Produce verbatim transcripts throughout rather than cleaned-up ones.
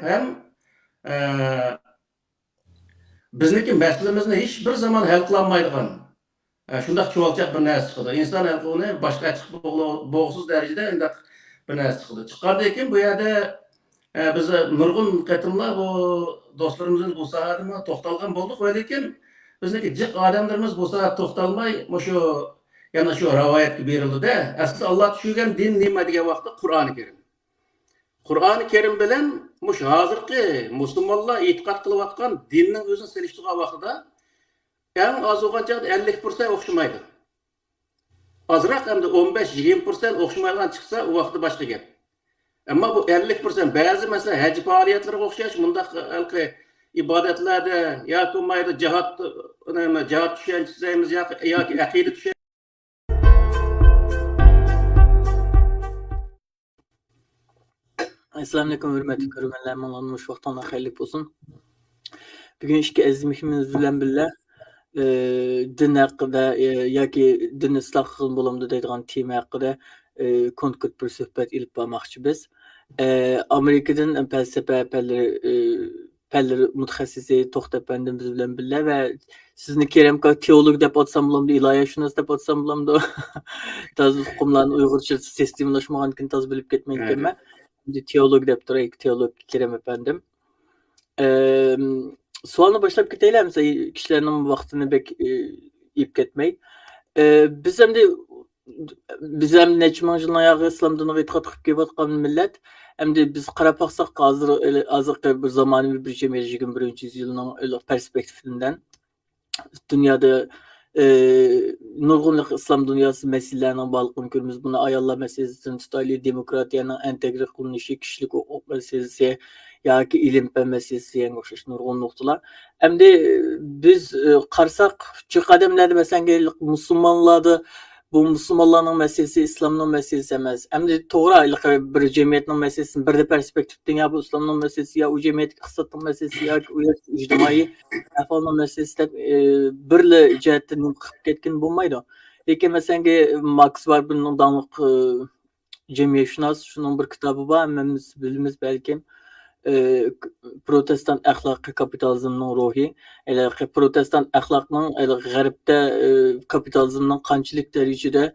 ھەم، ئە، بىزنىڭكى مەسىلىمىزنى ھېچ بىر زامان ھەل قىلالمايدىغان، ئە، شۇنداق چۇۋالچاق بىر نەرسە چىقىدۇ. ئىنسان ھەققىنى باشقا چىقىپ بولغۇ-، بولغۇسىز دەرىجىدە ئۇنداق بىر نەرسە چىقىدۇ. چىققاندىن كېيىن بۇ يەردە، ئە، بىز نۇرغۇن قېتىملار بۇ دوستلىرىمىزنى بۇ ساھەدىمۇ توختالغان بولدۇق، ۋە لېكىن بىزنىڭكى جىق ئادەملىرىمىز بۇ ساھەدە توختالماي، مۇشۇ، يەنە شۇ رىۋايەتكە بېرىلدى-دە، ئەسلى ئاللا چۈشۈرگەن دىن نېمە دېگەن ۋاقىتتا قۇرئانى كەرىم. قۇرئانى كەرىم بىلەن مۇشۇ ھازىرقى مۇسۇلمانلار ئېتىقاد قىلىۋاتقان دىننىڭ ئۆزىنى سېلىشتۇرغان ۋاقتىدا ئەڭ ئاز بولغان چاغدا ئەللىك پىرسەنت ئوخشىمايدۇ. ئازراق ئەمدى ئون بەش يىگىرمە پىرسەنت ئوخشىمايدىغان چىقسا، ئۇ ۋاقىتتا باشقا گەپ. ئەمما بۇ ئەللىك پىرسەنت، بەزى مەسىلەن، ھەج پائالىيەتلىرىگە ئوخشاش مۇنداق ھېلىقى ئىبادەتلەردە ياكى بولمايدۇ، جىھاد، نېمە، جىھاد چۈشەنچىسى دەيمىز ياكى، ياكى ئەقىدە چۈشەنچىسى. ئەسسالامۇئەلەيكۇم، ھۆرمەتلىك كۆرۈرمەنلەر، ماڭا مۇشۇ ۋاقتىڭلار خەيرلىك بولسۇن. بۈگۈن ئىككى ئەزىز مېھمىنىمىز بىلەن بىللە، ئى، دىن ھەققىدە، ئى، ياكى دىننى ئىسلاھ قىلغىلى بولامدۇ دەيدىغان تېما ھەققىدە، ئى، كونكرېت بىر سۆھبەت ئېلىپ بارماقچى بىز. ئى، ئامېرىكىدىن پەلسەپە پەنلىرى، ئى، پەنلىرى مۇتەخەسسىسى توختى ئەپەندىمىز بىلەن بىللە ۋە سىزنى كېرەم ئاكا تېئولوگ دەپ ئاتىسام بولامدۇ، ئىلاھىيەتشۇناس دەپ ئاتىسام بولامدۇ؟ تازا ئۇقۇملارنى ئۇيغۇرچە سىستېمىلاشمىغاندىكىن تازا بىلىپ كەتمەيدىكەنمەن. ئەمدى تېئولوگ دەپ تۇرايلى، تېئولوگ كېرەم ئەپەندىم. ئەم، سوئالنى باشلاپ كېتەيلى، ئەمسە كىشىلەرنىڭ ۋاقتىنى بەك، ئى، يەپ كەتمەي. ئى، بىز ئەمدى، بىز ھەم نەچچە مىڭ يىلنىڭ ياغى ئىسلام دىنىغا ئېتىقاد قىلىپ كېلىۋاتقان مىللەت. ئەمدى بىز قاراپ باقساق، ھازىر، ھازىرقى بىر زامانىۋى بىر جەمئىيەت، يىگىرمە بىرىنچى يۈزيىلنىڭ پەرسپېكتىۋىسىدىن دۇنيادا، ئى، نۇرغۇنلىغان ئىسلام دۇنياسى مەسىلىلەرنىڭ بارلىقىنى كۆرىمىز. بۇنى ئاياللار مەسىلىسىدىن تۇتايلى، دېموكراتىيەنىڭ ئەنتەگرە قىلىنىشى، كىشىلىك ھوقۇق مەسىلىسى ياكى ئىلىم-پەن مەسىلىسى دېگەنگە ئوخشاش نۇرغۇن نۇقتىلار. ئەمدى، ئى، بىز، ئى، قارىساق، جىق ئادەملەردە، مەسىلەن، مۇسۇلمانلاردا بۇ مۇسۇلمانلارنىڭ مەسىلىسى، ئىسلامنىڭ مەسىلىسى ئەمەس. ئەمدى توغرا، ھېلىقى بىر جەمئىيەتنىڭ مەسىلىسىنى بىردە پەرسپېكتىۋتىن يا بۇ ئىسلامنىڭ مەسىلىسى، يا ئۇ جەمئىيەتتىكى ئىقتىسادنىڭ مەسىلىسى، ياكى ئۇ يەردىكى ئىجتىمائىي ئەھۋالنىڭ مەسىلىسى دەپ، ئى، بىرلا جەھەتتىن نېمە قىلىپ كەتكىلى بولمايدۇ. لېكىن، مەسىلەن، ماكس ۋېربېرنىڭ داڭلىق، ئى، جەمئىيەتشۇناس، شۇنىڭ بىر كىتابى بار، ھەممىمىز بىلىمىز بەلكىم. ئى، پروتېستانت ئەخلاقى، كاپىتالىزمنىڭ روھى. ھېلىقى پروتېستانت ئەخلاقنىڭ، ھېلىقى غەربتە، ئى، كاپىتالىزمنىڭ قانچىلىك دەرىجىدە،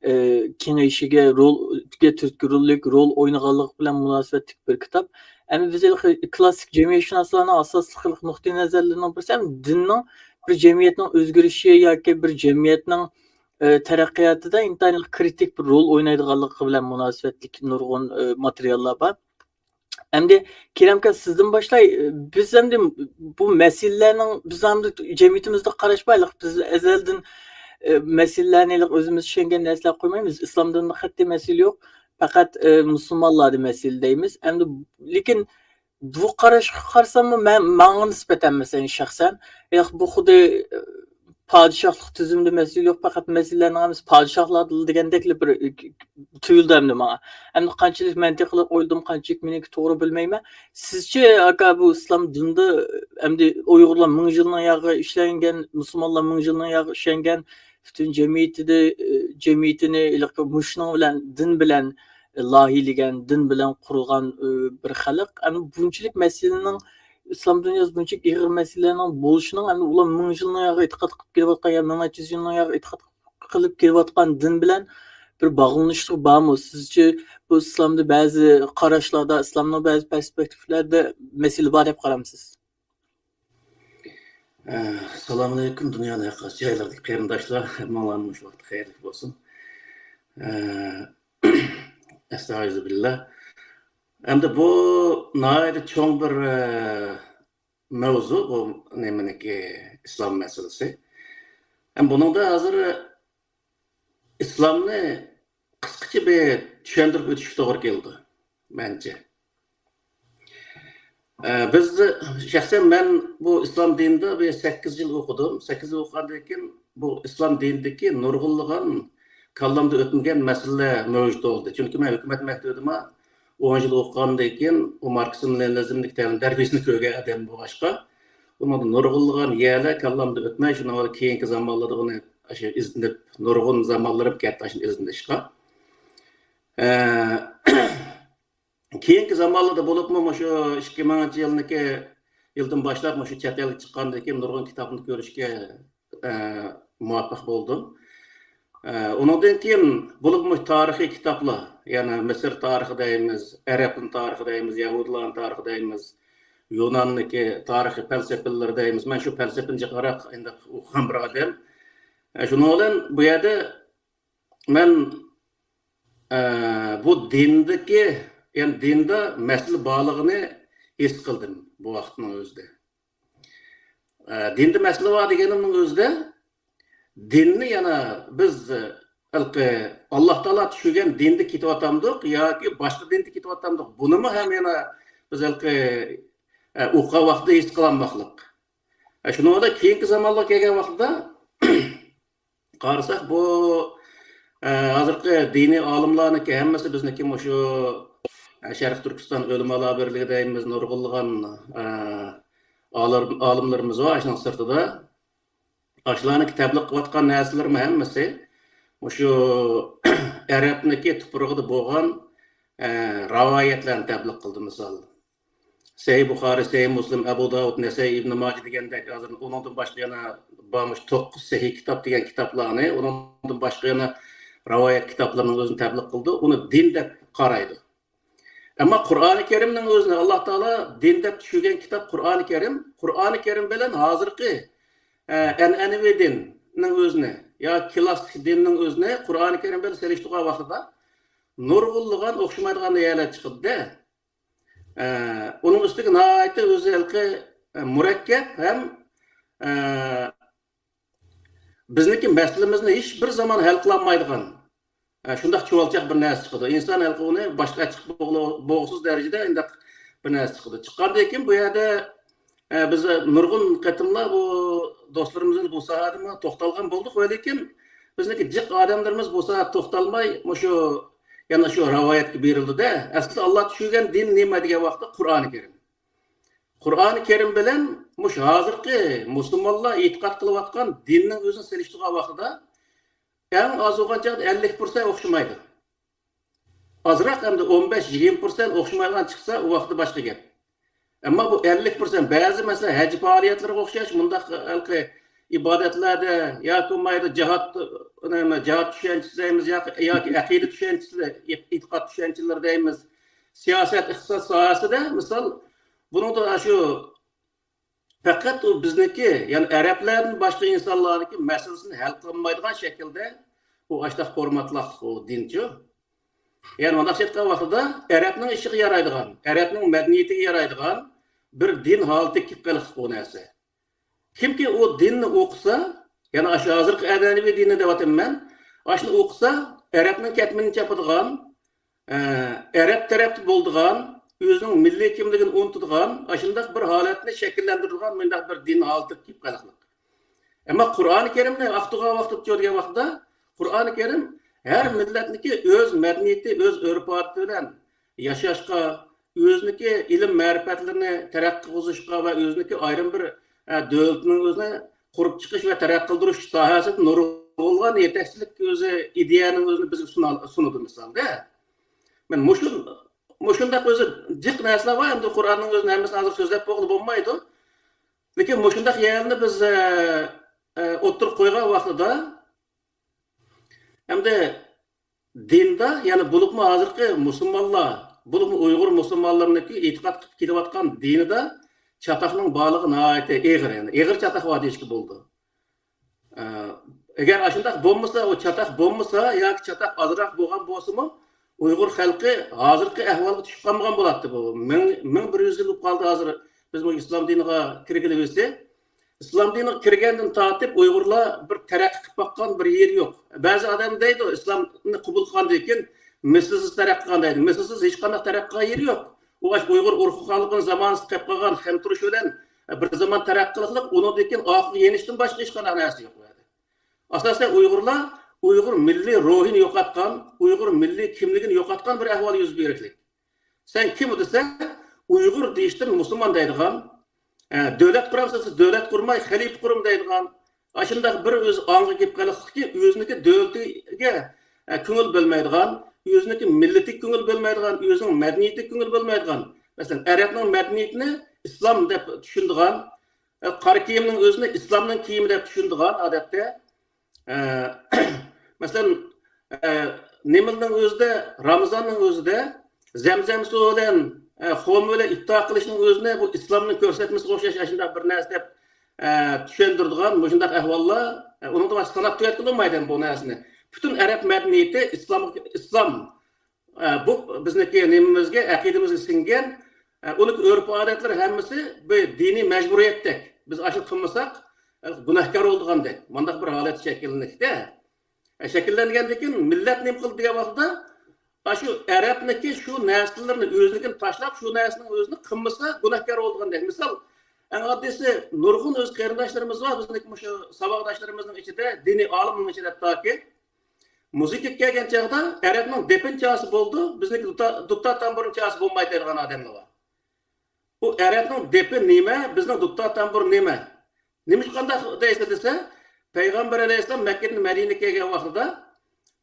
ئى، كېڭىيىشىگە رول، تۈرتكە روللۇق رول ئوينىغانلىقى بىلەن مۇناسىۋەتلىك بىر كىتاب. ئەمدى بىز ھېلىقى كلاسسىك جەمئىيەتشۇناسلارنىڭ ئاساسلىق ھېلىقى نۇقتىئى نەزەرلىرىنىڭ بىرسى، ھەم دىننىڭ بىر جەمئىيەتنىڭ ئۆزگىرىشى ياكى بىر جەمئىيەتنىڭ، ئى، تەرەققىياتىدا ئىنتايىن كرىتىك بىر رول ئوينايدىغانلىقى بىلەن مۇناسىۋەتلىك نۇرغۇن، ئى، ماتېرىياللار بار. ئەمدى كېرەم ئاكا، سىزدىن باشلاي. بىز ئەمدى بۇ مەسىلىلەرنىڭ، بىز ئەمدى جەمئىيىتىمىزدە قاراش بار، بىز ئەزەلدىن، ئە، مەسىلىلەرنى ئۆزىمىز چۈشەنگەن نەرسىلەر قويمايمىز. ئىسلام دىنىدا قەتئىي مەسىلە يوق، پەقەت، ئە، مۇسۇلمانلاردا مەسىلە دەيمىز. ئەمدى لېكىن بۇ قاراشقا قارىساممۇ، مەن، ماڭا نىسبەتەن، مەسىلەن، شەخسەن، ياق، بۇ خۇددى، ئە، پادىشاھلىق تۈزۈمدە مەسىلە يوق، پەقەت مەسىلىلەرنىڭ ھەممىسى پادىشاھلاردا دېگەندەكلا بىر، ئە، تۇيۇلدى ئەمدى ماڭا. ئەمدى قانچىلىك مەنتىقلىق ئويلىدىم، قانچىلىك مېنىڭكى توغرا بىلمەيمەن. سىزچە، ئاكا، بۇ ئىسلام دىنىدا ئەمدى ئۇيغۇرلار مىڭ يىلنىڭ ياغى ئىشلەنگەن، مۇسۇلمانلار مىڭ يىلنىڭ ياغى ئىشلەنگەن، پۈتۈن جەمئىيىتىدە، ئى، جەمئىيىتىنى ھېلىقى مۇشۇنىڭ بىلەن، دىن بىلەن لايىھىلىگەن، دىن بىلەن قۇرغان، ئى، بىر خەلق. ئەمدى بۇنچىلىك مەسىلىنىڭ، ئىسلام دۇنياسى بۇنچىلىك ئېغىر مەسىلىلەرنىڭ بولۇشىنىڭ، ئەمدى ئۇلار مىڭ يىلنىڭ ياغى ئېتىقاد قىلىپ كېلىۋاتقان يا مىڭ نەچچە يۈز يىلنىڭ ياغى ئېتىقاد قىلىپ كېلىۋاتقان دىن بىلەن بىر باغلىنىشلىقى بارمۇ؟ سىزچە بۇ ئىسلامدا بەزى قاراشلاردا، ئىسلامنىڭ بەزى پەرسپېكتىپلىرىدا مەسىلە بار دەپ قارامسىز؟ ئەسسالامۇئەلەيكۇم، دۇنيانىڭ ھەر قايسى جايلىرىدىكى قېرىنداشلار، ھەممىڭلارنىڭ مۇشۇ ۋاقتى خەيرلىك بولسۇن. ئەستەغپىرۇللا. ئەمدى بۇ ناھايىتى چوڭ بىر، ئە، مەۋزۇ، بۇ نېمىنىكى، ئىسلام مەسىلىسى. ھەم بۇنىڭدا ھازىر ئىسلامنى قىسقىچە بىر چۈشەندۈرۈپ ئۆتۈشكە توغرا كېلىدۇ، مەنچە. ئە، بىز، شەخسەن مەن بۇ ئىسلام دىنىدا بىر سەككىز يىل ئوقۇدۇم. سەككىز يىل ئوقۇغاندىن كېيىن بۇ ئىسلام دىنىدىكى نۇرغۇنلىغان كاللامدا ئۆتمىگەن مەسىلىلەر مەۋجۇت بولدى. چۈنكى مەن ھۆكۈمەت مەكتىپىدىمۇ ئون يىل ئوقۇغاندىن كېيىن ئۇ ماركسىزم لېنىنىزمدىكى تەلىم تەربىيەسىنى كۆرگەن ئادەم بولغاچقا، ئۇنىڭدا نۇرغۇنلىغان يەرلەر كاللامدا ئۆتمەي، شۇنىڭ بىلەن كېيىنكى زامانلاردا ئۇنى ئاشۇ ئىزدىنىپ، نۇرغۇن زامانلىرىم كەتتى ئاشۇنى ئىزدىنىشقا. ئە، كېيىنكى زامانلاردا بولۇپمۇ مۇشۇ ئىككى مىڭىنچى يىلنىكى يىلدىن باشلاپ مۇشۇ چەت ئەلگە چىققاندىن كېيىن نۇرغۇن كىتابنى كۆرۈشكە، ئە، مۇۋەپپەق بولدۇم. ئە، ئۇنىڭدىن كېيىن بولۇپمۇ تارىخىي كىتابلار، يەنى مىسىر تارىخى دەيمىز، ئەرەبنىڭ تارىخى دەيمىز، يەھۇدىيلارنىڭ تارىخى دەيمىز، يۇناننىكى تارىخىي پەلسەپىلىرى دەيمىز. مەن شۇ پەلسەپىنى جىقراق ئېنىق ئوقۇغان بىر ئادەم. ئە، شۇنىڭ بىلەن بۇ يەردە مەن، ئە، بۇ دىندىكى، يەنى دىندا مەسىلە بارلىقىنى ھېس قىلدىم بۇ ۋاقىتنىڭ ئۆزىدە. ئە، دىندا مەسىلە بار دېگىنىمنىڭ ئۆزىدە دىننى يەنە بىز ھېلىقى ئاللا تائالا چۈشۈرگەن دىندا كېتىۋاتامدۇق ياكى باشقا دىندا كېتىۋاتامدۇق؟ بۇنىمۇ ھەم يەنە بىز ھېلىقى، ئە، ئوقۇغان ۋاقىتتا ھېس قىلالماقلىق. ئە، شۇنىڭ بىلەن كېيىنكى زامانلار كەلگەن ۋاقىتتا قارىساق، بۇ، ئە، ھازىرقى دىنىي ئالىملارنىڭكى ھەممىسى بىزنىڭكى مۇشۇ، ئە، شەرقىي تۈركىستان ئۆلىمالار بىرلىكى دەيمىز، نۇرغۇنلىغان، ئە، ئالىم-، ئالىملىرىمىز بار ئاشۇنىڭ سىرتىدا. ئاشۇلارنىڭكى تەبلىغ قىلىۋاتقان نەرسىلىرىمۇ ھەممىسى مۇشۇ ئەرەبنىڭكى تۇپرىقىدا بولغان، ئە، رىۋايەتلەرنى تەبلىغ قىلدى. مىسال، سەھىھ بۇخارى، سەھىھ مۇسلىم، ئەبۇ داۋۇد، نەسائىي، ئىبنى ماجە دېگەندەك، ھازىر ئۇنىڭدىن باشقا يەنە بارمىش توققۇز سەھىھ كىتاب دېگەن كىتابلارنى، ئۇنىڭدىن باشقا يەنە رىۋايەت كىتابلىرىنىڭ ئۆزىنى تەبلىغ قىلدى. ئۇنى دىن دەپ قارايدۇ. ئەمما قۇرئانى كەرىمنىڭ ئۆزىنى ئاللا تائالا دىن دەپ چۈشۈرگەن كىتاب قۇرئانى كەرىم. قۇرئانى كەرىم بىلەن ھازىرقى، ئە، ئەنئەنىۋى دىننىڭ ئۆزىنى يا كلاسسىك دىننىڭ ئۆزىنى قۇرئانى كەرىم بىلەن سېلىشتۇرغان ۋاقتىدا نۇرغۇنلىغان ئوخشىمايدىغان يەرلەر چىقىدۇ-دە. ئە، ئۇنىڭ ئۈستىگە ناھايىتى ئۆزى ھېلىقى، ئە، مۇرەككەپ ھەم، ئە، بىزنىڭكى مەسىلىمىزنى ھېچ بىر زامان ھەل قىلالمايدىغان، ئە، شۇنداق چۇۋالچاق بىر نەرسە چىقىدۇ. ئىنسان ھېلىقى ئۇنى باشقا ئەچىق بوغۇلۇ-، بوغۇسىز دەرىجىدە ئۇنداق بىر نەرسە چىقىدۇ. چىققاندىن كېيىن بۇ يەردە، ئە، بىز نۇرغۇن قېتىملار بۇ دوستلىرىمىزنى بۇ ساھەدىمۇ توختالغان بولدۇق، ۋەلىكىن بىزنىڭكى جىق ئادەملىرىمىز بۇ ساھەدە توختالماي، مۇشۇ، يەنە شۇ رىۋايەتكە بېرىلدى-دە. ئەسلىدە ئاللا چۈشۈرگەن دىن نېمە دېگەن ۋاقىتتا قۇرئانى كەرىم. قۇرئانى كەرىم بىلەن مۇشۇ ھازىرقى مۇسۇلمانلار ئېتىقاد قىلىۋاتقان دىننىڭ ئۆزىنى سېلىشتۇرغان ۋاقتىدا ئەڭ ئاز بولغان چاغدا ئەللىك پىرسەنت ئوخشىمايدۇ. ئازراق ئەمدى ئون بەش، يىگىرمە پىرسەنت ئوخشىمايدىغان چىقسا، ئۇ ۋاقىتتا باشقا گەپ. ئەمما بۇ ئەللىك پىرسەنت، بەزى مەسىلەن، ھەج پائالىيەتلىرىگە ئوخشاش مۇنداق ھېلىقى ئىبادەتلەردە ياكى بولمايدۇ، جىھاد، نېمە، جىھاد چۈشەنچىسى دەيمىز ياكى، ياكى ئەقىدە چۈشەنچىسى، ئېتىقاد چۈشەنچىلىرى دەيمىز، سىياسەت، ئىقتىساد ساھەسىدە، مىسال، بۇنىڭدا شۇ پەقەت ئۇ بىزنىڭكى، يەنى ئەرەبلەردىن باشقا ئىنسانلارنىڭكى مەسىلىسىنى ھەل قىلالمايدىغان شەكىلدە ئۇ ئاشتاق فورماتلاقلىق ئۇ دىنچۇ. يەنى مۇنداق ئېيتقان ۋاقتىدا ئەرەبنىڭ ئىشىغا يارايدىغان، ئەرەبنىڭ مەدەنىيىتىگە يارايدىغان بىر دىن ھالىتىگە كېلىپ قېلىقلىق ئۇ نەرسە. كىمكى ئۇ دىننى ئوقۇسا، يەنى ئاشۇ ھازىرقى ئەنئەنىۋى دىننى دەۋاتىمەن، ئاشۇنى ئوقۇسا، ئەرەبنىڭ كەتمىنىنى چاپىدىغان، ئە، ئەرەب تەرەپتە بولىدىغان، ئۆزىنىڭ مىللىي كىملىكىنى ئۇنتىدىغان، ئاشۇنداق بىر ھالەتنى شەكىللەندۈرىدىغان مۇنداق بىر دىن ھالىتىگە كېلىپ قېلىقلىق. ئەمما قۇرئانى كەرىمنى ئاختۇرغان ۋاقتىدا دېگەن ۋاقتىدا، قۇرئانى كەرىم ھەر مىللەتنىڭكى ئۆز مەدەنىيىتى، ئۆز ئۆرپ-ئادىتى بىلەن ياشاشقا، ئۆزىنىڭكى ئىلىم-مەرىپەتلىرىنى تەرەققىي قىلغۇزۇشقا ۋە ئۆزىنىڭكى ئايرىم بىر، ئە، دۆلىتىنىڭ ئۆزىنى قۇرۇپ چىقىش ۋە تەرەققىي قىلدۇرۇش ساھەسىدە نۇرغۇنلىغان يېتەكچىلىك ئۆزى ئىدىيەنىڭ ئۆزىنى بىزگە سۇنا-، سۇنىدۇ مىسالدا. مەن مۇشۇ، مۇشۇنداق ئۆزى جىق نەرسىلەر بار. ئەمدى قۇرئاننىڭ ئۆزىنى ھەممىسىنى ھازىر سۆزلەپ بولغىلى بولمايدۇ. لېكىن مۇشۇنداق يەرلەرنى بىز، ئە، ئە، ئوتتۇرىغا قويغان ۋاقتىدا، ئەمدى دىندا، يەنى بولۇپمۇ ھازىرقى مۇسۇلمانلار، بولۇپمۇ ئۇيغۇر مۇسۇلمانلىرىنىڭكى ئېتىقاد قىلىپ كېلىۋاتقان دىنىدا چاتاقنىڭ بارلىقى ناھايىتى ئېغىر، يەنى ئېغىر چاتاق بار دېيىشكە بولىدۇ. ئە، ئەگەر ئاشۇنداق بولمىسا، ئۇ چاتاق بولمىسا ياكى چاتاق ئازراق بولغان بولسىمۇ، ئۇيغۇر خەلقى ھازىرقى ئەھۋالغا چۈشۈپ قالمىغان بولاتتى بۇ. مىڭ، مىڭ بىر يۈز يىل بولۇپ قالدى ھازىر بىز بۇ ئىسلام دىنىغا كىرگىلىۋېسى. ئىسلام دىنىغا كىرگەندىن تارتىپ ئۇيغۇرلار بىر تەرەققىي قىلىپ باققان بىر يېرى يوق. بەزى ئادەم دەيدۇ، ئىسلامنى قوبۇل قىلغاندىن كېيىن مىسلىسىز تەرەققىي قىلغان دەيدۇ. مىسلىسىز ھېچقانداق تەرەققىي قىلغان يېرى يوق. ئۇ ئاشۇ ئۇيغۇر ئۇرۇق خانلىقىنىڭ زامانىسىدا قېلىپ قالغان خەم تۇرۇش بىلەن بىر زامان تەرەققىي قىلىقلىق، ئۇنىڭدىن كېيىن ئارقىغا يېنىشتىن باشقا ھېچقانداق نەرسە يوق بۇ يەردە. ئاساسەن ئۇيغۇرلار ئۇيغۇر مىللىي روھىنى يوقاتقان، ئۇيغۇر مىللىي كىملىكىنى يوقاتقان بىر ئەھۋال يۈز بېرىكلىك. سەن كىم دېسە، ئۇيغۇر دېيىشتىن مۇسۇلمان دەيدىغان، ئە، دۆلەت قۇرامسەن دېسە، دۆلەت قۇرماي، خەلىپە قۇرۇم دەيدىغان، ئاشۇنداق بىر ئۆز ئاڭغا كېلىپ قېلىقلىقكى، ئۆزىنىڭكى دۆلىتىگە، ئە، كۆڭۈل بۆلمەيدىغان، ئۆزىنىڭكى مىللىتىگە كۆڭۈل بۆلمەيدىغان، ئۆزىنىڭ مەدەنىيىتىگە كۆڭۈل بۆلمەيدىغان، مەسىلەن، ئەرەبنىڭ مەدەنىيىتىنى ئىسلام دەپ چۈشىنىدىغان، ئە، قارا كىيىمنىڭ ئۆزىنى ئىسلامنىڭ كىيىمى دەپ چۈشىنىدىغان ئادەتتە، ئە، مەسىلەن، ئە، نېمىلنىڭ ئۆزىدە، رامىزاننىڭ ئۆزىدە زەمزەم سۇ بىلەن، ئە، خورما بىلەن ئىپتار قىلىشنىڭ ئۆزىنى بۇ ئىسلامنىڭ كۆرسەتمىسىگە ئوخشاش ئاشۇنداق بىر نەرسە دەپ، ئە، چۈشەندۈرىدىغان مۇشۇنداق ئەھۋاللار، ئە، ئۇنىڭدا ساناپ تۈگەتكىلى بولمايدۇ بۇ نەرسىنى. پۈتۈن ئەرەب مەدەنىيىتى ئىسلام، ئىسلام، ئە، بۇ بىزنىڭكى نېمىمىزگە، ئەقىدىمىزگە سىڭگەن، ئە، ئۇنىڭ ئۆرپ-ئادەتلىرى ھەممىسى بىر دىنىي مەجبۇرىيەتتەك. بىز ئاشۇنى قىلمىساق، ئە، گۇناھكار بولىدىغاندەك. مۇنداق بىر ھالەت شەكىللىنىشتە. ئە، شەكىللەنگەندىن كېيىن مىللەت نېمە قىلدى دېگەن ۋاقىتتا، ئاشۇ ئەرەبنىڭكى شۇ نەرسىلىرىنى ئۆزىنىڭكىنى تاشلاپ، شۇ نەرسىنىڭ ئۆزىنى قىلمىسا گۇناھكار بولىدىغاندەك. مىسال، ئەڭ ئاددىيسى، نۇرغۇن ئۆز قېرىنداشلىرىمىز بار، بىزنىڭكى مۇشۇ ساۋاقداشلىرىمىزنىڭ ئىچىدە، دىنىي ئالىمنىڭ ئىچىدە ھەتتاكى مۇزىكىغا كەلگەن چاغدا ئەرەبنىڭ دېپىنى چالسا بولىدۇ، بىزنىڭكى دۇتا-، دۇتار تامبۇرنى چالسا بولمايدۇ دەيدىغان ئادەملەر بار. ئۇ ئەرەبنىڭ دېپى نېمە، بىزنىڭ دۇتار تامبۇر نېمە؟ نېمىشقانداق دەيسە دېسە، پەيغەمبەر ئەلەيھىسسالام مەككىدىن مەدىنىگە كەلگەن ۋاقتىدا،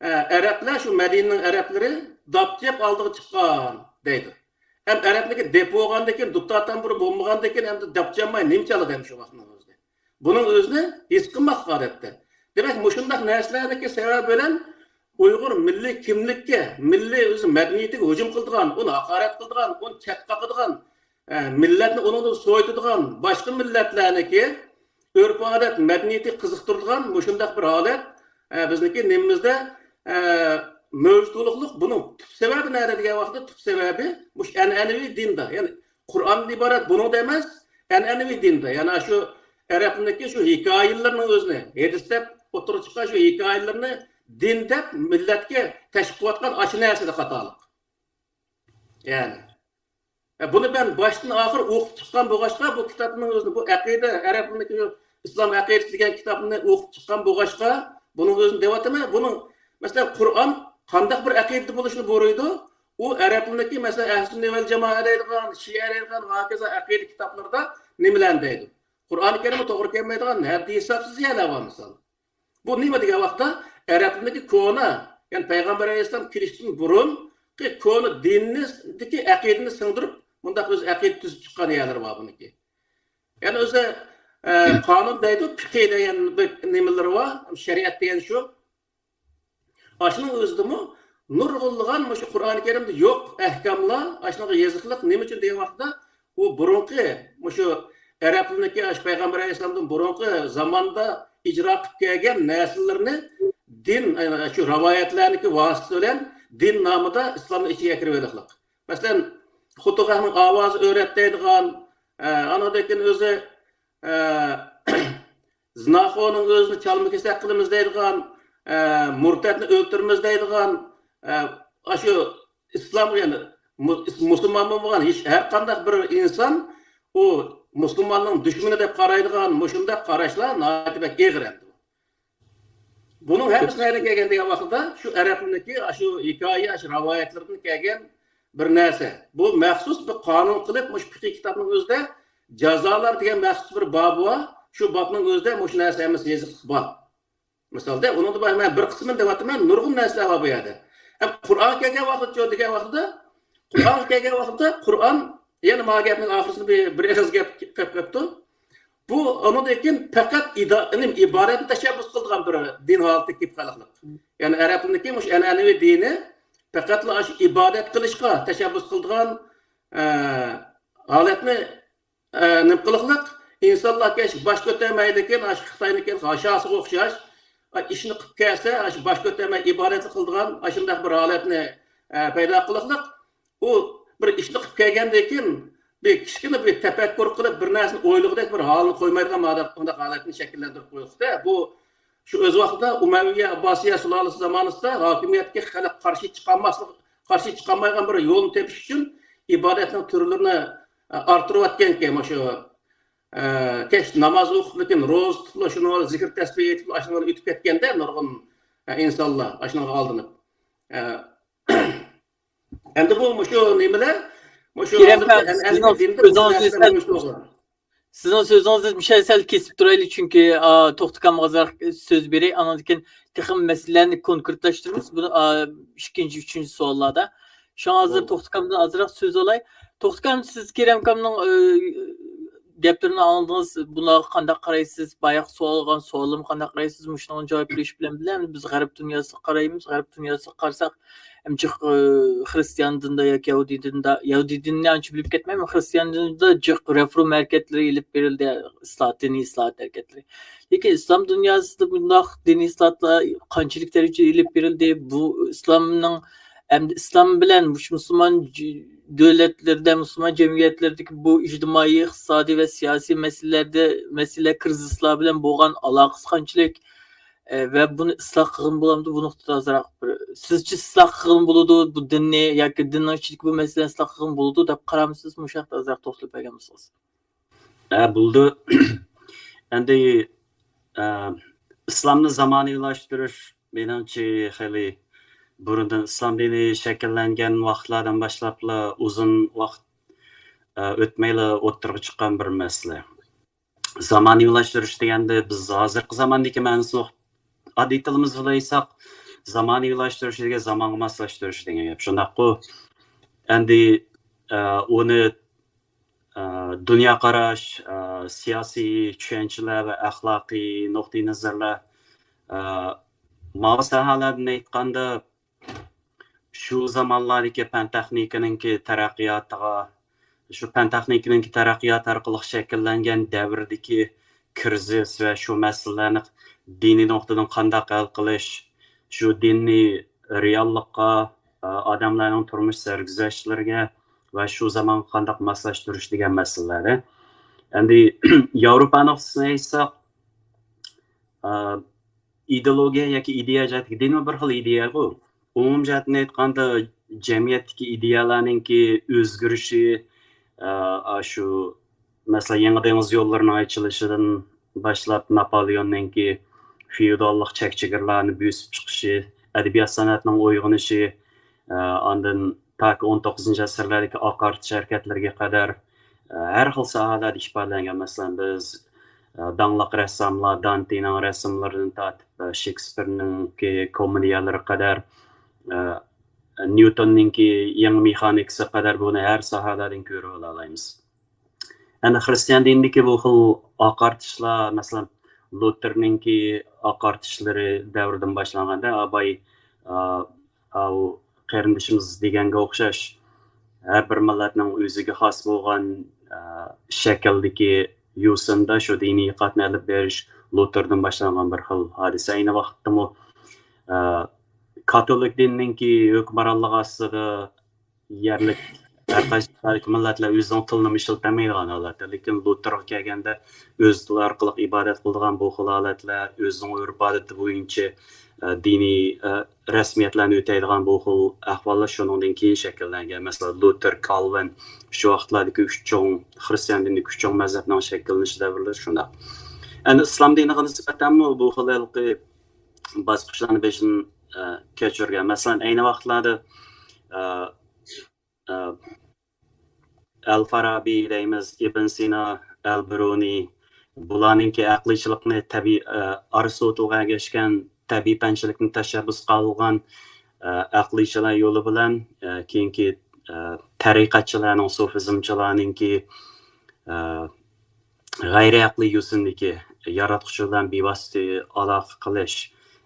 ئە، ئەرەبلەر، شۇ مەدىنىنىڭ ئەرەبلىرى داپ چېلىپ ئالدىغا چىققان دەيدۇ. ھەم ئەرەبنىڭكى دېپى بولغاندىن كېيىن، دۇتار تامبۇرى بولمىغاندىن كېيىن ئەمدى داپ چالماي نېمە چالىدۇ ئەمدى شۇ ۋاقىتنىڭ ئۆزىدە؟ بۇنىڭ ئۆزىنى ھېس قىلماسلىق ئادەتتە. دېمەك، مۇشۇنداق نەرسىلەرنىڭكى سەۋەبى بىلەن ئۇيغۇر مىللىي كىملىككە، مىللىي ئۆز مەدەنىيىتىگە ھۇجۇم قىلىدىغان، ئۇنى ھاقارەت قىلىدىغان، ئۇنى چەتكە قاقىدىغان، ئە، مىللەتنى ئۇنىڭدىن سوۋۇتىدىغان باشقا مىللەتلەرنىڭكى ئۆرپ-ئادەت، مەدەنىيىتى قىزىقتۇرىدىغان مۇشۇنداق بىر ھالەت، ئە، بىزنىڭكى نېمىمىزدە، ئە، مەۋجۇت بولۇقلۇق. بۇنىڭ تۈپ سەۋەبى نەدە دېگەن ۋاقىتتا، تۈپ سەۋەبى مۇشۇ ئەنئەنىۋى دىندا، يەنى قۇرئاندىن ئىبارەت بۇنىڭدا ئەمەس، ئەنئەنىۋى دىندا، يەنى شۇ ئەرەبنىڭكى شۇ ھېكايىلىرىنىڭ ئۆزىنى، ھەدىس دەپ ئوتتۇرىغا چىققان شۇ ھېكايىلىرىنى دىن دەپ مىللەتكە تەشۋىق قىلىۋاتقان ئاشۇ نەرسىدە خاتالىق. يەنى، ئە، بۇنى مەن باشتىن ئاخىر ئوقۇپ چىققان بولغاچقا، بۇ كىتابنىڭ ئۆزىنى، بۇ ئەقىدە، ئەرەبنىڭكى ئىسلام ئەقىدىسى دېگەن كىتابنى ئوقۇپ چىققان بولغاچقا، بۇنىڭ ئۆزىنى دەۋاتىمەن. بۇنىڭ، مەسىلەن، قۇرئان قانداق بىر ئەقىدىدە بولۇشنى بۇيرۇيدۇ؟ ئۇ ئەرەبلىرنىڭكى، مەسىلەن، ئەھلى سۈننە ۋەل جامائە دەيدىغان، شىئە دەيدىغان ۋە ھاكازا ئەقىدە كىتابلىرىدا نېمىلەرنى دەيدۇ؟ قۇرئان كەرىمگە توغرا كەلمەيدىغان ھەددى ھېسابسىز يەرلەر بار، مىسال. بۇ نېمە دېگەن ۋاقىتتا، ئەرەبلەرنىڭكى كونا، يەنى پەيغەمبەر ئەلەيھىسسالام كېلىشتىن بۇرۇنقى كونا دىننىدىكى ئەقىدىنى سىڭدۈرۈپ، مۇنداق ئۆز ئەقىدە تۈزۈپ چىققان يەرلىرى بار بۇنىڭكى. يەنى ئۆزى، ئە، قانۇن دەيدۇ، پىقى دېگەن بىر نېمىلىرى بار، شەرىئەت دېگەن شۇ. ئاشۇنىڭ ئۆزىدىمۇ نۇرغۇنلىغان مۇشۇ قۇرئانى كەرىمدە يوق ئەھكاملار ئاشۇنىڭغا يېزىقلىق. نېمە ئۈچۈن دېگەن ۋاقىتتا، ئۇ بۇرۇنقى مۇشۇ ئەرەبلەرنىڭكى، ئاشۇ پەيغەمبەر ئەلەيھىسسالامدىن بۇرۇنقى زاماندا ئىجرا قىلىپ كەلگەن نەرسىلىرىنى دىن، ئەنە شۇ رىۋايەتلەرنىڭكى ۋاسىتىسى بىلەن دىن نامىدا ئىسلامنىڭ ئىچىگە كىرىۋېلىقلىق. مەسىلەن، خوتۇنغا ئاۋازى ئۆرەت دەيدىغان، ئە، ئانىڭدىن كېيىن ئۆزى، ئە، زىناخورنىڭ ئۆزىنى چالما-كېسەك قىلىمىز دەيدىغان، ئە، مۇرتەتنى ئۆلتۈرىمىز دەيدىغان، ئە، ئاشۇ ئىسلام، يەنى مۇ-، مۇسۇلمان بولمىغان ھېچ، ھەر قانداق بىر ئىنسان ئۇ مۇسۇلماننىڭ دۈشمىنى دەپ قارايدىغان مۇشۇنداق قاراشلار ناھايىتى بەك ئېغىر ئەمدى. بۇنىڭ ھەممىسى نەدىن كەلگەن دېگەن ۋاقىتتا، شۇ ئەرەبلەرنىڭكى ئاشۇ ھېكايە، ئاشۇ رىۋايەتلىرىدىن كەلگەن بىر نەرسە. بۇ مەخسۇس بىر قانۇن قىلىپ، مۇشۇ پىقىي كىتابنىڭ ئۆزىدە جازالار دېگەن مەخسۇس بىر بابى بار. شۇ بابنىڭ ئۆزىدە مۇشۇ نەرسە ھەممىسى يېزىقلىق بار. مىسالدا، ئۇنىڭدا بار، مەن بىر قىسمىنى دەۋاتىمەن، نۇرغۇن نەرسىلەر بار بۇ يەردە. ئەم، قۇرئانغا كەلگەن ۋاقىتتا، دېگەن ۋاقتىدا، قۇرئانغا كەلگەن ۋاقتىدا، قۇرئان، يەنە ما گەپنىڭ ئاخىرىسىدا بىر، بىر ئېغىز گەپ قېلىپ قېپتۇ. بۇ ئۇنىڭدىن كېيىن پەقەت ئىدا-، ئىلىم ئىبادەتنى تەشەببۇس قىلىدىغان بىر دىن ھالىتىگە كېلىپ قالغانلىق. يەنى ئەرەبلەرنىڭكى مۇشۇ ئەنئەنىۋى دىنى پەقەتلا ئاشۇ ئىبادەت قىلىشقا تەشەببۇس قىلىدىغان، ئە، ھالەتنى، ئە، نېمە قىلىقلىق؟ ئىنسانلار كەچ باش كۆتەرمەيدىكەن، ئاشۇ خىتاينىڭكى ھاشاسىغا ئوخشاش، ئە، ئىشنى قىلىپ كەلسە، ئاشۇ باش كۆتەرمەي ئىبادەت قىلىدىغان ئاشۇنداق بىر ھالەتنى، ئە، پەيدا قىلىقلىق. ئۇ بىر ئىشنى قىلىپ كەلگەندىن كېيىن، بىر كىچىككىنە بىر تەپەككۇر قىلىپ، بىر نەرسىنى ئويلىغۇدەك بىر ھالنى قويمايدىغان مادە-، مۇنداق ھالەتنى شەكىللەندۈرۈپ قويۇپتۇ. بۇ شۇ ئۆز ۋاقتىدا ئۇمەۋىيە ئابباسىيە سۇلالىسى زامانىسىدا ھاكىمىيەتكە خەلق قارشى چىقالماسلىق، قارشى چىقالمايدىغان بىر يولنى تېپىش ئۈچۈن ئىبادەتنىڭ تۈرلىرىنى، ئە، ئارتتۇرۇۋەتكەنكەن. مۇشۇ، ئە، كەچ ناماز ئوقۇپ، لېكىن روزا تۇتۇپ، شۇنىڭ بىلەن زىكىر تەسبىھ ئېيتىپ، ئاشۇنىڭ بىلەن ئۆتۈپ كەتكەندە نۇرغۇن، ئە، ئىنسانلار ئاشۇنىڭغا ئالدىنىپ. ئە، ئەمدى بۇ مۇشۇ نېمىلەر، مۇشۇ ھازىرقى ئەنئەنىۋى دىندا بۇ نەرسىلەر ئۆزىڭىز ئۆزلەشتۈرۈپ بولغان. سىزنىڭ سۆزىڭىزنى مۇشۇ سەل كېسىپ تۇرايلى، چۈنكى، ئا، توختى ئاكامغا ئازراق سۆز بېرەي، ئاندىن كېيىن تېخىمۇ مەسىلىلەرنى كونكرېتلاشتۇرىمىز. بۇنى، ئا، ئىككىنچى، ئۈچىنچى سوئاللاردا. شۇڭا ھازىر توختى ئاكامدىن ئازراق سۆز ئالاي. توختى ئاكام، سىز كېرەم ئاكامنىڭ، ئە، گەپلىرىنى ئاڭلىدىڭىز. بۇلارغا قانداق قارايسىز؟ باياقى سوئال قىلغان سوئالىمغا قانداق قارايسىز؟ مۇشۇنىڭغا جاۋاب بېرىش بىلەن، بىلەن بىز غەرب دۇنياسىغا قارايمىز. غەرب دۇنياسىغا قارىساق، ئەمما جىق، ئە، خرىستىيان دىندا ياكى يەھۇدىي دىندا، يەھۇدىي دىنىنى ئانچە بىلىپ كەتمەيمەن، خرىستىيان دىنىدا جىق رېفورم ھەرىكەتلىرى ئېلىپ بېرىلدى، ئىسلاھات، دىنىي ئىسلاھات ھەرىكەتلىرى. لېكىن ئىسلام دۇنياسىدا بۇنداق دىنىي ئىسلاھاتلار قانچىلىك دەرىجىدە ئېلىپ بېرىلدى؟ بۇ ئىسلامنىڭ، ئەمدى ئىسلام بىلەن مۇشۇ مۇسۇلمان ج-، دۆلەتلىرىدە، مۇسۇلمان جەمئىيەتلىرىدىكى بۇ ئىجتىمائىي، ئىقتىسادىي ۋە سىياسىي مەسىلىلەردە، مەسىلە، كىرىزىسلار بىلەن بولغان ئالاقىسى قانچىلىك؟ ئە، ۋە بۇنى ئىسلاھ قىلغىلى بولامدۇ؟ بۇ نۇقتىدا ئازراق بىر، سىزچە ئىسلاھ قىلغىلى بولىدۇ، بۇ دىننى ياكى دىننىڭ ئىچىدىكى بۇ مەسىلىنى ئىسلاھ قىلغىلى بولىدۇ دەپ قارامسىز؟ مۇشۇ ھەقتە ئازراق توختىلىپ بەرگەن بولسىڭىز. ھە، بولىدۇ. ئەمدى، ئە، ئىسلامنى زامانىۋىلاشتۇرۇش، مېنىڭچە، خېلى بۇرۇندىن، ئىسلام دىنى شەكىللەنگەن ۋاقىتلاردىن باشلاپلا ئۇزۇن ۋاقىت، ئە، ئۆتمەيلا ئوتتۇرىغا چىققان بىر مەسىلە. زامانىۋىلاشتۇرۇش دېگەندە، بىز ھازىرقى زاماندىكى مەنىسىنى ئاددىي تىلىمىزدا ئېيتساق، زامانىۋىلاشتۇرۇش دېگەن زامانغا ماسلاشتۇرۇش دېگەن گەپ. شۇنداققۇ؟ ئەمدى، ئە، ئۇنى، ئە، دۇنيا قاراش، ئە، سىياسىي چۈشەنچىلەر ۋە ئەخلاقىي نۇقتىئى نەزەرلەر، ئە، ماۋۇ ساھەلەردىن ئېيتقاندا، شۇ زامانلاردىكى پەن تېخنىكىنىڭكى تەرەققىياتىغا، شۇ پەن تېخنىكىنىڭكى تەرەققىياتى ئارقىلىق شەكىللەنگەن دەۋردىكى كىرىزىس ۋە شۇ مەسىلىلەرنى دىنىي نۇقتىدىن قانداق ھەل قىلىش، شۇ دىننى رېئاللىققا، ئادەملەرنىڭ تۇرمۇش سەرگۈزەشتلىرىگە ۋە شۇ زامانغا قانداق ماسلاشتۇرۇش دېگەن مەسىلىلەردە. ئەمدى ياۋروپا نۇقتىسىدىن ئېيتساق، ئىدېئولوگىيە ياكى ئىدىيە جەھەتتىكى، دىنمۇ بىر خىل ئىدىيەغۇ. ئومۇمىي جەھەتتىن ئېيتقاندا، جەمئىيەتتىكى ئىدىيەلەرنىڭكى ئۆزگىرىشى، ئە، ئاشۇ، مەسىلەن، يېڭى دېڭىز يوللىرىنىڭ ئېچىلىشىدىن باشلاپ، ناپولېئوننىڭكى فېئوداللىق چەك-چېگرىلارنى بۆسۈپ چىقىشى، ئەدەبىيات-سەنئەتنىڭ ئويغىنىشى، ئە، ئاندىن تاكى ئون توققۇزىنچى ئەسىرلەردىكى ئاقارتىش ھەرىكەتلىرىگە قەدەر، ئە، ھەر خىل ساھەلەردە ئىپادىلەنگەن. مەسىلەن، بىز، ئە، داڭلىق رەسساملار دانتېنىڭ رەسىملىرىدىن تارتىپ، ئە، شېكسپىرنىڭكى كومېدىيەلىرىگە قەدەر، ئە، نيۇتوننىڭكى يېڭى مېخانىكىسىغا قەدەر بۇنى ھەر ساھەلەردىن كۆرۈۋالالايمىز. ئەنە خىرىستىيان دىنىدىكى بۇ خىل ئاقارتىشلار، مەسىلەن، لۇتېرنىڭكى ئاقارتىشلىرى دەۋرىدىن باشلانغاندا، ئاباي، ئا، ئاۋۇ قېرىندىشىمىز دېگەنگە ئوخشاش، ھەر بىر مىللەتنىڭ ئۆزىگە خاس بولغان، ئا، شەكىلدىكى يوسۇندا شۇ دىنىي ئېتىقادنى ئېلىپ بېرىش لۇتېردىن باشلانغان بىر خىل ھادىسە. ئەينى ۋاقىتتىمۇ، ئا، كاتولىك دىنىنىڭكى ھۆكۈمرانلىقى ئاستىدا يەرلىك ھەر قايسى مىللەتلەر ئۆزىنىڭ تىلىنىمۇ ئىشلىتەلمەيدىغان ھالەتتە. لېكىن لۇتېرغا كەلگەندە ئۆز تىلى ئارقىلىق ئىبادەت قىلىدىغان بۇ خىل ھالەتلەر، ئۆزىنىڭ ئۆرپ-ئادىتى بويىچە، ئە، دىنىي، ئە، رەسمىيەتلەرنى ئۆتەيدىغان بۇ خىل ئەھۋاللار شۇنىڭدىن كېيىن شەكىللەنگەن. مەسىلەن، لۇتېر، كالۋىن شۇ ۋاقىتلاردىكى ئۈچ چوڭ، خىرىستىيان دىنىدىكى ئۈچ چوڭ مەزھەپنىڭ شەكىللىنىش دەۋرلىرى شۇنداق. ئەنە ئىسلام دىنىغا نىسبەتەنمۇ بۇ خىل ھېلىقى باسقۇچلارنى بېشىدىن، ئە، كەچۈرگەن. مەسىلەن، ئەينى ۋاقىتلاردا، ئە، ئە، ئەل فارابى دەيمىز، ئىبن سىنا، ئەل بىرۇنى، بۇلارنىڭكى ئەقلىيچىلىقنى تەبىئىي، ئە، ئارىستوتىلغا ئەگەشكەن تەبىئىي پەنچىلىكنى تەشەببۇس قىلغان، ئە، ئەقلىيچىلار يولى بىلەن، ئە، كېيىنكى، ئە، تەرىقەتچىلەرنىڭ، سۇفىزمچىلارنىڭكى، ئە، غەيرىي ئەقلىي يوسۇندىكى ياراتقۇچى بىلەن بىۋاسىتە ئالاقە قىلىش،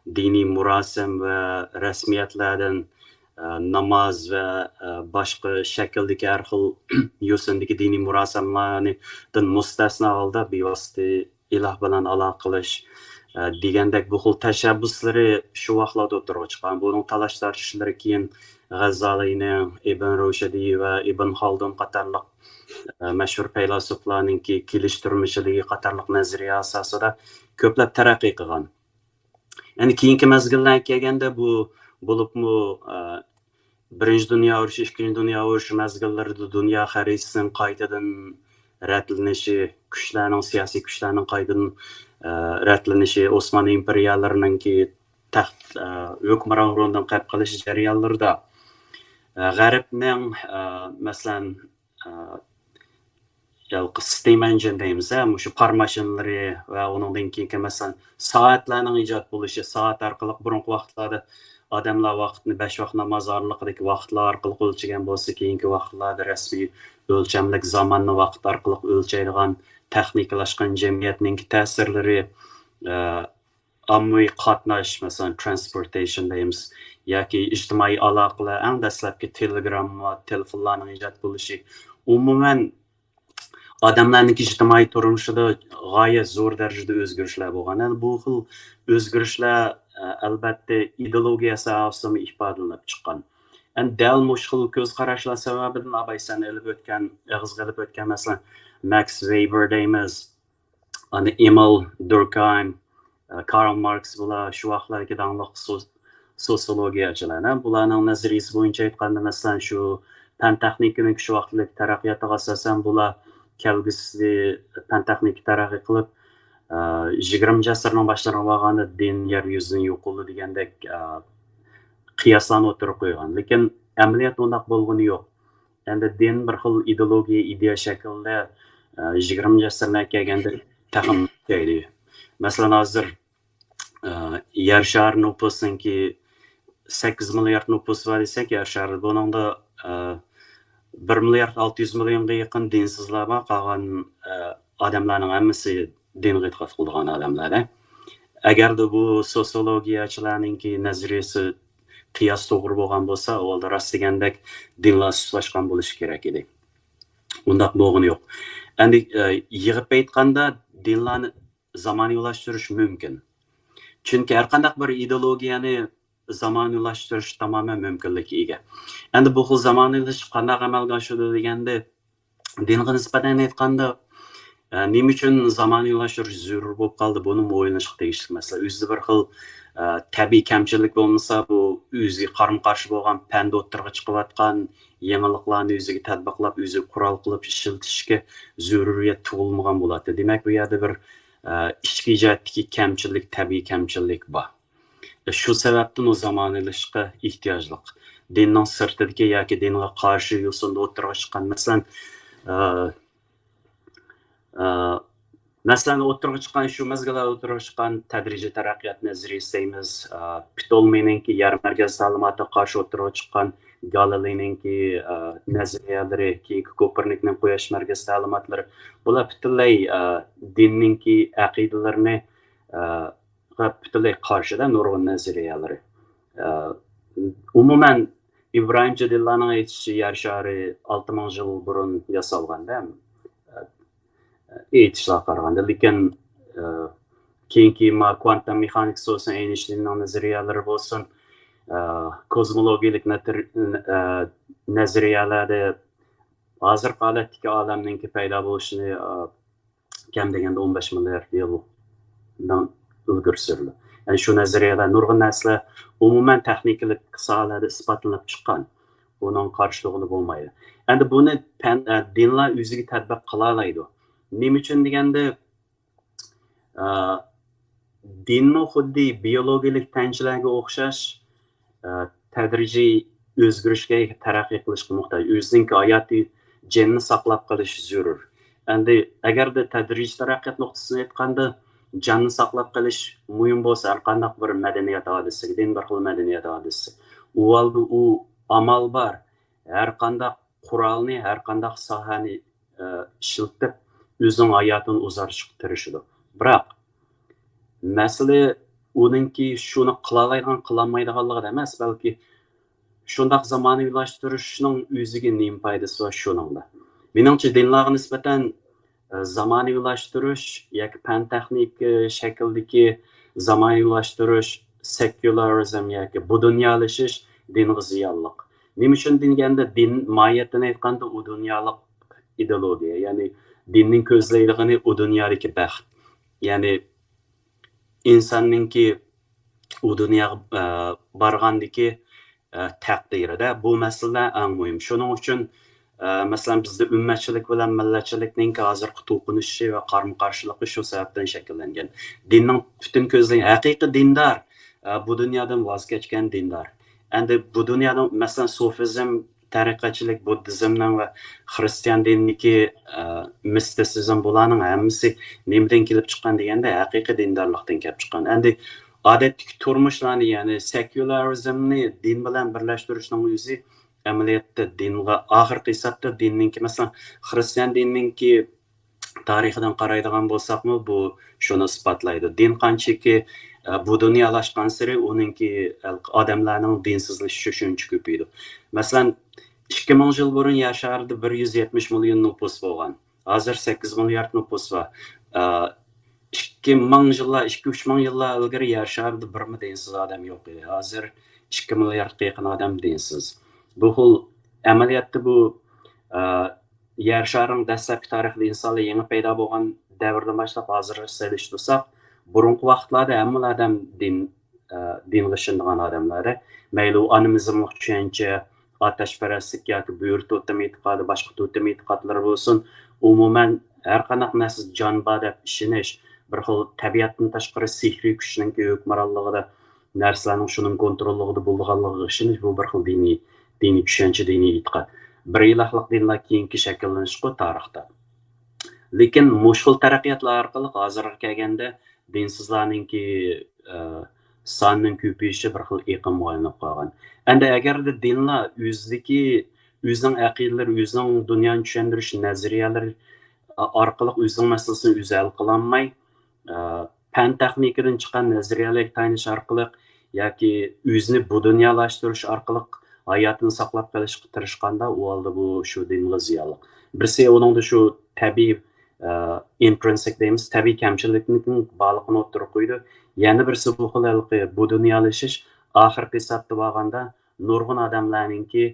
دىنىي مۇراسىم ۋە رەسمىيەتلەردىن، ئە، ناماز ۋە، ئە، باشقا شەكىلدىكى ھەر خىل يوسۇندىكى دىنىي مۇراسىملارنى دىن مۇستەسنا ھالدا بىۋاسىتە ئىلاھ بىلەن ئالاقە قىلىش، ئە، دېگەندەك بۇ خىل تەشەببۇسلىرى شۇ ۋاقىتلاردا ئوتتۇرىغا چىققان. بۇنىڭ تالاشتارتىشلىرى كېيىن غەززالىنىڭ، ئىبن رۇشدى ۋە ئىبن خالدۇن قاتارلىق، ئە، مەشھۇر پەيلاسوپلارنىڭكى كېلىشتۈرمىچىلىكى قاتارلىق نەزەرىيە ئاساسىدا كۆپلەپ تەرەققىي قىلغان. يەنى كېيىنكى مەزگىللەرگە كەلگەندە بۇ، بولۇپمۇ، ئە، بىرىنچى دۇنيا ئۇرۇشى، ئىككىنچى دۇنيا ئۇرۇشى مەزگىللىرىدە دۇنيا خەرىتىسىنىڭ قايتىدىن رەتلىنىشى، كۈچلەرنىڭ، سىياسىي كۈچلەرنىڭ قايتىدىن، ئە، رەتلىنىشى، ئوسمان ئىمپېرىيەلىرىنىڭكى تەخت، ئە، ھۆكۈمران ئورنىدىن قېلىپ قېلىش جەريانلىرىدا، ئە، غەربنىڭ، ئە، مەسىلەن، ئە، ھېلىقى ستىم ئېنجىن دەيمىز، ھە، مۇشۇ پار ماشىنىلىرى ۋە ئۇنىڭدىن كېيىنكى، مەسىلەن، سائەتلەرنىڭ ئىجاد بولۇشى، سائەت ئارقىلىق بۇرۇنقى ۋاقىتلاردا ئادەملەر ۋاقىتنى بەش ۋاق ناماز ئارىلىقىدىكى ۋاقىتلار ئارقىلىق ئۆلچىگەن بولسا، كېيىنكى ۋاقىتلاردا رەسمىي ئۆلچەملىك زاماننى ۋاقىت ئارقىلىق ئۆلچەيدىغان تېخنىكىلاشقان جەمئىيەتنىڭكى تەسىرلىرى، ئە، ئاممىۋى قاتناش، مەسىلەن، ترانسپورتېيشن دەيمىز، ياكى ئىجتىمائىي ئالاقىلەر، ئەڭ دەسلەپكى تېلېگرامما، تېلېفونلارنىڭ ئىجاد بولۇشى، ئومۇمەن، ئادەملەرنىڭ ئىجتىمائىي تۇرمۇشىدا غايەت زور دەرىجىدە ئۆزگىرىشلەر بولغان. يەنى بۇ خىل ئۆزگىرىشلەر، ئە، ئەلۋەتتە، ئىدېئولوگىيە ساھەسىدىمۇ ئىپادىلىنىپ چىققان. ئەمدى دەل مۇشۇ خىل كۆز قاراشلار سەۋەبىدىن، ئاباي، سەن ئېلىپ ئۆتكەن، ئېغىزغا ئېلىپ ئۆتكەن، مەسىلەن، ماكس ۋېبېر دەيمىز، ئاندىن ئېمىل دۇركايم، ئە، كارل ماركس، بۇلار شۇ ۋاقىتلاردىكى داڭلىق سو-، سوسىيولوگىيەچىلەر. بۇلارنىڭ نەزەرىيىسى بويىچە ئېيتقاندا، مەسىلەن، شۇ پەن تېخنىكىنىڭ شۇ ۋاقىتلىق تەرەققىياتىغا ئاساسەن، بۇلار كەلگۈسى پەن تېخنىكا تەرەققىي قىلىپ، ئە، يىگىرمىنچى ئەسىرنىڭ باشلىرىغا بارغاندا دىن يەر يۈزىدىن يوقىلىدۇ دېگەندەك، ئە، قىياسلارنى ئوتتۇرىغا قويغان. لېكىن ئەمەلىيەتتە ئۇنداق بولغىنى يوق. ئەمدى دىن بىر خىل ئىدېئولوگىيە، ئىدىيە شەكلىدە، ئە، يىگىرمىنچى ئەسىرلەرگە كەلگەندە تېخىمۇ كۈچەيدى. مەسىلەن، ھازىر، ئە، يەر شارى نوپۇسىنىڭكى سەككىز مىليارد نوپۇسى بار دېسەك، يەر شارىدا بۇنىڭدا، ئە، بىر مىليارد ئالتە يۈز مىليونغا يېقىن دىنسىزلار بار، قالغان، ئە، ئادەملەرنىڭ ھەممىسى دىنغا ئېتىقاد قىلىدىغان ئادەملەر. ئەگەردە بۇ سوسىيولوگىيەچىلەرنىڭكى نەزەرىيىسى قىياس توغرا بولغان بولسا، ئۇ ھالدا راست دېگەندەك دىنلار سۇسلاشقان بولۇشى كېرەك ئىدى. ئۇنداق بولغىنى يوق. ئەمدى، ئە، يىغىپ ئېيتقاندا، دىنلارنى زامانىۋىلاشتۇرۇش مۇمكىن. چۈنكى ھەر قانداق بىر ئىدېئولوگىيەنى زامانىۋىلاشتۇرۇش تامامەن مۇمكىنلىككە ئىگە. ئەمدى بۇ خىل زامانىۋىلىشىش قانداق ئەمەلگە ئاشىدۇ دېگەندە، دىنغا نىسبەتەن ئېيتقاندا، ئە، نېمە ئۈچۈن زامانىۋىلاشتۇرۇش زۆرۈر بولۇپ قالدى؟ بۇنىمۇ ئويلىنىشقا تېگىشلىك مەسىلە. ئۆزىدە بىر خىل، ئە، تەبىئىي كەمچىلىك بولمىسا، بۇ ئۆزىگە قارىمۇ قارشى بولغان پەندە ئوتتۇرىغا چىقىۋاتقان يېڭىلىقلارنى ئۆزىگە تەتبىقلاپ، ئۆزىگە قورال قىلىپ ئىشلىتىشكە زۆرۈرىيەت تۇغۇلمىغان بولاتتى. دېمەك، بۇ يەردە بىر، ئە، ئىچكى جەھەتتىكى كەمچىلىك، تەبىئىي كەمچىلىك بار. شۇ سەۋەبتىن ئۇ زامانىۋىلىشىشقا ئېھتىياجلىق. دىننىڭ سىرتىدىكى ياكى دىنغا قارشى يوسۇندا ئوتتۇرىغا چىققان، مەسىلەن، ئە، ئە، مەسىلەن، ئوتتۇرىغا چىققان، شۇ مەزگىلدە ئوتتۇرىغا چىققان تەدرىجىي تەرەققىيات نەزەرىيىسى دەيمىز، ئە، پتولمېينىڭكى يەر مەركەز تەلىماتىغا قارشى ئوتتۇرىغا چىققان گالىلېينىڭكى، ئە، نەزەرىيەلىرى، كېيىنكى كوپېرنىكنىڭ قۇياش مەركەز تەلىماتلىرى، بۇلار پۈتۈنلەي، ئە، دىننىڭكى ئەقىدىلىرىنى، ئە، پۈتۈنلەي قارشىدا نۇرغۇن نەزەرىيەلىرى. ئە، ئومۇمەن، ئىبراھىم جەدىللانىڭ ئېيتىشىچە، يەر شارى ئالتە مىڭ يىل بۇرۇن ياسالغان دە، ئە، ئېيتىشلارغا قارىغاندا. لېكىن، ئە، كېيىنكى ما كۋانتوم مېخانىكىسى بولسۇن، ئەينشتىيننىڭ نەزەرىيەلىرى بولسۇن، ئە، كوزمولوگىيەلىك نەتىر-، ئە، نەزەرىيەلەردە ھازىرقى ھالەتتىكى ئالەمنىڭكى پەيدا بولۇشىنى، ئە، كەم دېگەندە ئون بەش مىليارد يىلدىن ئىلگىرى سۈرىدۇ. يەنى شۇ نەزەرىيەلەر، نۇرغۇن نەرسىلەر ئومۇمەن تېخنىكىلىق ساھەلەردە ئىسپاتلىنىپ چىققان. ئۇنىڭغا قارشى تۇرغىلى بولمايدۇ. ئەمدى بۇنى پەن، ئە، دىنلار ئۆزىگە تەتبىق قىلالايدۇ. نېمە ئۈچۈن دېگەندە، ئە، دىنمۇ خۇددى بىيولوگىيەلىك تەنچىلەرگە ئوخشاش، ئە، تەدرىجىي ئۆزگىرىشكە، تەرەققىي قىلىشقا موھتاج. ئۆزىنىڭكى ھاياتىي جېنىنى ساقلاپ قېلىش زۆرۈر. ئەمدى ئەگەردە تەدرىجىي تەرەققىيات نۇقتىسىدىن ئېيتقاندا، جاننى ساقلاپ قېلىش مۇھىم بولسا، ھەر قانداق بىر مەدەنىيەت ھادىسىسى، دىن بىر خىل مەدەنىيەت ھادىسىسى. ئۇ ھالدا ئۇ ئامال بار، ھەر قانداق قورالنى، ھەر قانداق ساھەنى، ئە، ئىشلىتىپ، ئۆزىنىڭ ھاياتىنى ئۇزارتىشقا تىرىشىدۇ. بىراق، مەسىلە ئۇنىڭكى شۇنى قىلالايدىغان، قىلالمايدىغانلىقىدا ئەمەس، بەلكى شۇنداق زامانىۋىلاشتۇرۇشنىڭ ئۆزىگە نېمە پايدىسى بار شۇنىڭدا؟ مېنىڭچە، دىنلارغا نىسبەتەن، ئە، زامانىۋىلاشتۇرۇش ياكى پەن تېخنىكا شەكلىدىكى زامانىۋىلاشتۇرۇش، سېكۇلارىزم ياكى بۇ دۇنيالىشىش دىنغا زىيانلىق. نېمە ئۈچۈن دېگەندە، دىن ماھىيەتتىن ئېيتقاندا ئۇ دۇنيالىق ئىدېئولوگىيە، يەنى دىننىڭ كۆزلەيدىغىنى ئۇ دۇنيادىكى بەخت. يەنى ئىنساننىڭكى ئۇ دۇنياغا، ئە، بارغاندىكى، ئە، تەقدىرىدە. بۇ مەسىلىلەر ئەڭ مۇھىم. شۇنىڭ ئۈچۈن، ئە، مەسىلەن، بىزدە ئۈممەتچىلىك بىلەن مىللەتچىلىكنىڭكى ھازىرقى توقۇنۇشۇشى ۋە قارىمۇ قارشىلىقى شۇ سەۋەبتىن شەكىللەنگەن. دىننىڭ پۈتۈن كۆزلىگەن ھەقىقىي دىندار، ئە، بۇ دۇنيادىن ۋاز كەچكەن دىندار. ئەمدى بۇ دۇنيانىڭ، مەسىلەن، سوفىزم تەرىقەتچىلىك، بۇددىزمنىڭ ۋە خرىستىيان دىنىدىكى، ئە، مىستىسىزم، بۇلارنىڭ ھەممىسى نېمىدىن كېلىپ چىققان دېگەندە، ھەقىقىي دىندارلىقتىن كېلىپ چىققان. ئەمدى ئادەتتىكى تۇرمۇشلارنى، يەنى سېكۇلارىزمنى دىن بىلەن بىرلەشتۈرۈشنىڭ ئۆزى ئەمەلىيەتتە دىنغا، ئاخىرقى ھېسابتا دىننىڭكى، مەسىلەن، خرىستىيان دىنىنىڭكى تارىخىدىن قارايدىغان بولساقمۇ، بۇ شۇنى ئىسپاتلايدۇ. دىن قانچىكى، ئە، بۇ دۇنيالاشقانسېرى ئۇنىڭكى، ئە، ئادەملەرنىڭ دىنسىزلىشىشى شۇنچە كۆپىيىدۇ. مەسىلەن، ئىككى مىڭ يىل بۇرۇن يەر شارىدا بىر يۈز يەتمىش مىليون نوپۇس بولغان. ھازىر سەككىز مىليارد نوپۇس بار. ئە، ئىككى مىڭ يىللار، ئىككى، ئۈچ مىڭ يىللار ئىلگىرى يەر شارىدا بىرمۇ دىنسىز ئادەم يوق ئىدى. ھازىر ئىككى مىلياردقا يېقىن ئادەم دىنسىز. بۇ خىل ئەمەلىيەتتە بۇ، ئە، يەر شارىنىڭ دەسلەپكى تارىخىدا ئىنسانلار يېڭى پەيدا بولغان دەۋردىن باشلاپ ھازىرغىچە سېلىشتۇرساق، بۇرۇنقى ۋاقىتلاردا ھەممىلا ئادەم دىن، ئە، دىنغا ئىشىنىدىغان ئادەملەر. مەيلى ئۇ ئانىمىزملىق چۈشەنچە، ئاتەشپەرەسلىك ياكى بۆرە توتېم ئېتىقادى، باشقا توتېم ئېتىقادلىرى بولسۇن، ئومۇمەن ھەر قانداق نەرسىدە جان بار دەپ ئىشىنىش، بىر خىل تەبىئەتتىن تاشقىرى سېھرىي كۈچنىڭكى ھۆكۈمرانلىقىدا، نەرسىلەرنىڭ شۇنىڭ كونتروللۇقىدا بولىدىغانلىقىغا ئىشىنىش، بۇ بىر خىل دىنىي، دىنىي چۈشەنچە، دىنىي ئېتىقاد. بىر ئىلاھلىق دىنلار كېيىنكى شەكىللىنىشقۇ تارىختا. لېكىن مۇشۇ خىل تەرەققىياتلار ئارقىلىق ھازىرغا كەلگەندە دىنسىزلارنىڭكى، ئە، سانىنىڭ كۆپىيىشى بىر خىل ئېقىمغا ئايلىنىپ قالغان. ئەمدى ئەگەردە دىنلار ئۆزىدىكى، ئۆزىنىڭ ئەقىدىلىرى، ئۆزىنىڭ دۇنيانى چۈشەندۈرۈش نەزەرىيەلىرى ئارقىلىق ئۆزىنىڭ مەسىلىسىنى ئۆزى ھەل قىلالماي، ئە، پەن تېخنىكىدىن چىققان نەزەرىيەلەرگە تايىنىش ئارقىلىق ياكى ئۆزىنى بۇ دۇنيالاشتۇرۇش ئارقىلىق ھاياتىنى ساقلاپ قېلىشقا تىرىشقاندا، ئۇ ھالدا بۇ شۇ دىنغا زىيانلىق. بىرسى ئۇنىڭدا شۇ تەبىئىي، ئە، ئىنترىنسىك دەيمىز، تەبىئىي كەمچىلىكنىڭ بارلىقىنى ئوتتۇرىغا قويىدۇ. يەنە بىرسى بۇ خىل ھېلىقى بۇ دۇنيالىشىش ئاخىرقى ھېسابتا بارغاندا نۇرغۇن ئادەملەرنىڭكى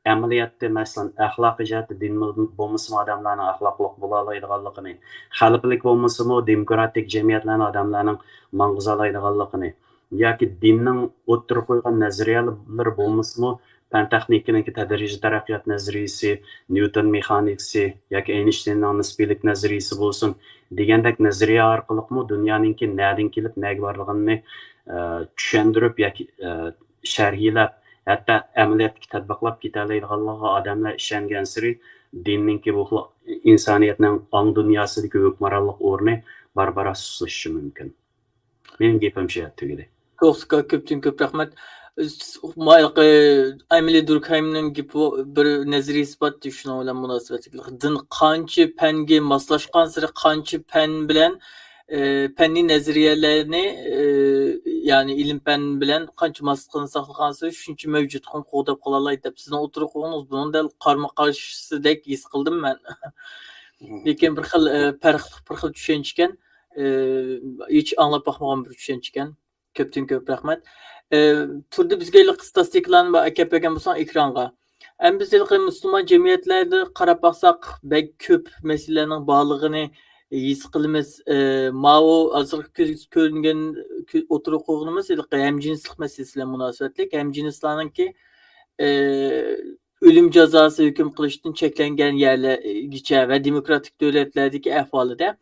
ئەمەلىيەتتە، مەسىلەن، ئەخلاقىي جەھەتتە دىن بولمىسىمۇ ئادەملەرنىڭ ئەخلاقلىق بولالايدىغانلىقىنى، خەلىپىلىك بولمىسىمۇ دېموكراتىك جەمئىيەتلەرنى ئادەملەرنىڭ ماڭغۇزالايدىغانلىقىنى ياكى دىننىڭ ئوتتۇرىغا قويغان نەزەرىيەلىرى بولمىسىمۇ، پەن تېخنىكىنىڭكى تەدرىجىي تەرەققىيات نەزەرىيىسى، نيۇتون مېخانىكىسى ياكى ئەينشتىيننىڭ نىسپىيلىك نەزەرىيىسى بولسۇن دېگەندەك نەزەرىيە ئارقىلىقمۇ دۇنيانىڭكى نەدىن كېلىپ نەگە بارىدىغىنىنى، ئە، چۈشەندۈرۈپ ياكى، ئە، شەرھلەپ، ھەتتا ئەمەلىيەتتىكى تەتبىقلاپ كېتەلەيدىغانلىقىغا ئادەملەر ئىشەنگەنسېرى، دىننىڭكى بۇ خىل ئىنسانىيەتنىڭ ئاڭ دۇنياسىدىكى ھۆكۈمرانلىق ئورنى بارا-بارا سۇسلىشىشى مۇمكىن. مېنىڭ گېپىم شۇ يەردە تۈگىدى. توختى ئاكا، كۆپتىن كۆپ رەھمەت. مايقى ئەمىلى دۇركھايمنىڭ گېپى بىر نەزەرىيە ئىسپاتى شۇنىڭ بىلەن مۇناسىۋەتلىك. دىن قانچە پەنگە ماسلاشقانسېرى، قانچە پەن بىلەن، ئى، پەننىي نەزەرىيەلەرنى، ئى، يەنى ئىلىم پەن بىلەن قانچە ماسلىقىنى ساقلىغانسېرى، شۇنچە مەۋجۇتلۇقىنى قوغداپ قالالايدۇ دەپ سىزنىڭ ئوتتۇرىغا قويغىنىڭىز بۇنىڭ دەل قارىمۇ قارشىسىدەك ھېس قىلدىم مەن. لېكىن بىر خىل، ئى، پەرقلىق بىر خىل چۈشەنچىكەن. ئى، ھېچ ئاڭلاپ باقمىغان بىر چۈشەنچىكەن. كۆپتىن كۆپ رەھمەت. ئى، تۇردى بىزگە ھېلىقى ستاتىستىكىلارنى بار ئەكەپ بەرگەن بولساڭ ئېكرانغا. ئەمدى بىز ھېلىقى مۇسۇلمان جەمئىيەتلەردە قاراپ باقساق، بەك كۆپ مەسىلىلەرنىڭ بارلىقىنى ھېس قىلىمىز. ئى، ماۋۇ ھازىرقى كۆز كۆرۈنگەن، كۆ-، ئوتتۇرىغا قويغىنىمىز ھېلىقى ھەمجىنسلىق مەسىلىسى بىلەن مۇناسىۋەتلىك. ھەمجىنسلارنىڭكى، ئى، ئۆلۈم جازاسى ھۆكۈم قىلىشتىن چەكلەنگەن يەرلەرگىچە ۋە دېموكراتىك دۆلەتلەردىكى ئەھۋالىدا،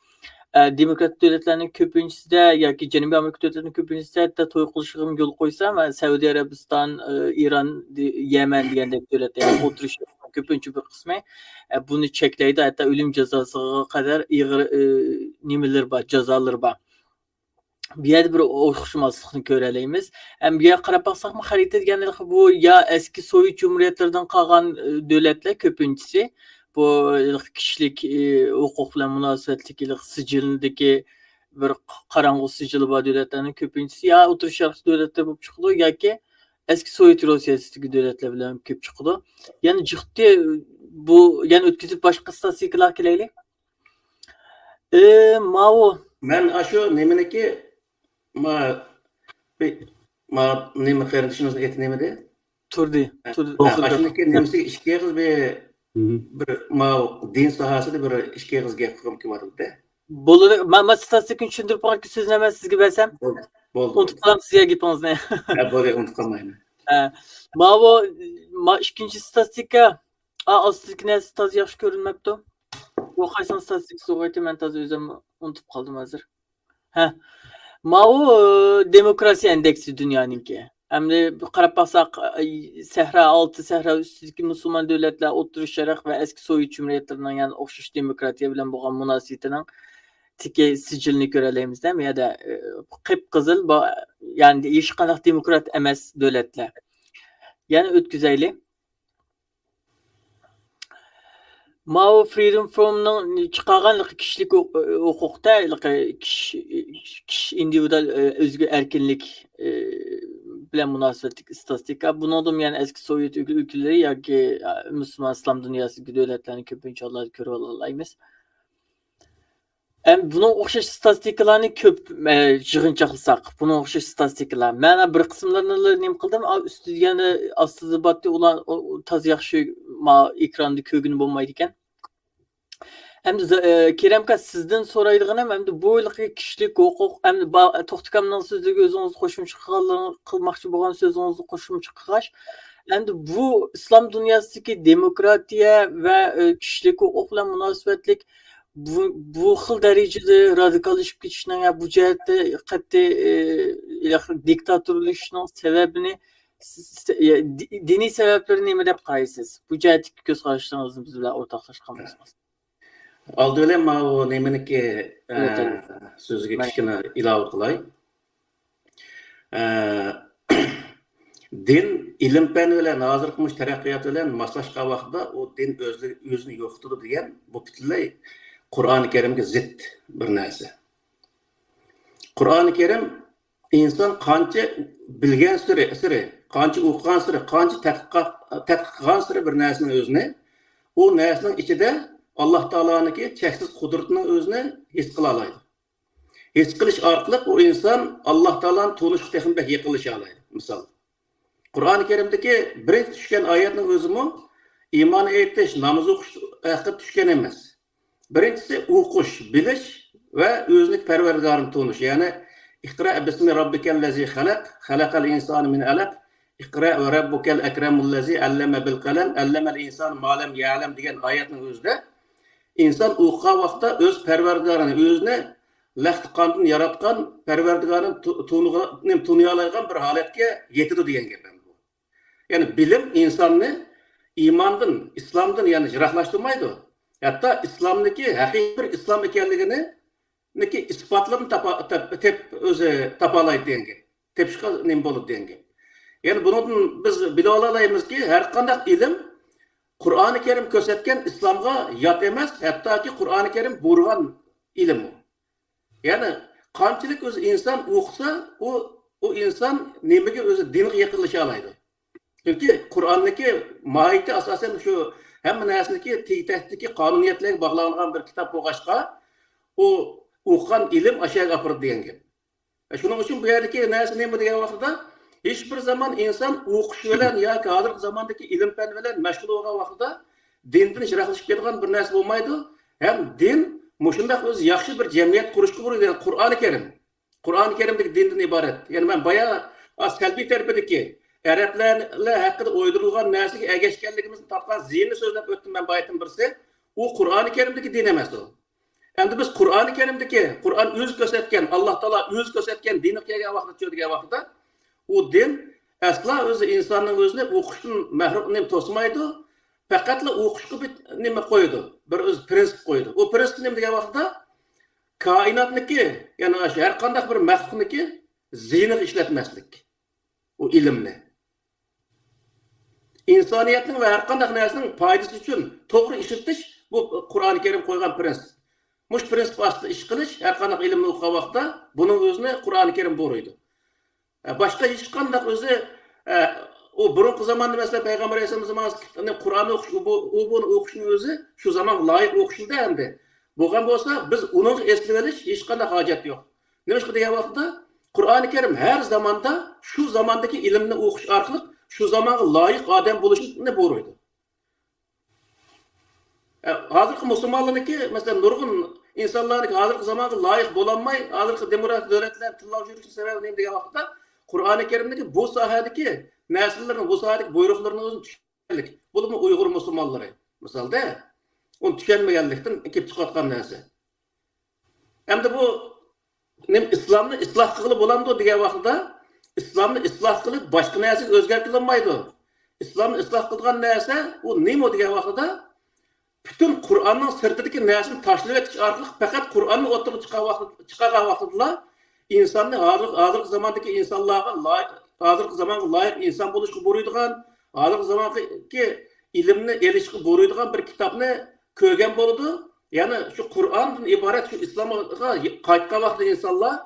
ئە، دېموكراتىك دۆلەتلەرنىڭ كۆپىنچىسىدە ياكى جەنۇبىي ئامېرىكا دۆلەتلىرىنىڭ كۆپىنچىسىدە ھەتتا توي قىلىشقا يول قويسا، مەن سەئۇدى ئەرەبىستان، ئى، ئىران، دې-، يەمەن دېگەندەك دۆلەتلەرنىڭ ئوتتۇرا شەرقنىڭ كۆپىنچە بىر قىسمى، ئە، بۇنى چەكلەيدۇ، ھەتتا ئۆلۈم جازاسىغا قەدەر ئېغىر، ئى، نېمىلىرى بار، جازالىرى بار. بۇ يەردە بىر ئوخشىماسلىقنى كۆرەلەيمىز. ھەم بۇ يەرگە قاراپ باقساقمۇ، خەرىتە دېگەندە بۇ يا ئەسكى سوۋېت جۇمھۇرىيەتلىرىدىن قالغان، ئى، دۆلەتلەر كۆپىنچىسى. بۇ ھېلىقى كىشىلىك، ئى، ھوقۇق بىلەن مۇناسىۋەتلىك ھېلىقى سىجىلدىكى بىر ق-، قاراڭغۇ سىجىلى بار دۆلەتلەرنىڭ كۆپىنچىسى يا ئوتتۇرا شەرق دۆلەتلىرى بولۇپ چىقىدۇ ياكى ئەسكى سوۋېت روسىيەسىدىكى دۆلەتلەر بىلەن كېلىپ چىقىدۇ. يەنە جىقتى بۇ، يەنە ئۆتكۈزۈپ باشقا ستاتىستىكىلارغا كېلەيلى. ئى، ماۋۇ. مەن ئاشۇ نېمىنىكى، ما، بى-، ما، نېمە قېرىندىشىمىزنىڭ ئېتى نېمىدى؟ تۇردى. ھە، تۇردى. ھە، ئاشۇنىڭكى نېمىسى ئىككى ئېغىز بىر، بىر ماۋۇ دىن ساھەسىدە بىر ئىككى ئېغىز گەپ قىلغۇم كېلىۋاتىدۇ. بولىدۇ. ما، ما ستاتىستىكىنى چۈشەندۈرۈپ قويغانكى سۆزنى مەن سىزگە بەرسەم. بولدى، بولدى. ئۇنتۇپ قالامسىز سىز يا گېپىڭىزنى. ھە، بولدى، ئۇنتۇپ قالمايمەن. ھە. ماۋۇ، ما، ئىككىنچى ستاتىستىكا. ئا، ئاستىدىكى نەرسە تازا ياخشى كۆرۈنمەپتۇ. بۇ قايسىنىڭ ستاتىستىكىسى بولغايتى، مەن تازا ئۆزۈم ئۇنتۇپ قالدىم ھازىر. ھە. ماۋۇ، ئى، دېموكراتىيە ئىندېكسى دۇنيانىڭكى. ئەمدى بىر قاراپ باقساق، ئاي، سەھرا، ئالتە سەھرا ئۈستىدىكى مۇسۇلمان دۆلەتلەر، ئوتتۇرا شەرق ۋە ئەسكى سوۋېت جۇمھۇرىيەتلىرىنىڭ يەنە ئوخشاش دېموكراتىيە بىلەن بولغان مۇناسىۋىتىنىڭ تىكى سىجىلنى كۆرەلەيمىز-دە، بۇ يەردە، ئى، قىپقىزىل، با-، يەنى ھېچقانداق دېموكرات ئەمەس دۆلەتلەر. يەنە ئۆتكۈزەيلى. ماۋۇ فرىدوم فورۇمنىڭ چىقارغان كىشىلىك ھوق-، ھوقۇقتا، كىشى، كىشى ئىندىۋىدۇئال، ئۆزىگە ئەركىنلىك، بىلەن مۇناسىۋەتلىك ئىستاتىستىكا. بۇنىڭدىمۇ يەنە ئەسكى سوۋېت ئۆل-، ئۆلكىلىرى ياكى، مۇسۇلمان ئىسلام دۇنياسىدىكى دۆلەتلەرنى كۆپىنچە ھاللاردا كۆرۈۋالالايمىز. ئەم، بۇنىڭغا ئوخشاش ئىستاتىستىكىلارنى كۆپ، ئە، يىغىنچاقلىساق، بۇنىڭغا ئوخشاش ئىستاتىستىكىلار. مەن بىر قىسىملىرىنىلا نېمە قىلدىم، ئا، ئۈستىدە يەنە ئاستىدا باتتى، ئۇلار، ئۇ، ئۇ تازا ياخشى ما-، ئېكراندا كۆرگىلى بولمايدىكەن. ئەمدى زا-، ئە، كېرەمكا، سىزدىن سورايدىغىنىم، ئەمدى بۇ ھېلىقى كىشىلىك ھوقۇق، ئەمدى با-، توختىكامنىڭ سۆزىگە ئۆزىڭىز قوشۇمچە قىلغانلىرىڭ-، قىلماقچى بولغان سۆزىڭىزنى قوشۇمچە قىلغاچ، ئەمدى بۇ ئىسلام دۇنياسىدىكى دېموكراتىيە ۋە، ئە، كىشىلىك ھوقۇق بىلەن مۇناسىۋەتلىك بۇ، بۇ خىل دەرىجىدە رادىكاللىشىپ كېتىشنىڭ يا بۇ جەھەتتە قەتئىي، ئى، دىكتاتورلىشىشنىڭ سەۋەبىنى، س-، س-، يا دى-، دىنىي سەۋەبلىرى نېمە دەپ قارايسىز؟ بۇ جەھەتتىكى كۆز قاراشلىرىڭىزنى بىز بىلەن ئورتاقلاشقان بولسىڭىز. ئالدى بىلەن ماۋۇ نېمىنىڭكى، ئە، سۆزىگە كىچىككىنە ئىلاۋە قىلاي. ئە، دىن ئىلىم-پەن بىلەن، ھازىرقى مۇشۇ تەرەققىيات بىلەن ماسلاشقان ۋاقتىدا ئۇ دىن ئۆزلۈ-، ئۆزىنى يوقىتىدۇ دېگەن بۇ پۈتۈنلەي قۇرئانى كەرىمگە زىت بىر نەرسە. قۇرئانى كەرىم ئىنسان قانچە بىلگەنسېرى، سېرى، قانچە ئوقۇغانسېرى، قانچە تەتقىق، تەتقىق قىلغانسېرى بىر نەرسىنىڭ ئۆزىنى، ئۇ نەرسىنىڭ ئىچىدە ئاللا تائالانىڭكى چەكسىز قۇدرىتىنىڭ ئۆزىنى ھېس قىلالايدۇ. ھېس قىلىش ئارقىلىق ئۇ ئىنسان ئاللا تائالانى تونۇشقا تېخىمۇ بەك يېقىنلىشالايدۇ. مىسال، قۇرئانى كەرىمدىكى بىرىنچى چۈشكەن ئايەتنىڭ ئۆزىمۇ ئىمان ئېيتىش، ناماز ئوقۇش ھەققىدە چۈشكەن ئەمەس. بىرىنچىسى ئوقۇش، بىلىش ۋە ئۆزىنىڭ پەرۋەردىگارىنى تونۇش. يەنى، «اقرأ باسم ربك الذي خلق، خلق الإنسان من علق، اقرأ وربك الأكرم الذي علم بالقلم، علم الإنسان ما لم يعلم» دېگەن ئايەتنىڭ ئۆزىدە ئىنسان ئوقۇغان ۋاقىتتا ئۆز پەرۋەردىگارىنى، ئۆزىنى لەختە قاندىن ياراتقان پەرۋەردىگارىنى تۇ-، تونۇغا-، نېمە، تونۇيالايدىغان بىر ھالەتكە يېتىدۇ دېگەن گەپ ئەمدى بۇ. يەنى بىلىم ئىنساننى ئىماندىن، ئىسلامدىن يەنى يىراقلاشتۇرمايدۇ. ھەتتا ئىسلامنىڭكى ھەقىقىي بىر ئىسلام ئىكەنلىكىنى نىكى ئىسپاتلىرىنى تاپا-، تاپ-، تېپ-، ئۆزى تاپالايدۇ دېگەن گەپ. تېپىشقا نېمە بولىدۇ دېگەن گەپ. يەنى بۇنىڭدىن بىز بىلىۋالالايمىزكى، ھەر قانداق ئىلىم قۇرئانى كەرىم كۆرسەتكەن ئىسلامغا يات ئەمەس، ھەتتاكى قۇرئانى كەرىم بۇيرۇغان ئىلىم ئۇ. يەنى قانچىلىك ئۆزى ئىنسان ئوقۇسا، ئۇ، ئۇ ئىنسان نېمىگە ئۆزى دىنغا يېقىنلىشالايدۇ. چۈنكى قۇرئاننىڭكى ماھىيىتى ئاساسەن شۇ ھەممە نەرسىنىڭكى تېگى تەكتىكى قانۇنىيەتلەرگە باغلانغان بىر كىتاب بولغاچقا، ئۇ ئوقۇغان ئىلىم ئاشۇ يەرگە ئاپىرىدۇ دېگەن گەپ. شۇنىڭ ئۈچۈن بۇ يەردىكى نەرسە نېمە دېگەن ۋاقتىدا، ھېچبىر زامان ئىنسان ئوقۇش بىلەن ياكى ھازىرقى زاماندىكى ئىلىم-پەن بىلەن مەشغۇل بولغان ۋاقتىدا دىندىن يىراقلىشىپ كېتىدىغان بىر نەرسە بولمايدۇ. ھەم دىن مۇشۇنداق ئۆزى ياخشى بىر جەمئىيەت قۇرۇشقا بۇيرۇيدۇ، يەنى قۇرئانى كەرىم. قۇرئانى كەرىمدىكى دىندىن ئىبارەت. يەنى مەن بايا، ئا، سەلبىي تەرىپىدىكى ئەرەبلەر ھەققىدە ئويدۇرۇلغان نەرسىگە ئەگەشكەنلىكىمىزنى تارتقان زىيىنىنى سۆزلەپ ئۆتتۈم مەن بايىتىن بىرسى. ئۇ قۇرئانى كەرىمدىكى دىن ئەمەس ئۇ. ئەمدى بىز قۇرئانى كەرىمدىكى، قۇرئان ئۆزى كۆرسەتكەن، ئاللا تائالا ئۆزى كۆرسەتكەن دىنغا كەلگەن ۋاقتىدا، چۈشىدىگەن ۋاقتىدا، ئۇ دىن ئەسلا ئۆزى ئىنساننىڭ ئۆزىنى ئوقۇشتىن مەھرۇم، نېمە، توسمايدۇ. پەقەتلا ئوقۇشقا بىر نېمە قويىدۇ، بىر ئۆزى پرىنسىپ قويىدۇ. ئۇ پرىنسىپ نېمە دېگەن ۋاقتىدا، كائىناتنىكى، يەنى شۇ ھەر قانداق بىر مەخلۇقنىكى زىيىنىغا ئىشلەتمەسلىك ئۇ ئىلىمنى. ئىنسانىيەتنىڭ ۋە ھەر قانداق نەرسىنىڭ پايدىسى ئۈچۈن توغرا ئىشلىتىش، بۇ قۇرئانى كەرىم قويغان پرىنسىپ. مۇشۇ پرىنسىپ ئاستىدا ئىش قىلىش ھەر قانداق ئىلىمنى ئوقۇغان ۋاقىتتا بۇنىڭ ئۆزىنى قۇرئانى كەرىم بۇيرۇيدۇ. باشقا ھېچقانداق ئۆزى، ئۇ بۇرۇنقى زاماندا، مەسىلەن، پەيغەمبەر ئەلەيھىسسالام زامانىدا قۇرئان ئوقۇش، ئۇ بۇ، ئۇ بۇنى ئوقۇشنىڭ ئۆزى شۇ زامانغا لايىق ئوقۇشىدى ئەمدى. بولغان بولسا، بىز ئۇنىڭغا ئېسىلىۋېلىش ھېچقانداق ھاجەت يوق. نېمىشقا دېگەن ۋاقىتتا، قۇرئانى كەرىم ھەر زاماندا شۇ زاماندىكى ئىلىمنى ئوقۇش ئارقىلىق شۇ زامانغا لايىق ئادەم بولۇشنى بۇيرۇيدۇ. ھازىرقى مۇسۇلمانلارنىڭكى، مەسىلەن، نۇرغۇن ئىنسانلارنىڭكى ھازىرقى زامانغا لايىق بولالماي، ھازىرقى دېموكراتىك دۆلەتلەر تىللاپ يۈرۈشنىڭ سەۋەبى نېمە دېگەن ۋاقىتتا، قۇرئانى كەرىمدىكى بۇ ساھەدىكى نەرسىلىرىنىڭ، بۇ ساھەدىكى بۇيرۇقلىرىنىڭ ئۆزىنى چۈشەنمەسلىك. بولۇپمۇ ئۇيغۇر مۇسۇلمانلىرى، مىسالدا، ئۇنى چۈشەنمىگەنلىكتىن كېلىپ چىقىۋاتقان نەرسە. ئەمدى بۇ نېمە، ئىسلامنى ئىسلاھ قىلغىلى بولامدۇ دېگەن ۋاقتىدا، ئىسلامنى ئىسلاھ قىلىپ، باشقا نەرسىگە ئۆزگەرتىلمايدۇ. ئىسلامنى ئىسلاھ قىلىدىغان نەرسە ئۇ نېمە دېگەن ۋاقتىدا، پۈتۈن قۇرئاننىڭ سىرتىدىكى نەرسىنى تاشلىۋېتىش ئارقىلىق پەقەت قۇرئاننى ئوتتۇرىغا چىقارغان ۋاقتىدا، چىقارغان ۋاقتىدىلا ئىنساننى ھازىر، ھازىرقى زاماندىكى ئىنسانلارغا لايىق، ھازىرقى زامانغا لايىق ئىنسان بولۇشقا بۇيرۇيدىغان، ھازىرقى زاماندىكى ئىلىمنى ئېلىشقا بۇيرۇيدىغان بىر كىتابنى كۆرگەن بولىدۇ. يەنى شۇ قۇرئاندىن ئىبارەت شۇ ئىسلامغا قايتقان ۋاقتىدا ئىنسانلار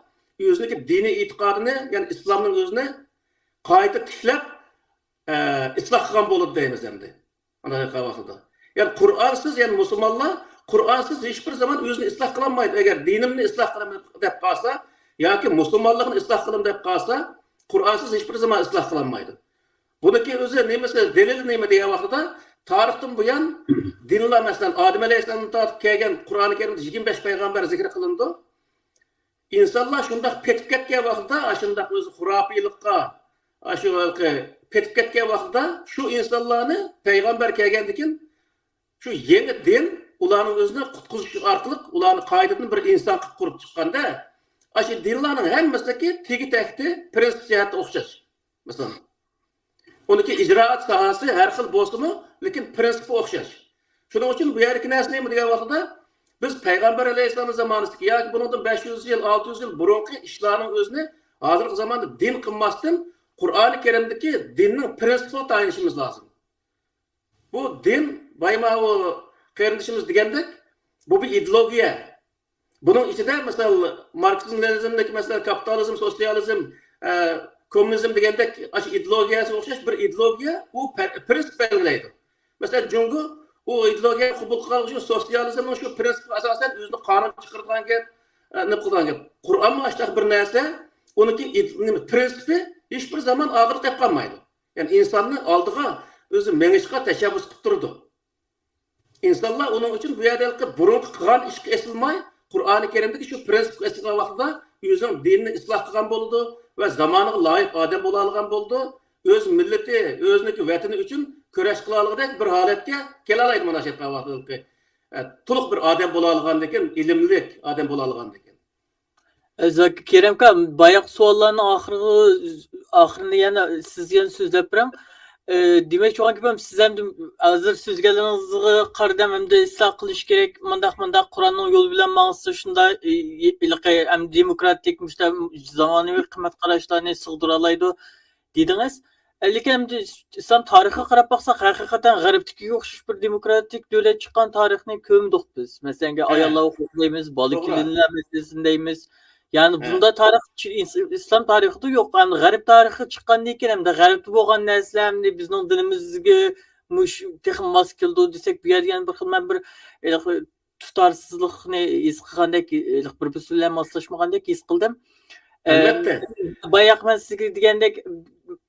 ئۆزىنىڭكى دىنىي ئېتىقادىنى، يەنى ئىسلامنىڭ ئۆزىنى قايتا تىكلەپ، ئە، ئىسلاھ قىلغان بولىدۇ دەيمىز ئەمدى. ئانداق قىلغان ۋاقتىدا. يەنى قۇرئانسىز، يەنى مۇسۇلمانلار قۇرئانسىز ھېچبىر زامان ئۆزىنى ئىسلاھ قىلالمايدۇ. ئەگەر دىنىمنى ئىسلاھ قىلىمەن دەپ قالسا ياكى مۇسۇلمانلىقنى ئىسلاھ قىلىمەن دەپ قالسا، قۇرئانسىز ھېچبىر زامان ئىسلاھ قىلالمايدۇ. بۇنىڭكى ئۆزى نېمىسى، دەلىلى نېمە دېگەن ۋاقتىدا، تارىختىن بۇيان دىنلار، مەسىلەن، ئادەم ئەلەيھىسسالامدىن تارتىپ كەلگەن قۇرئانى كەرىمدە يىگىرمە بەش پەيغەمبەر زىكىر قىلىنىدۇ. ئىنسانلار شۇنداق پېتىپ كەتكەن ۋاقتىدا، ئاشۇنداق ئۆزى خۇراپىيلىققا، ئاشۇ ھېلىقى پېتىپ كەتكەن ۋاقتىدا، شۇ ئىنسانلارنى پەيغەمبەر كەلگەندىن كېيىن شۇ يېڭى دىن ئۇلارنىڭ ئۆزىنى قۇتقۇزۇش ئارقىلىق ئۇلارنى قايتىدىن بىر ئىنسان قىلىپ قۇرۇپ چىققاندا، ئاشۇ دىنلارنىڭ ھەممىسىدىكى تېگى-تەكتى، پىرىنسىپ جەھەتتە ئوخشاش. مەسىلەن، ئۇنىڭكى ئىجرائات ساھەسى ھەر خىل بولسىمۇ، لېكىن پىرىنسىپى ئوخشاش. شۇنىڭ ئۈچۈن بۇ يەردىكى نەرسە نېمە دېگەن ۋاقتىدا، بىز پەيغەمبەر ئەلەيھىسسالامنىڭ زامانىسىدىكى ياكى بۇنىڭدىن بەش يۈز يىل، ئالتە يۈز يىل بۇرۇنقى ئىشلارنىڭ ئۆزىنى ھازىرقى زاماندا دىن قىلماستىن، قۇرئانى كەرىمدىكى دىننىڭ پىرىنسىپىغا تايىنىشىمىز لازىم. بۇ دىن، بايا ماۋۇ قېرىندىشىمىز دېگەندەك، بۇ بىر ئىدېئولوگىيە. بۇنىڭ ئىچىدە، مىسال، ماركسىزم، لېنىنىزمدىكى، مەسىلەن، كاپىتالىزم، سوتسىيالىزم، ئە، كوممۇنىزم دېگەندەك، ئاشۇ ئىدېئولوگىيەسىگە ئوخشاش بىر ئىدېئولوگىيە، ئۇ پە-، پىرىنسىپ بەلگىلەيدۇ. مەسىلەن، جۇڭگو ئۇ ئىدېئولوگىيەنى قوبۇل قىلغان ئۈچۈن سوتسىيالىزمنىڭ شۇ پىرىنسىپىغا ئاساسەن ئۆزىنى قانۇن چىقىرىدىغان گەپ، ئە، نېمە قىلىدىغان گەپ. قۇرئانمۇ ئاشۇنداق بىر نەرسە، ئۇنىڭكى ئىد-، نېمە، پىرىنسىپى ھېچبىر زامان ئارقىدا قېلىپ قالمايدۇ. يەنى ئىنساننى ئالدىغا ئۆزى مېڭىشقا تەشەببۇس قىلىپ تۇرىدۇ. ئىنسانلار ئۇنىڭ ئۈچۈن بۇ يەردە ھېلىقى بۇرۇنقى قىلغان ئىشقا ئېسىلماي، قۇرئانى كەرىمدىكى شۇ پىرىنسىپقا ئېسىلغان ۋاقتىدا ئۆزىنىڭ دىنىنى ئىسلاھ قىلغان بولىدۇ ۋە زامانىغا لايىق ئادەم بولالىغان بولىدۇ. ئۆز مىللىتى، ئۆزىنىڭكى ۋەتىنى ئۈچۈن كۈرەش قىلالىغۇدەك بىر ھالەتكە كېلەلەيدۇ، مانا شۇ ئېيتقان ۋاقتىدىكى، ئە، تولۇق بىر ئادەم بولالىغاندىكىن، ئىلىملىك ئادەم بولالىغاندىكىن. ئە، زاكىر كېرەم ئاكا، باياقى سوئاللارنىڭ ئاخىرىغا، ئاخىرىنى يەنە سىز يەنە سۆزلەپ بېرىڭ. ئە، دېمەكچى بولغان گېپىم، سىز ئەمدى ھازىر سۆزلىگەنلىرىڭىزغا قارىدىم، ئەمدى ئىسلاھ قىلىش كېرەك، مۇنداق، مۇنداق، قۇرئاننىڭ يولى بىلەن ماڭسا شۇنداق، ئى، ھېلىقى، ئەمدى دېموكراتىك، مۇشۇنداق زامانىۋى قىممەت قاراشلارنى سىغدۇرالايدۇ دېدىڭىز. لېكىن ئەمدى ئىسلام تارىخىغا قاراپ باقساق، ھەقىقەتەن غەربتىكىگە ئوخشاش بىر دېموكراتىك دۆلەت چىققان تارىخنى كۆرمىدۇق بىز. مەسىلەن، ھە. ئاياللار ھوقۇقى دەيمىز، بالا توغرا. كېلىنلەر مەسىلىسىنى دەيمىز. يەنى ھە. بۇنداق تارىخ چ-، ئىس-، ئىسلام تارىخىدا يوق. ئەمدى غەرب تارىخى چىققاندىن كېيىن، ئەمدى غەربتە بولغان نەرسىلەر ئەمدى بىزنىڭ دىنىمىزگە مۇش-، تېخى ماس كېلىدۇ دېسەك، بۇ يەردە يەنە بىر خىل، مەن بىر، ئە، تۇتارسىزلىقنى ھېس قىلغاندەك، بىر-بىرسى بىلەن ماسلاشمىغاندەك ھېس قىلدىم. ئەلۋەتتە. ئەم، باياق مەن سىزگە دېگەندەك،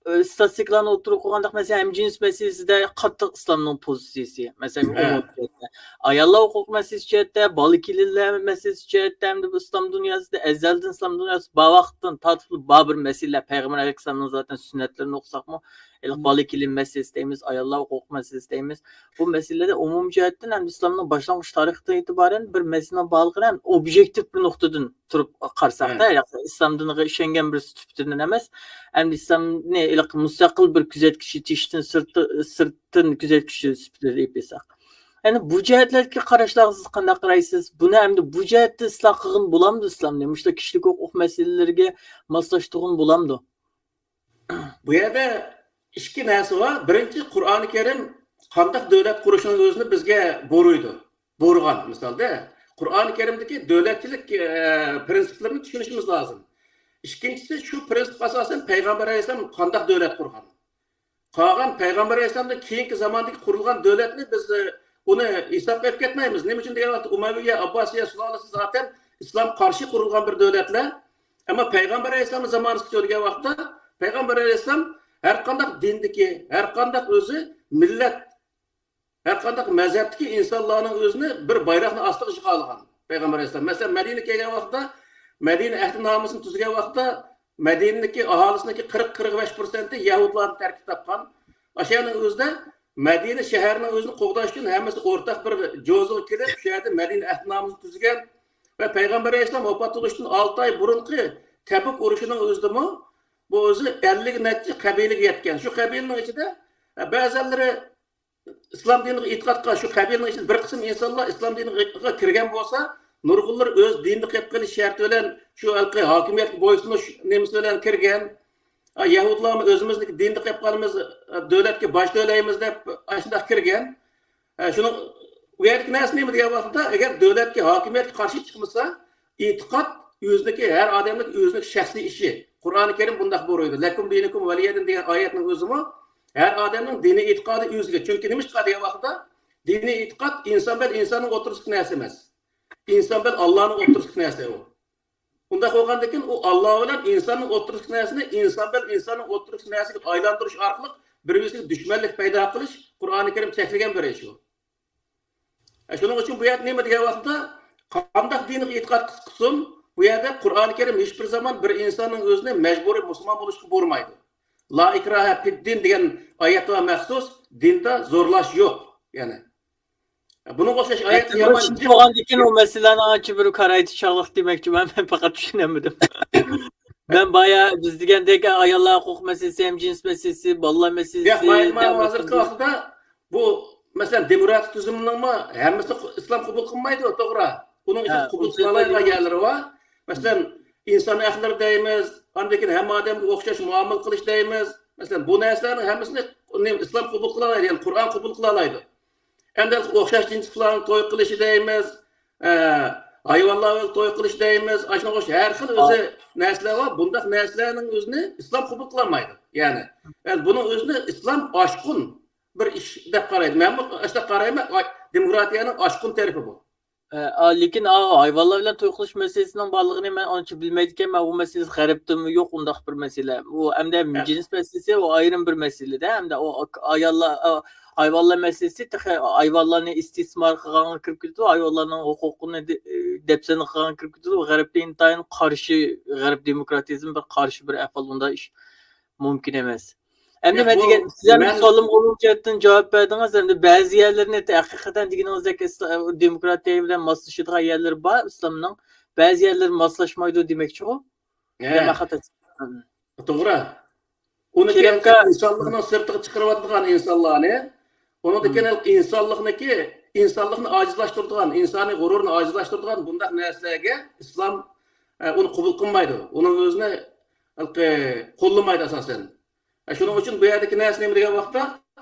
ئىستاتىستىكىلارنى ئوتتۇرىغا قويغاندا، مەسىلەن، ھەمجىنس مەسىلىسىدە قاتتىق ئىسلامنىڭ پوزىتسىيىسى. مەسىلەن، ھە. ئومۇمىي جەھەتتە. ئاياللار ھوقۇقى مەسىلىسى جەھەتتە، بالا كېلىنلەر مەسىلىسى جەھەتتە، ھەمدە بۇ ئىسلام دۇنياسىدا ئەزەلدىن ئىسلام دۇنياسى بار ۋاقىتتىن تارتىپ بار بىر مەسىلىلەر، پەيغەمبەر ئەلەيھىسسالامنىڭ زاتەن سۈننەتلىرىنى ئوقۇساقمۇ، ھېلىقى بالا كېلىن مەسىلىسى دەيمىز، ئاياللار ھوقۇقى مەسىلىسى دەيمىز. بۇ مەسىلىلەردە ئومۇمىي جەھەتتىن ھەم ئىسلامنىڭ باشلانغۇچ تارىخىدىن ئېتىبارەن بىر مەسىلىنىڭ بارلىقىنى ھەم ئوبيېكتىپ بىر نۇقتىدىن تۇرۇپ قارىساقتا، ھە. ھېلىقى ئىسلام دىنىغا ئىشەنگەن بىرسى سۈپىتىدىن ئەمەس، ئەمدى ئىسلامنى ھېلىقى مۇستەقىل بىر كۆزەتكۈچى، تىشتىن سىرتى-، سىرتتىن كۆزەتكۈچى سۈپىتىدە ئېلىپ ئېيتساق. يەنى بۇ جەھەتلەردىكى قاراشلارغا سىز قانداق قارايسىز؟ بۇنى ئەمدى بۇ جەھەتتە ئىسلاھ قىلغىلى بولامدۇ ئىسلامنى؟ مۇشۇنداق كىشىلىك ھوقۇق مەسىلىلىرىگە ماسلاشتۇرغىلى بولامدۇ؟ بۇ يەردە ئىككى نەرسە بار. بىرىنچى، قۇرئانى كەرىم قانداق دۆلەت قۇرۇشنىڭ ئۆزىنى بىزگە بۇيرۇيدۇ. بۇيرۇغان، مىسالدا، قۇرئانى كەرىمدىكى دۆلەتچىلىك، ئە، پىرىنسىپلىرىنى چۈشىنىشىمىز لازىم. ئىككىنچىسى، شۇ پىرىنسىپقا ئاساسەن پەيغەمبەر ئەلەيھىسسالام قانداق دۆلەت قۇرغان؟ قالغان پەيغەمبەر ئەلەيھىسسالامدىن كېيىنكى زاماندىكى قۇرۇلغان دۆلەتنى بىز، ئۇنى ھېسابقا ئېلىپ كەتمەيمىز. نېمە ئۈچۈن دېگەن ۋاقىتتا، ئۇمەۋىيە، ئابباسىيە سۇلالىسى زاتەن ئىسلامغا قارشى قۇرۇلغان بىر دۆلەتلەر. ئەمما پەيغەمبەر ئەلەيھىسسالامنىڭ زامانىسىغىچە دېگەن ۋاقىتتا، پەيغەمبەر ئەلەيھىسسالام ھەر قانداق دىندىكى، ھەر قانداق ئۆزى مىللەت، ھەر قانداق مەزھەپتىكى ئىنسانلارنىڭ ئۆزىنى بىر بايراقنىڭ ئاستىغا يىغالىغان پەيغەمبەر ئەلەيھىسسالام. مەسىلەن، مەدىنە كەلگەن ۋاقتىدا، مەدىنە ئەھدىنامىسىنى تۈزگەن ۋاقتىدا، مەدىنىدىكى ئاھالىسىنىڭكى قىرىق، قىرىق بەش پىرسەنتى يەھۇدىيلاردىن تەركىب تاپقان. ئاشۇنىڭ ئۆزىدە مەدىنە شەھىرىنىڭ ئۆزىنى قوغداش ئۈچۈن ھەممىسى ئورتاق بىر جوزىغا كېلىپ، شۇ يەردە مەدىنە ئەھدىنامىسىنى تۈزگەن ۋە پەيغەمبەر ئەلەيھىسسالام ۋاپات بولۇشتىن ئالتە ئاي بۇرۇنقى تەبۈك ئۇرۇشىنىڭ ئۆزىدىمۇ بۇ ئۆزى ئەللىك نەچچە قەبىلىگە يەتكەن. شۇ قەبىلىنىڭ ئىچىدە، ئە، بەزىلىرى ئىسلام دىنىغا ئېتىقاد قىلغان شۇ قەبىلىنىڭ ئىچىدە بىر قىسىم ئىنسانلار ئىسلام دىنىغا كىرگەن بولسا، نۇرغۇنلىرى ئۆز دىنىدا قېلىپ قېلىش شەرتى بىلەن شۇ ھېلىقى ھاكىمىيەتكە بويسۇنۇش نېمىسى بىلەن كىرگەن. ئا، يەھۇدلارمۇ ئۆزىمىزنىڭ دىنىدا قېلىپ قالىمىز، دۆلەتكە باج تۆلەيمىز دەپ ئاشۇنداق كىرگەن. ئە، شۇنىڭ، ئۇ يەردىكى نەرسە نېمە دېگەن ۋاقىتتا، ئەگەر دۆلەتكە، ھاكىمىيەتكە قارشى چىقمىسا، ئېتىقاد ئۆزىنىڭكى، ھەر ئادەمنىڭ ئۆزىنىڭ شەخسىي ئىشى. قۇرئانى كەرىم بۇنداق بۇيرۇيدۇ، «لەكۇم دىنۇكۇم ۋەلىيە دىن» دېگەن ئايەتنىڭ ئۆزىمۇ ھەر ئادەمنىڭ دىنىي ئېتىقادى ئۆزىگە. چۈنكى نېمىشقا دېگەن ۋاقىتتا، دىنىي ئېتىقاد ئىنسان بىلەن ئىنساننىڭ ئوتتۇرىسىدىكى نەرسە ئەمەس. ئىنسان بىلەن ئاللانىڭ ئوتتۇرىسىدىكى نەرسە ئۇ. ئۇنداق بولغاندىكىن، ئۇ ئاللا بىلەن ئىنساننىڭ ئوتتۇرىسىدىكى نەرسىنى ئىنسان بىلەن ئىنساننىڭ ئوتتۇرىسىدىكى نەرسىگە ئايلاندۇرۇش ئارقىلىق بىر-بىرسىگە دۈشمەنلىك پەيدا قىلىش قۇرئانى كەرىم چەكلىگەن بىر ئىش ئۇ. ئە، شۇنىڭ ئۈچۈن بۇ يەردە نېمە دېگەن ۋاقىتتا، قانداق دىنغا ئېتىقاد قىلسۇن، بۇ يەردە قۇرئانى كەرىم ھېچبىر زامان بىر ئىنساننىڭ ئۆزىنى مەجبۇرىي مۇسۇلمان بولۇشقا بۇيرۇمايدۇ. «لا ئىكراھە فىددىن» دېگەن ئايەت بار مەخسۇس، دىندا زورلاش يوق، يەنى. بۇنىڭغا ئوخشاش ئايەت يامان. بولغاندىكىن ئۇ مەسىلىنىڭ ئانچە بىر كارايتى چاغلىق دېمەكچىمەن، مەن پەقەت چۈشىنەلمىدىم. مەن بايا بىز دېگەندەك ئاياللار ھوقۇق مەسىلىسى، ھەمجىنس مەسىلىسى، بالىلار مەسىلىسى، ياق، بايا ھازىرقى ۋاقىتتا بۇ، مەسىلەن، دېموكراتىك تۈزۈمنىڭمۇ ھەممىسى ئىسلام قوبۇل قىلمايدۇ، توغرا. ئۇنىڭ ئىچىدە قوبۇل قىلالايدىغان يەرلىرى بار. مەسىلەن، ئىنسان ھەقلىرى دەيمىز، ئاندىن كېيىن ھەممە ئادەمگە ئوخشاش مۇئامىلە قىلىش دەيمىز. مەسىلەن، بۇ نەرسىلەرنىڭ ھەممىسىنى ئىسلام قوبۇل قىلالايدۇ، يەنى قۇرئان قوبۇل قىلالايدۇ. ئەمدى ئوخشاش جىنسلىكلارنىڭ توي قىلىشى دەيمىز، ئە، ھايۋانلار بىلەن توي قىلىش دەيمىز، ئاشۇنىڭغا ئوخشاش ھەر خىل ئۆزى نەرسىلەر بار. بۇنداق نەرسىلەرنىڭ ئۆزىنى ئىسلام قوبۇل قىلالمايدۇ. يەنى، يەنى بۇنىڭ ئۆزىنى ئىسلام ئاشقۇن بىر ئىش دەپ قارايدۇ. مەنمۇ ئاشۇنداق قارايمەن، ئاي-، دېموكراتىيەنىڭ ئاشقۇن تەرىپى بۇ. ئە، ئا، لېكىن، ئا، ھايۋانلار بىلەن توي قىلىش مەسىلىسىنىڭ بارلىقىنى مەن ئانچە بىلمەيدىكەنمەن. ئۇ مەسىلىسى غەربتىمۇ يوق ئۇنداق بىر مەسىلە. ئۇ ئەمدى جىنس مەسىلىسى، ئۇ ئايرىم بىر مەسىلىدە. ئەمدى ئۇ ئاياللار، ئا، ھايۋانلار مەسىلىسى تېخى ھايۋانلارنى ئىستىسمار قىلغانغا كىرىپ كېتىدۇ، ھايۋانلارنىڭ ھوقۇقىنى دە-، دەپسەندە قىلغانغا كىرىپ كېتىدۇ. غەربتە ئىنتايىن قارشى، غەرب دېموكراتىزمى بىر قارشى بىر ئەھۋال، ئۇنداق ئىش مۇمكىن ئەمەس. ئەمدى ياق، مەن بۇ دېگەن، سىز ھەم مەن سوئالىمغا ئۇلۇغ جەھەتتىن جاۋاب بەردىڭىز. ئەمدى بەزى يەرلىرىنى ھەقىقەتەن دېگىنىڭىزدەك ئىسلا-، دېموكراتىيە بىلەن ماسلىشىدىغان يەرلىرى بار ئىسلامنىڭ. بەزى يەرلىرى ماسلاشمايدۇ دېمەكچىغۇ؟ ھە. يا مەن خاتا چۈشەندىم؟ توغرا. ئۇنى كېيىن كېرەمكە ئىنسانلىقنىڭ سىرتىغا چىقىرىۋاتىدىغان ئىنسانلارنى، ئۇنىڭدىن كېيىن ئىنسانلىقنىكى، ئىنسانلىقنى ئاجىزلاشتۇرىدىغان، ئىنسانىي غۇرۇرنى ئاجىزلاشتۇرىدىغان بۇنداق نەرسىلەرگە ئىسلام، ئە، ئۇنى قوبۇل قىلمايدۇ. ئۇنىڭ ئۆزىنى ھېلىقى قوللىمايدۇ ئاساسەن. ئە، شۇنىڭ ئۈچۈن بۇ يەردىكى نەرسە نېمە دېگەن ۋاقىتتا،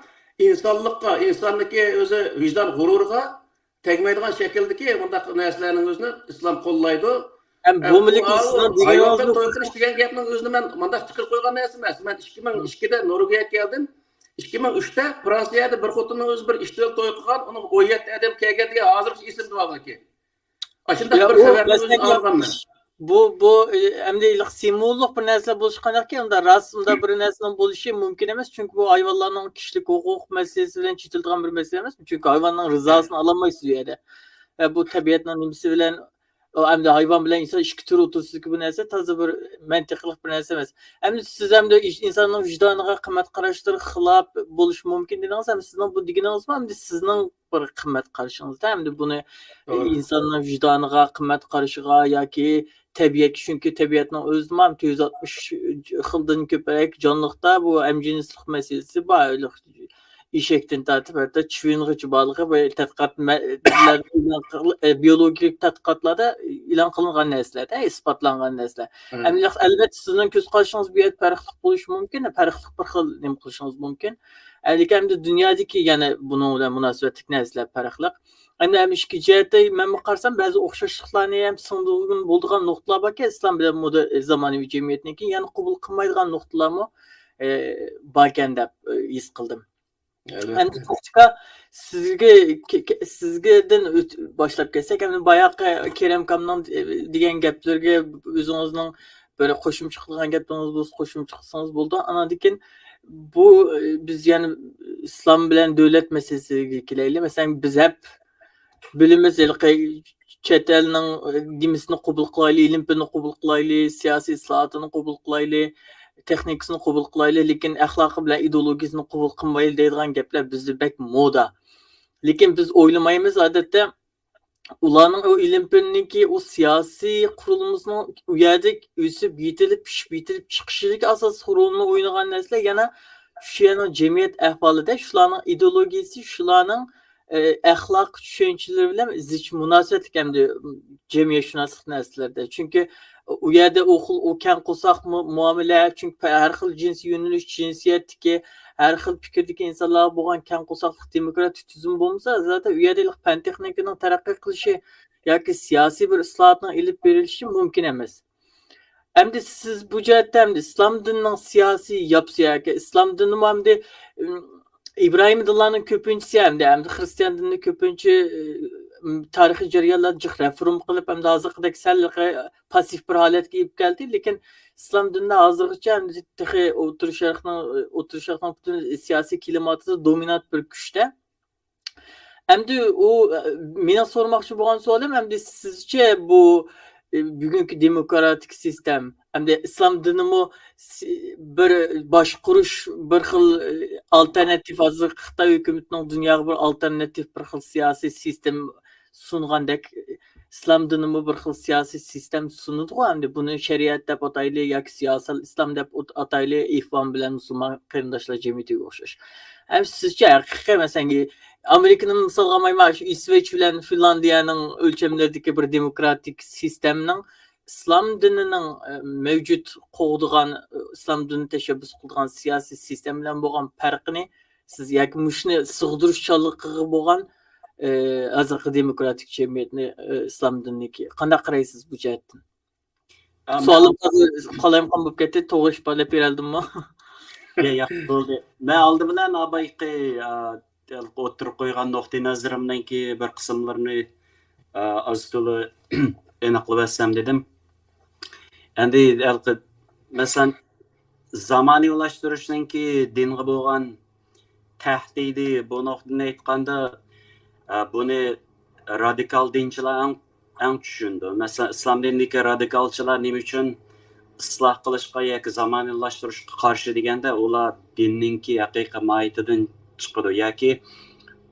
ئىنسانلىققا، ئىنساننىڭكى ئۆزى ۋىجدان غۇرۇرىغا تەگمەيدىغان شەكىلدىكى مۇنداق نەرسىلەرنىڭ ئۆزىنى ئىسلام قوللايدۇ. ھەم ئە، بۇمۇ بۇ لېكىن ئاۋۇ سىزنىڭ ھايۋان دېگىنىڭىزنى بىلەن توي قىلىش دېگەن گەپنىڭ ئۆزىنى مەن مۇنداق چىقىرىپ قويغان نەرسە ئەمەس. مەن ئىككى مىڭ ئىككىدە نورۋېگىيەگە كەلدىم. ئىككى مىڭ ئۈچتە فرانسىيەدە بىر خوتۇننىڭ ئۆزى بىر ئىش بىلەن توي قىلغان، ئۇنىڭغا ئون يەتتە ئادەم كەلگەن دېگەن ھازىرغىچە ئېسىمدە بار بۇنىڭكى. ئاشۇنداق يا، بىر ئۇ خەۋەرنى ئۆزۈم مەسىلەن ئاڭلىغانمەن. بۇ، بۇ، ئە، ئەمدى ھېلىقى سىمۋوللۇق بىر نەرسىلەر بولۇشقا قانداقكى، ئۇندا راست، ئۇنداق بىر نەرسىنىڭ بولۇشى مۇمكىن ئەمەس، چۈنكى بۇ ھايۋانلارنىڭ كىشىلىك ھوقۇق مەسىلىسى بىلەن چېتىلىدىغان بىر مەسىلە ئەمەس، چۈنكى ھايۋاننىڭ رىزاسىنى ئالالمايسىز ئۇ يەردە. ۋە بۇ تەبىئەتنىڭ نېمىسى بىلەن، ئۇ ئەمدى ھايۋان بىلەن ئىنسان ئىككى تۈر ئوتتۇرىسىدىكى بۇ نەرسە تازا بىر مەنتىقلىق بىر نەرسە ئەمەس. ئەمدى سىز ئەمدى ئىش-، ئىنساننىڭ ۋىجدانىغا قىممەت قاراشلىرى خىلاپ بولۇشى مۇمكىن دېدىڭىز، ئەمدى سىزنىڭ بۇ دېگىنىڭىزمۇ ئەمدى سىزنىڭ بىر قىممەت قارىشىڭىزدا، ئەمدى بۇنى توغرا. ئىنساننىڭ ۋىجدانىغا، قىممەت قارىشىغا ياكى تەبىئەتكە، چۈنكى تەبىئەتنىڭ ئۆزىدىمۇ ھەم تۆت يۈز ئاتمىش خىلدىن كۆپرەك جانلىقتا بۇ ھەمجىنسلىق مەسىلىسى بار. ئېشەكتىن تارتىپ ھەتتا چىۋىنغىچە بارلىقى بۇ تەتقىقات مە-، ئېلان قىل-، ئە، بىيولوگىك تەتقىقاتلاردا ئېلان قىلىنغان نەرسىلەر، ئىسپاتلانغان نەرسىلەر. مم. ئەمدى ئەلۋەتتە سىزنىڭ كۆز قارىشىڭىز بۇ يەردە پەرقلىق بولۇشى مۇمكىن، پەرقلىق بىر خىل نېمە قىلىشىڭىز مۇمكىن. لېكىن ئەمدى دۇنيادىكى يەنە بۇنىڭ بىلەن مۇناسىۋەتلىك نەرسىلەر پەرقلىق. ئەمدى ھەم ئىككى جەھەتتە مەنمۇ قارىسام، بەزى ئوخشاشلىقلارنى ھەم سىڭدۈرگىلى بولىدىغان نۇقتىلار باركەن، ئىسلام بىلەن مۇدە-، زامانىۋى جەمئىيەتنىڭكى يەنە قوبۇل قىلمايدىغان نۇقتىلارمۇ، ئە، باركەن دەپ، ئە، ھېس قىلدىم. ئەمدى ئەلۋەتتە. توختىكا، سىزگە، كە-، كە-، سىزگىدىن ئۆت-، باشلاپ كەتسەك، ئەمدى باياقى كېرەم ئاكامنىڭ، ئە، دېگەن گەپلىرىگە ئۆزىڭىزنىڭ بىر قوشۇمچە قىلغان گەپلىرىڭىز بولسا، قوشۇمچە قىلسىڭىز بولىدۇ. ئاناندىن كېيىن بۇ، ئە، بىز يەنە ئىسلام بىلەن دۆلەت مەسىلىسىگە كېلەيلى. مەسىلەن، بىز ھەپ بىلىمىز، ھېلىقى چەت ئەلنىڭ نېمىسىنى قوبۇل قىلايلى، ئېلىمپىنى قوبۇل قىلايلى، سىياسىي ئىسلاھاتىنى قوبۇل قىلايلى، تېخنىكىسىنى قوبۇل قىلايلى، لېكىن ئەخلاقى بىلەن ئىدېئولوگىيىسىنى قوبۇل قىلمايلى دەيدىغان گەپلەر بىزدە بەك مودا. لېكىن بىز ئويلىمايمىز، ئادەتتە ئۇلارنىڭ ئۇ ئىلىم پېنىنىڭكى ئۇ سىياسىي قۇرۇلمىسىنىڭ ئۇ يەردە ئۆسۈپ يېتىلىپ، پىشىپ يېتىلىپ چىقىشىدىكى ئاساسلىق رولىنى ئوينىغان نەرسىلەر يەنە شۇ يەرنىڭ جەمئىيەت ئەھۋالىدا، شۇلارنىڭ ئىدېئولوگىيىسى، شۇلارنىڭ، ئە، ئەخلاق چۈشەنچىلىرى بىلەن زىچ مۇناسىۋەتلىك ھەمدە جەمئىيەتشۇناسلىق نەرسىلەردە. چۈنكى ئۇ يەردە ئۇ خىل، ئۇ كەڭ قورساق مۇ-، مۇئامىلە، چۈنكى پە-، ھەر خىل جىنسىي يۆنىلىش، جىنسىيەتتىكى، ھەر خىل پىكىردىكى ئىنسانلارغا بولغان كەڭ قورساقلىق دېموكراتىك تۈزۈم بولمىسا، زاتەن ئۇ يەردە پەن تېخنىكىنىڭ تەرەققىي قىلىشى ياكى سىياسىي بىر ئىسلاھاتنىڭ ئېلىپ بېرىلىشى مۇمكىن ئەمەس. ئەمدى سىز بۇ جەھەتتە ئەمدى ئىسلام دىنىنىڭ سىياسىي ياپىسى ياكى ئىسلام دىنىمۇ ئەمدى، ئىم، ئىبراھىمدىنلارنىڭ كۆپىنچىسى ئەمدى، ئەمدى خىرىستىيان دىنىنى كۆپىنچە، ئىم، تارىخىي جەريانلاردا جىق رېفورم قىلىپ، ئەمدى ھازىرقىدەك سەل پاسسىپ بىر ھالەتكە ئېلىپ كەلدى. لېكىن ئىسلام دىنى ھازىرغىچە ئەمدى تېخى ئوتتۇرا شەرقنىڭ، ئوتتۇرا شەرقنىڭ پۈتۈن سىياسىي كىلىماتىدا دومىنانت بىر كۈچتە. ئەمدى ئۇ، مېنىڭ سورىماقچى بولغان سوئالىم، ئەمدى سىزچە بۇ، بۈگۈنكى دېموكراتىك سىستېم، ئەمدى ئىسلام دىنىمۇ سى-، بىر باشقۇرۇش، بىر خىل، ئالتېرناتىپ، ھازىر خىتاي ھۆكۈمىتىنىڭ دۇنياغا بىر ئالتېرناتىپ، بىر خىل سىياسىي سىستېم سۇنغاندەك، ئىسلام دىنىمۇ بىر خىل سىياسىي سىستېم سۇنىدىغۇ، ئەمدى بۇنى شەرىئەت دەپ ئاتايلى ياكى سىياسەت ئىسلام دەپ ئوت-، ئاتايلى، ئىخۋان بىلەن مۇسۇلمان قېرىنداشلار جەمئىيىتىگە ئوخشاش. ئەمدى سىزچە ھەقىقىي، مەسىلەن، ئامېرىكىنى مىسالغا ئالمايمەن، شۇ ئىسۋېچ بىلەن فىنلاندىيەنىڭ ئۆلچەملىرىدىكى بىر دېموكراتىك سىستېمىنىڭ ئىسلام دىنىنىڭ، ئە، مەۋجۇت قوغدىغان، ئە، ئىسلام دىنى تەشەببۇس قىلىدىغان سىياسىي سىستېما بىلەن بولغان پەرقىنى سىز ياكى مۇشۇنى سىغدۇرۇشچانلىقىغا بولغان، ئە، ھازىرقى دېموكراتىك جەمئىيەتنى، ئە، ئىسلام دىنىنىڭكى قانداق قارايسىز بۇ جەھەتتىن؟ ئا، مەن سوئالىم ھازىر قالايمىقان بولۇپ كەتتى، توغرا ئىپادىلەپ بېرەلدىممۇ؟ يا، ياخشى بولدى. مەن ئالدى بىلەن ئا بايىقى، ئا، ئوتتۇرىغا قويغان نۇقتىئى نەزىرىمنىڭكى بىر قىسىملىرىنى، ئا، ئاز تولا ئېنىقلىۋەتسەم دېدىم. ئەمدى ھېلىقى، مەسىلەن، زامانىۋىلاشتۇرۇشنىڭكى دىنغا بولغان تەھدىتى، بۇ نۇقتىدىن ئېيتقاندا، ئە، بۇنى رادىكال دىنچىلار ئەڭ، ئەڭ چۈشىنىدۇ. مەسىلەن، ئىسلام دىنىدىكى رادىكالچىلار نېمە ئۈچۈن ئىسلاھ قىلىشقا ياكى زامانىۋىلاشتۇرۇشقا قارشى دېگەندە، ئۇلار دىننىڭكى ھەقىقىي ماھىيىتىدىن چىقىدۇ ياكى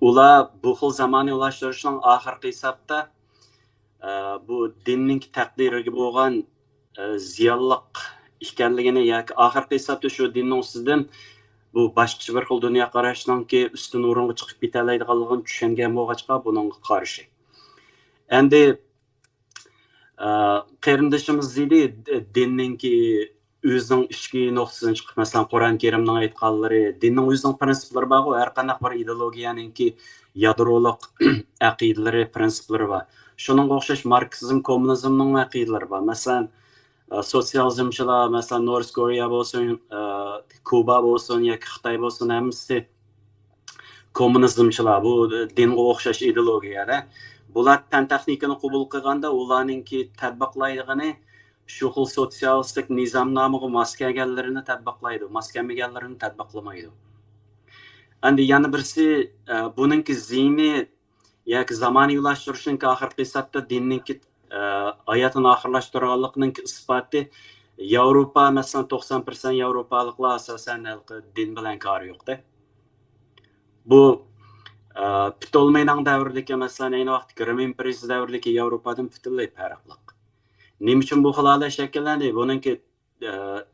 ئۇلار بۇ خىل زامانىۋىلاشتۇرۇشنىڭ ئاخىرقى ھېسابتا، ئە، بۇ دىننىڭكى تەقدىرىگە بولغان، ئە، زىيانلىق ئىكەنلىكىنى ياكى ئاخىرقى ھېسابتا شۇ دىننىڭ ئۈستىدىن بۇ باشقىچە بىر خىل دۇنيا قاراشنىڭكى ئۈستۈن ئورۇنغا چىقىپ كېتەلەيدىغانلىقىنى چۈشەنگەن بولغاچقا، بۇنىڭغا قارشى. ئەمدى، ئە، قېرىندىشىمىز دېدى، د-، دىننىڭكى ئۆزىنىڭ ئىچكى نۇقتىسىدىن چىقىپ، مەسىلەن، قۇرئان كەرىمنىڭ ئېيتقانلىرى، دىننىڭ ئۆزىنىڭ پىرىنسىپلىرى بارغۇ، ھەر قانداق بىر ئىدېئولوگىيەنىڭكى يادرولۇق ئەقىدىلىرى، پىرىنسىپلىرى بار. شۇنىڭغا ئوخشاش ماركسىزم، كوممۇنىزمنىڭ ئەقىدىلىرى بار. مەسىلەن، ئە، سوتسىيالىزمچىلار، مەسىلەن، نورس كورېيە بولسۇن، ئە، كۇبا بولسۇن ياكى خىتاي بولسۇن، ھەممىسى كوممۇنىزمچىلار، بۇ دىنغا ئوخشاش ئىدېئولوگىيەدە. بۇلار پەن تېخنىكىنى قوبۇل قىلغاندا، ئۇلارنىڭكى تەتبىقلايدىغىنى شۇ خىل سوتسىيالىستىك نىزامنامىغا ماس كەلگەنلىرىنى تەتبىقلايدۇ، ماس كەلمىگەنلىرىنى تەتبىقلىمايدۇ. ئەمدى يەنە بىرسى، ئە، بۇنىڭكى زىيىنى ياكى زامانىۋىلاشتۇرۇشنىڭكى ئاخىرقى ھېسابتا دىننىڭكى، ئە، ھاياتىنى ئاخىرلاشتۇرغانلىقىنىڭكى ئىسپاتى ياۋروپا، مەسىلەن، توقسان پىرسەنت ياۋروپالىقلار ئاساسەن ھېلىقى دىن بىلەن كارى يوق-دە. بۇ، ئە، پتولمېينىڭ دەۋرىدىكى، مەسىلەن، ئەينى ۋاقىتتىكى رىم ئىمپېرىيىسى دەۋرىدىكى ياۋروپادىن پۈتۈنلەي پەرقلىق. نېمە ئۈچۈن بۇ خىل ھالەت شەكىللەندى؟ بۇنىڭكى، ئە،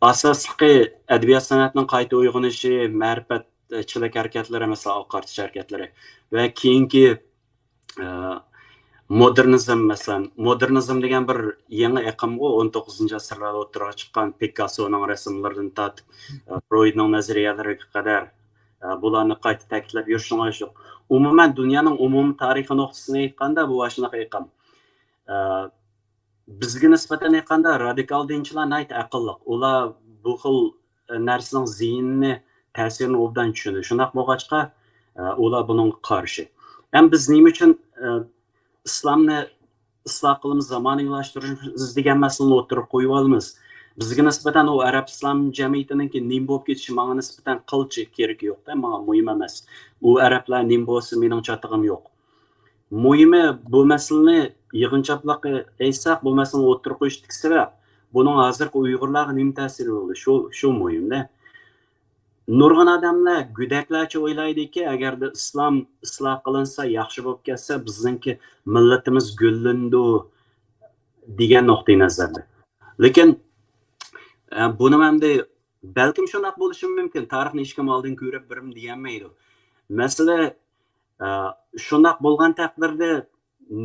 ئاساسلىقى ئەدەبىيات سەنئەتنىڭ قايتا ئويغىنىشى، مەرىپەتچىلىك ھەرىكەتلىرى، مەسىلەن، ئاق قارتۇش ھەرىكەتلىرى ۋە كېيىنكى، ئە، مودېرنىزم، مەسىلەن، مودېرنىزم دېگەن بىر يېڭى ئېقىمغۇ، ئون توققۇزىنچى ئەسىرلەردە ئوتتۇرىغا چىققان پىكاسسونىڭ رەسىملىرىدىن تارتىپ، ئە، فرويدنىڭ نەزەرىيەلىرىگە قەدەر، ئە، بۇلارنى قايتا تەكىتلەپ يۈرۈشنىڭ ھاجىتى يوق. ئومۇمەن، دۇنيانىڭ ئومۇمىي تارىخىي نۇقتىسىدىن ئېيتقاندا، بۇ ئاشۇنداق ئېقىم. ئە، بىزگە نىسبەتەن ئېيتقاندا، رادىكال دىنچىلار ناھايىتى ئەقىللىق. ئۇلار بۇ خىل، ئە، نەرسىنىڭ زىيىنىنى، تەسىرىنى ئوبدان چۈشىنىدۇ. شۇنداق بولغاچقا، ئە، ئۇلار بۇنىڭغا قارشى. ھەم بىز نېمە ئۈچۈن، ئە، ئىسلامنى ئىسلاھ قىلىمىز، زامانىۋىلاشتۇرىمىز دېگەن مەسىلىنى ئوتتۇرىغا قويۇۋالىمىز؟ بىزگە نىسبەتەن ئۇ ئەرەب ئىسلام جەمئىيىتىنىڭكى نېمە بولۇپ كېتىشى ماڭا نىسبەتەن قىلچە كېرىكى يوق-دە، ماڭا مۇھىم ئەمەس. ئۇ ئەرەبلەر نېمە بولسا، مېنىڭ چاتىقىم يوق. مۇھىمى، بۇ مەسىلىنى يىغىنچاقلاپ ئېيتساق، بۇ مەسىلىنى ئوتتۇرىغا قويۇشتىكى سەۋەب، بۇنىڭ ھازىرقى ئۇيغۇرلارغا نېمە تەسىرى بولدى؟ شۇ، شۇ مۇھىمدە. نۇرغۇن ئادەملەر گۆدەكلەرچە ئويلايدۇكى، ئەگەردە ئىسلام ئىسلاھ قىلىنسا، ياخشى بولۇپ كەتسە، بىزنىڭكى مىللىتىمىز گۈللىنىدۇ دېگەن نۇقتىئى نەزەردە. لېكىن، ئە، بۇنىمۇ ئەمدى بەلكىم شۇنداق بولۇشى مۇمكىن. تارىخنى ھېچكىم ئالدىن كۆرۈپ بىرىم دېيەلمەيدۇ. مەسىلە، ئە، شۇنداق بولغان تەقدىردە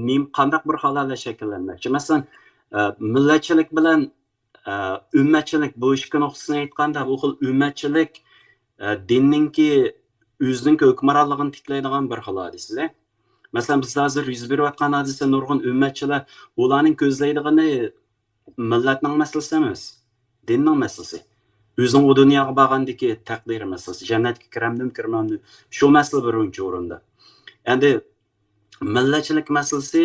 نېم-، قانداق بىر ھالەتلەر شەكىللەنمەكچى؟ مەسىلەن، ئە، مىللەتچىلىك بىلەن، ئە، ئۈممەتچىلىك، بۇ ئىككى نۇقتىسىنى ئېيتقاندا، بۇ خىل ئۈممەتچىلىك، ئە، دىننىڭكى ئۆزىنىڭكى ھۆكۈمرانلىقىنى تىكلەيدىغان بىر خىل ھادىسىلەر. مەسىلەن، بىزدە ھازىر يۈز بېرىۋاتقان ھادىسە، نۇرغۇن ئۈممەتچىلەر، ئۇلارنىڭ كۆزلەيدىغىنى مىللەتنىڭ مەسىلىسى ئەمەس، دىننىڭ مەسىلىسى. ئۆزۈڭ ئۇ دۇنياغا بارغاندىكى تەقدىرى مەسىلىسى، جەننەتكە كىرەمدىم، كىرمەمدىم، شۇ مەسىلە بىرىنچى ئورۇندا. ئەمدى مىللەتچىلىك مەسىلىسى،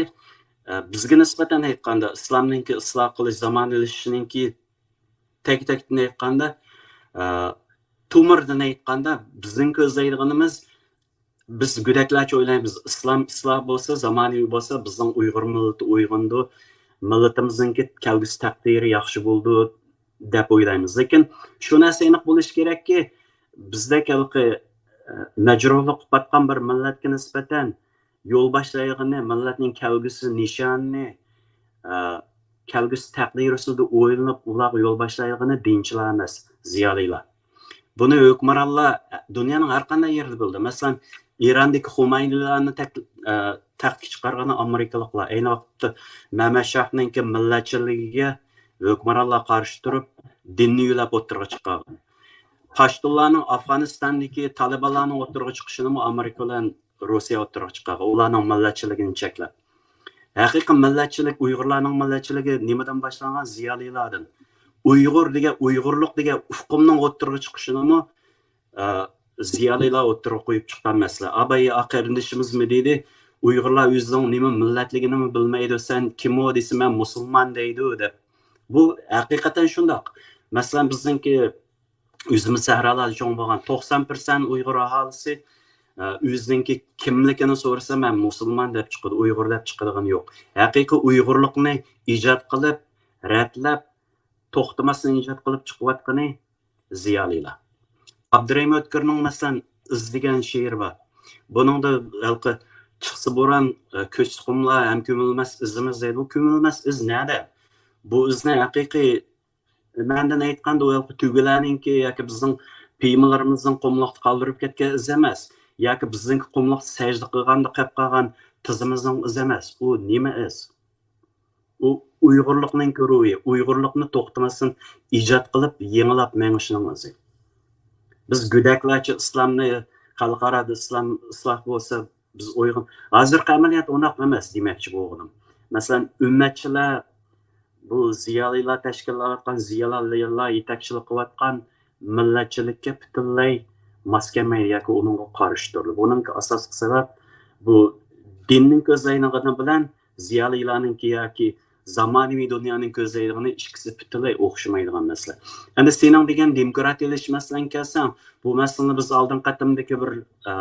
ئە، بىزگە نىسبەتەن ئېيتقاندا، ئىسلامنىڭكى ئىسلاھ قىلىش، زامانىۋىلىشىشنىڭكى تەك-تەكتىن ئېيتقاندا، ئە، تومۇردىن ئېيتقاندا، بىزنىڭ كۆزلەيدىغىنىمىز، بىز گۆدەكلەرچە ئويلايمىز، ئىسلام ئىسلاھ بولسا، زامانىۋى بولسا، بىزنىڭ ئۇيغۇر مىللىتى ئويغىنىدۇ، مىللىتىمىزنىڭكى كەلگۈسى تەقدىرى ياخشى بولىدۇ، دەپ ئويلايمىز. لېكىن شۇ نەرسە ئېنىق بولۇشى كېرەككى، بىزدەك ھېلىقى، ئە، مەجرۇھلۇق قىلىۋاتقان بىر مىللەتكە نىسبەتەن يول باشلايدىغىنى، مىللەتنىڭ كەلگۈسى نىشانىنى، ئە، كەلگۈسى تەقدىرى ئۈستىدە ئويلىنىپ، ئۇلارغا يول باشلايدىغىنى دىنچىلار ئەمەس، زىيالىيلار. بۇنى ھۆكۈمرانلار دۇنيانىڭ ھەر قانداق يېرىدە بىلدى. مەسىلەن، ئىراندىكى خۇمەينىلارنى تەك-، ئە، تەختكە چىقارغىنى ئامېرىكىلىقلار. ئەينى ۋاقىتتا مەمەت شاھنىڭكى مىللەتچىلىكىگە ھۆكۈمرانلار قارشى تۇرۇپ، دىننى يۆلەپ ئوتتۇرىغا چىقارغان. پاشتۇنلارنىڭ ئافغانىستاندىكى تالىبانلارنىڭ ئوتتۇرىغا چىقىشىنىمۇ ئامېرىكا بىلەن روسىيە ئوتتۇرىغا چىقارغان. ئۇلارنىڭ مىللەتچىلىكىنى چەكلەپ. ھەقىقىي مىللەتچىلىك، ئۇيغۇرلارنىڭ مىللەتچىلىكى نېمىدىن باشلانغان؟ زىيالىيلاردىن. ئۇيغۇر دېگەن، ئۇيغۇرلۇق دېگەن ئۇقۇمنىڭ ئوتتۇرىغا چىقىشىنىمۇ، ئە، زىيالىيلار ئوتتۇرىغا قويۇپ چىققان مەسىلە. ئاباي، ئا، قېرىندىشىمىزمۇ دېدى، ئۇيغۇرلار ئۆزىنىڭ نېمە مىللەتلىكىنىمۇ بىلمەيدۇ، سەن كىم ئۇ دېسە، مەن مۇسۇلمان دەيدۇ، دەپ. بۇ ھەقىقەتەن شۇنداق. مەسىلەن، بىزنىڭكى ئۆزىمىز سەھرادا چوڭ بولغان توقسان پىرسەنت ئۇيغۇر ئاھالىسى، ئە، ئۆزىنىڭكى كىملىكىنى سورىسا، مەن مۇسۇلمان دەپ چىقىدۇ، ئۇيغۇر دەپ چىقىدىغىنى يوق. ھەقىقىي ئۇيغۇرلۇقنى ئىجاد قىلىپ، رەتلەپ، توختىماستىن ئىجاد قىلىپ چىقىۋاتقىنى زىيالىيلار. ئابدۇرېھىم ئۆتكۈرنىڭ، مەسىلەن، ئىز دېگەن شېئىرى بار. بۇنىڭدا ھېلىقى چىقسا بوران، ئە، كۆچسە قۇملار، ھەم كۆمۈلمەس ئىزىمىز دەيدۇ. بۇ كۆمۈلمەس ئىز نەدە؟ بۇ ئىزنى ھەقىقىي مەنىدىن ئېيتقاندا، ئۇ ھېلىقى تۆگىلەرنىڭكى ياكى بىزنىڭ پىيمىلىرىمىزنىڭ قۇملۇقتا قالدۇرۇپ كەتكەن ئىز ئەمەس. ياكى بىزنىڭكى قۇملۇقتا سەجدە قىلغاندا قېلىپ قالغان تىزىمىزنىڭ ئىزى ئەمەس. ئۇ نېمە ئىز؟ ئۇ ئۇيغۇرلۇقنىڭكى روھى، ئۇيغۇرلۇقنى توختىماستىن ئىجاد قىلىپ، يېڭىلاپ مېڭىشنىڭ ئىزى. بىز گۆدەكلەرچە ئىسلامنى، خەلقئارادا ئىسلام ئىسلاھ بولسا، بىز ئويغان-، ھازىرقى ئەمەلىيەت ئۇنداق ئەمەس دېمەكچى بولغىنىم. مەسىلەن، ئۈممەتچىلەر، بۇ زىيالىيلار تەشكىللەۋاتقان، زىيالىيلار يېتەكچىلىك قىلىۋاتقان مىللەتچىلىككە پۈتۈنلەي ماس كەلمەيدۇ ياكى ئۇنىڭغا قارشى تۇرىدۇ. بۇنىڭكى ئاساسلىق سەۋەب، بۇ دىننىڭ كۆزلەيدىغىنى بىلەن زىيالىيلارنىڭكى ياكى زامانىۋى دۇنيانىڭ كۆزلەيدىغىنى ئىككىسى پۈتۈنلەي ئوخشىمايدىغان مەسىلە. ئەمدى سېنىڭ دېگەن دېموكراتىيەلىشىش مەسىلەڭگە كەلسەڭ، بۇ مەسىلىنى بىز ئالدىنقى قېتىمدىكى بىر، ئە،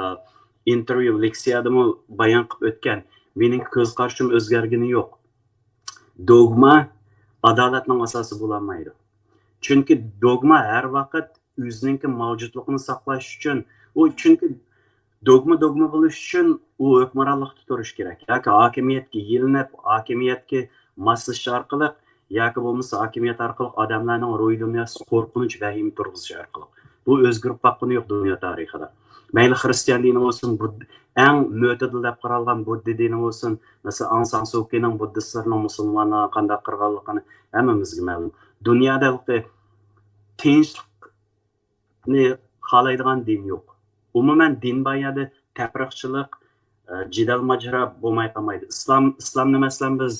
ئىنتېرۋيۇ، لېكسىيەدىمۇ بايان قىلىپ ئۆتكەن. مېنىڭ كۆز قارىشىم ئۆزگەرگىنى يوق. دوگما ئادالەتنىڭ ئاساسى بولالمايدۇ. چۈنكى دوگما ھەر ۋاقىت ئۆزىنىڭكى مەۋجۇتلۇقىنى ساقلاش ئۈچۈن، ئۇ، چۈنكى دوگما دوگما بولۇش ئۈچۈن ئۇ ھۆكۈمرانلىقتا تۇرۇشى كېرەك. ياكى ھاكىمىيەتكە يېلىنىپ، ھاكىمىيەتكە ماسلىشىش ئارقىلىق، ياكى بولمىسا ھاكىمىيەت ئارقىلىق ئادەملەرنىڭ روھىي دۇنياسىدا قورقۇنچ، ۋەھىمە تۇرغۇزۇش ئارقىلىق. بۇ ئۆزگىرىپ باققىنى يوق دۇنيا تارىخىدا. مەيلى خىرىستىيان دىنى بولسۇن، بۇد-، ئەڭ مۆتىدىل دەپ قارالغان بۇددا دىنى بولسۇن، مەسىلەن، ئاڭ سان سۇ كىنىڭ بۇددىستلارنىڭ مۇسۇلمانلارغا قانداق قىلغانلىقىنى ھەممىمىزگە مەلۇم. دۇنيادا ھېلىقى تىنچلىقنى خالايدىغان دىن يوق. ئومۇمەن، دىن بار يەردە تەپرىقىچىلىق، ئە، جېدەل-ماجىرا بولماي قالمايدۇ. ئىسلام، ئىسلامنى، مەسىلەن، بىز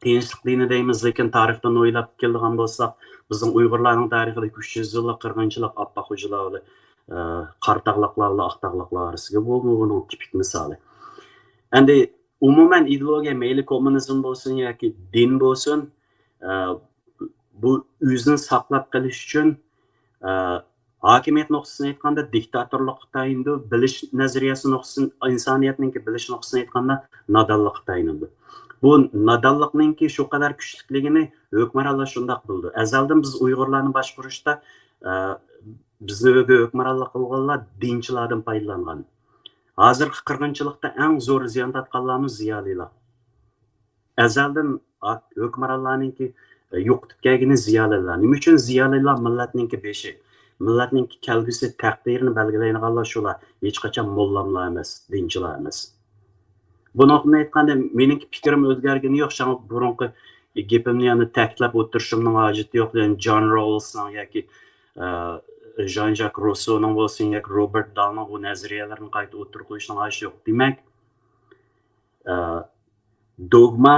تىنچلىق دىنى دەيمىز، لېكىن تارىختىن ئويلاپ كېلىدىغان بولساق، بىزنىڭ ئۇيغۇرلارنىڭ تارىخىدىكى ئۈچ يۈز يىللىق قىرغىنچىلىق ئاپپاق خوجىلار بىلەن، ئە، قارا تاغلىقلار بىلەن ئاق تاغلىقلار ئارىسىدىكى، بۇ، بۇ بۇنىڭ تىپىك مىسالى. ئەمدى ئومۇمەن ئىدېئولوگىيە، مەيلى كوممۇنىزم بولسۇن ياكى دىن بولسۇن، ئە، بۇ ئۆزىنى ساقلاپ قېلىش ئۈچۈن، ئە، ھاكىمىيەت نۇقتىسىدىن ئېيتقاندا دىكتاتورلۇققا تايىنىدۇ، بىلىش نەزەرىيەسى نۇقتىسىدىن، ئىنسانىيەتنىڭكى بىلىش نۇقتىسىدىن ئېيتقاندا نادانلىققا تايىنىدۇ. بۇ نادانلىقنىڭكى شۇ قەدەر كۈچلۈكلۈكىنى ھۆكۈمرانلار شۇنداق بىلىدۇ. ئەزەلدىن بىز ئۇيغۇرلارنى باشقۇرۇشتا، ئە، بىزنى ھۆكمرانلىق قىلغانلار دىنچىلاردىن پايدىلانغان. ھازىرقى قىرغىنچىلىقتا ئەڭ زور زىيان تارتقانلارمۇ زىيالىيلار. ئەزەلدىن ھۆكمرانلارنىڭكى يوقىتىپ كەلگىنى زىيالىيلار. نېمە ئۈچۈن زىيالىيلار مىللەتنىڭكى بېشى، مىللەتنىڭكى كەلگۈسى، تەقدىرىنى بەلگىلەيدىغانلار شۇلار. ھېچقاچان موللاملار ئەمەس، دىنچىلار ئەمەس. بۇنىڭدىن ئېيتقاندا، مېنىڭكى پىكرىم ئۆزگەرگىنى يوق. شۇڭا بۇرۇنقى گېپىمنى يەنە تەكىتلەپ ئولتۇرۇشۇمنىڭ ھاجىتى يوق. يەنى جان رولسنىڭ ياكى، ئە، ژان ژاك روسسونىڭ بولسۇن ياكى روبېرت دالنىڭ بۇ نەزەرىيەلىرىنى قايتا ئوتتۇرىغا قويۇشنىڭ ھاجىتى يوق. دېمەك، ئە، دوگما